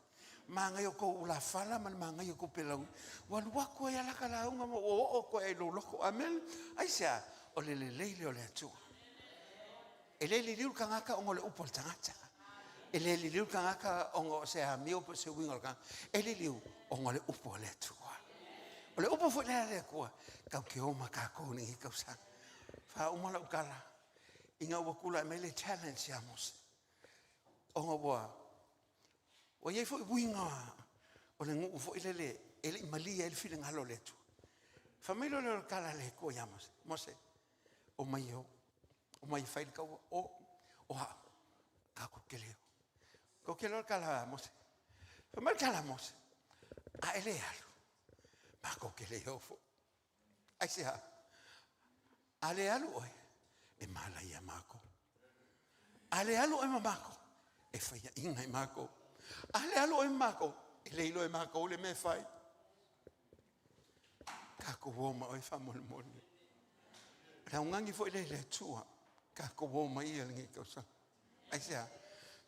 Māngai o kou ulafala ma le māngai o kou pelau. Ua alu atu ai a laka lauga ma ua oo atu ai i lou loko. Amen. Aisea? O le lelei lea o le Atua. E le liliu le tagata ona o le upu a le tagata. E le liliu le tagata ona o se amio po o se uiga o le tagata. E liliu ona o le upu a le Atua. O le upu foi lea a le Atua, tatou te o ma tatou i lenei tausaga. Faauma lau tala, ina ua tulai mai le challenge ia Mose, ona ua ua i ai foi uiga o le nuu foi lele e le i malie ai le finagalo o le Atua. Fai mai loa lea o le tala a le Atua ia Mose, Mose, omai e o, omai e fai le taua, o, o au, tatou te le o. Kou ke loa le tala a Mose. Fai mai le tala a Mose, a e le alu, matou te le o foi. Aisea? A le alu oe, e malaia mākou. A le alu oe ma mākou, e faiaʻiga i mākou. A le alu oe ma mākou, e le iloa e mākou le mea e fai. Kākou o ma oe faamolemole. O le augani foi lea i le Atua, kākou o ma ia lenei tausaga. Aisea?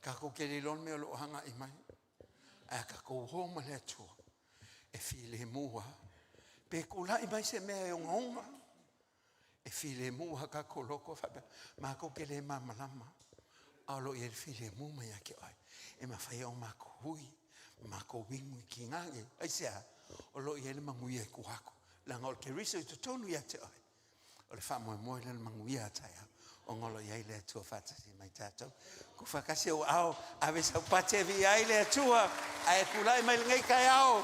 Kākou ke le iloa le mea o lo o agai mai. Ae a kākou o ma le Atua, e filemu lava. Pe tulai mai se mea e ogaoga, e filemu lava kākou loto faapea, matou te le malamalama, a o lo o i ai le filemu mai ia te oe, e mafai ai ona matou hui, ma matou inu i tiga nei. Aisea? O lo o i ai le manuia i tua atu, leaga o le Keriso i totonu ia te oe. O le faamoemoe lea o le manuia a taeao, ona o lo o i ai le Atua faatasi ma i tatou. Tuufaatasi ou aao, ave sau pate e viia ai le Atua, ae tulai mai lenei taeao,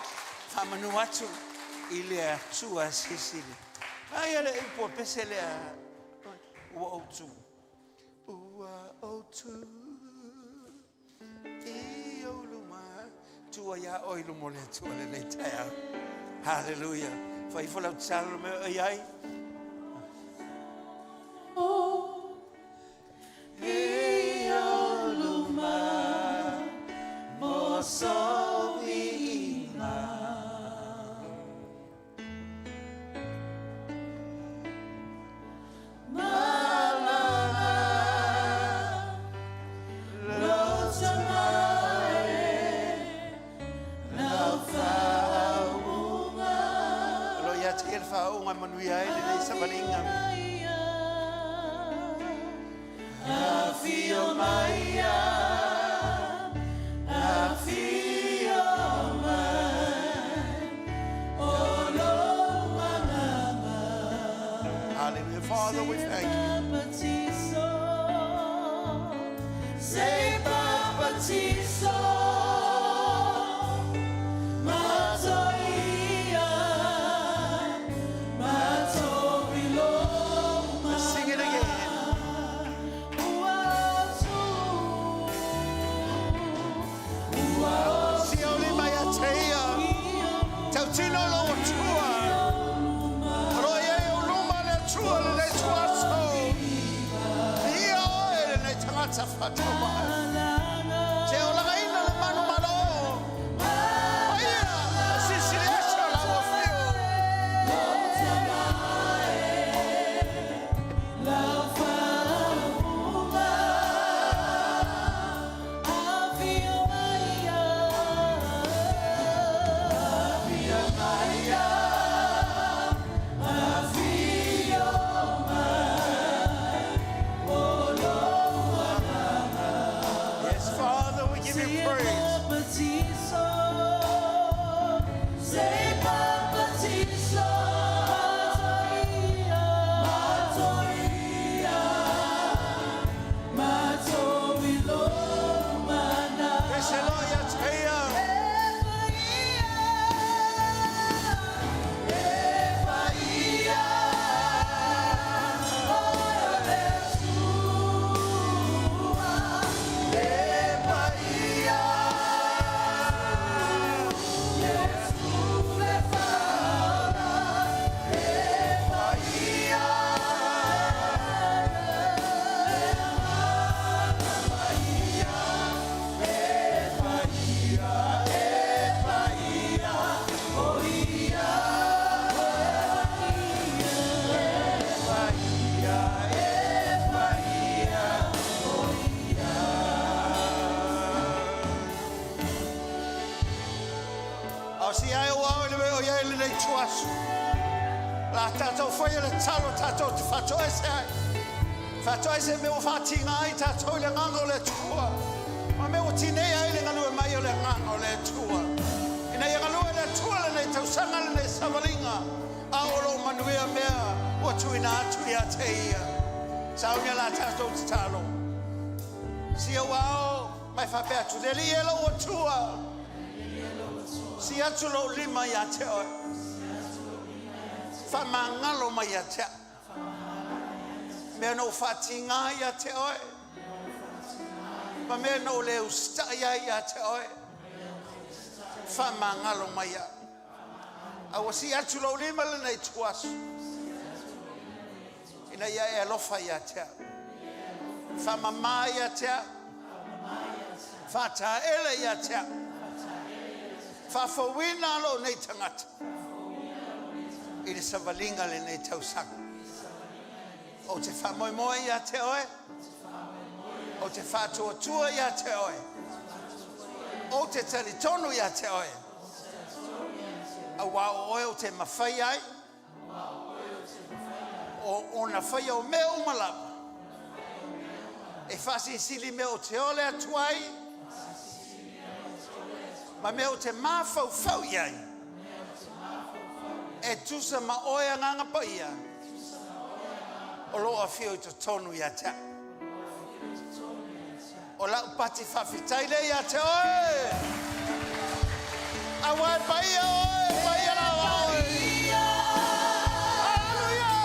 faamanu atu i le Atua silisili. Aia le upu a pese lea, ua ou tu. Ua ou tu i ou luma, tua iā oe i luma o le Atua lenei taeao. Haleluia. Fai ifo lau tatalo le mea o i ai. I ou luma mo sou viiga. Malaga lou tamae lau faauuga. O lo o ia te ia le faauuga e manuia ai lenei savaliga. Afio mai ia, afio mai, o lou agaga. Hallelujah. Father, we thank you. Se papatiso, matoia, matoiloma. Let's sing it again. Ua tu, ua Si au lima ia te ia. Tautino lo Atua. O lo o i ai ou luma le Atua lenei ituaso. Viia oe lenei tagata faatauvaa. Se o lagaina le manu malo. Paia, silisili ese o lau afio. Lau faauuga, afio mai ia, afio mai ia, afio mai, o lou agaga. Yes, Father, we give you praise. Se papatiso, matoia, matoia, matoilomana. Pese loa ia te ia. E paia, o le Atua, e paia, Iesu le Faaola, e paia, le Agaga Paia, e paia, e paia, o ia, e paia, e paia, o ia. A o si ai o au i le mea o i ai lenei ituaso. La tātou whai le talo tātou te whatoese ai. Whatoese me o whātinga ai tātou i le nganga o le Atua. Ma me o tinei ai le ngalue mai o le nganga o le Atua. Ina ia ngalue le Atua lenei tausaga lenei savaliga. A o lo manuia mea ua tuuina atu ia te ia. Saunia la tātou tatalo. Si au ao mai faapea atu. Le Alii e lou Atua. Si atu lou lima ia te oe. Faamagalo mai ia te au. Mea na ou faatiga ia te oe. Ma mea na ou le usitai ai ia te oe. Faamagalo mai au. A ua si atu lou lima lenei ituaso. Ina ia e alofa ia te au. Faamamā ia te au. Faataele ia te au. Faafouina lou nei tagata. I le savaliga lenei tausaga. Ou te faamoemoe ia te oe. Ou te faatuatua ia te oe. Ou te talitonu ia te oe. Auā o oe ou te mafai ai. O ona faia o mea uma lava. E faasilisili mea ou te ole atu ai. Ma mea ou te mafaufau i ai. E tusa ma oe Agaga Paia. O loo afio i totonu ia te au. O lau pati faafetai lea ia te oe. Auā e paia oe, paia lava oe. Hallelujah!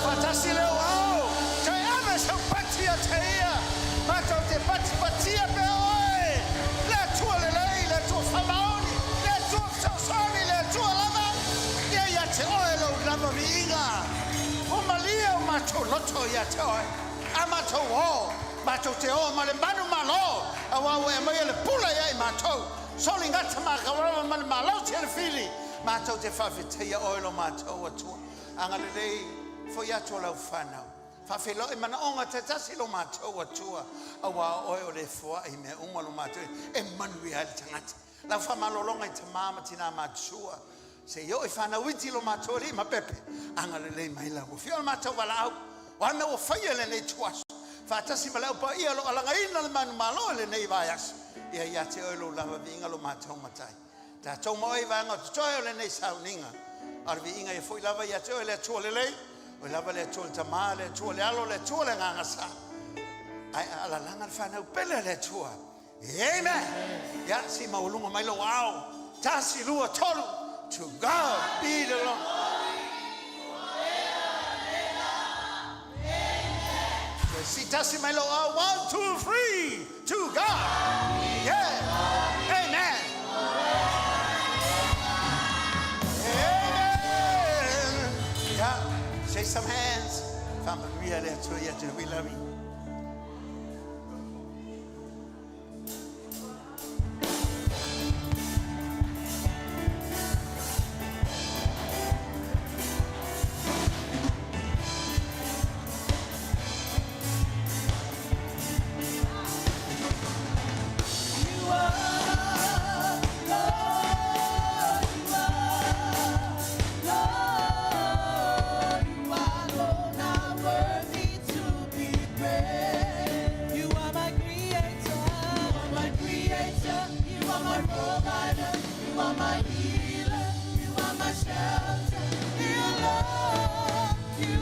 Faatasi le ao, toe ave sau pati ia te ia. Matou te patipatia pea oe. Le Atua lelei, le Atua faamaoni, le Atua fesoasoani, le Atua lava. Ia ia te oe lou lava viiga. Ua malie o matou loto ia te oe. A matou o, matou te o ma le manumalo, auā ua e aumaia le pula ia i matou. Soligata makaulava ma le malosi o le fili. Matou te faafetaia oe lo matou Atua. Agalelei foi atu o lau fanau. Faafeiloai manaoga taitasi lo matou Atua, auā o oe o le foai mea uma lo matou e manuia ai le tagata. Lau faamalologa i tamā ma tinā matutua, se i oo i fanau iti lo matou alii ma pepe, agalelei mai lau Afioga o le matou valaau, o a mea ua faia i lenei ituaso, faatasi ma le au paia o lo o alagaina le manumalo i lenei vaiaso, ia ia te oe lou lava viiga lo matou Matai. Tatou ma oe i vaega o totoe o lenei sauniga. A o le viiga ia foi lava ia te oe le Atua lelei, oe lava le Atua le Tamā, le Atua le Alo, le Atua le Agaga Sa. Ae alalaga le fanau pele a le Atua. Amen. Ia, si maualuga mai lou ao. Tasi, lua, tolu. To God be the glory. Si tasi mai lou ao. 1, 2, 3. To God. Yeah. Amen. Amen. Yeah. Shake some hands. Faamanuia le Atua ia te we love you. You are my creator, you are my creator, you are my provider, you are my healer, you are my shelter. You Lord, you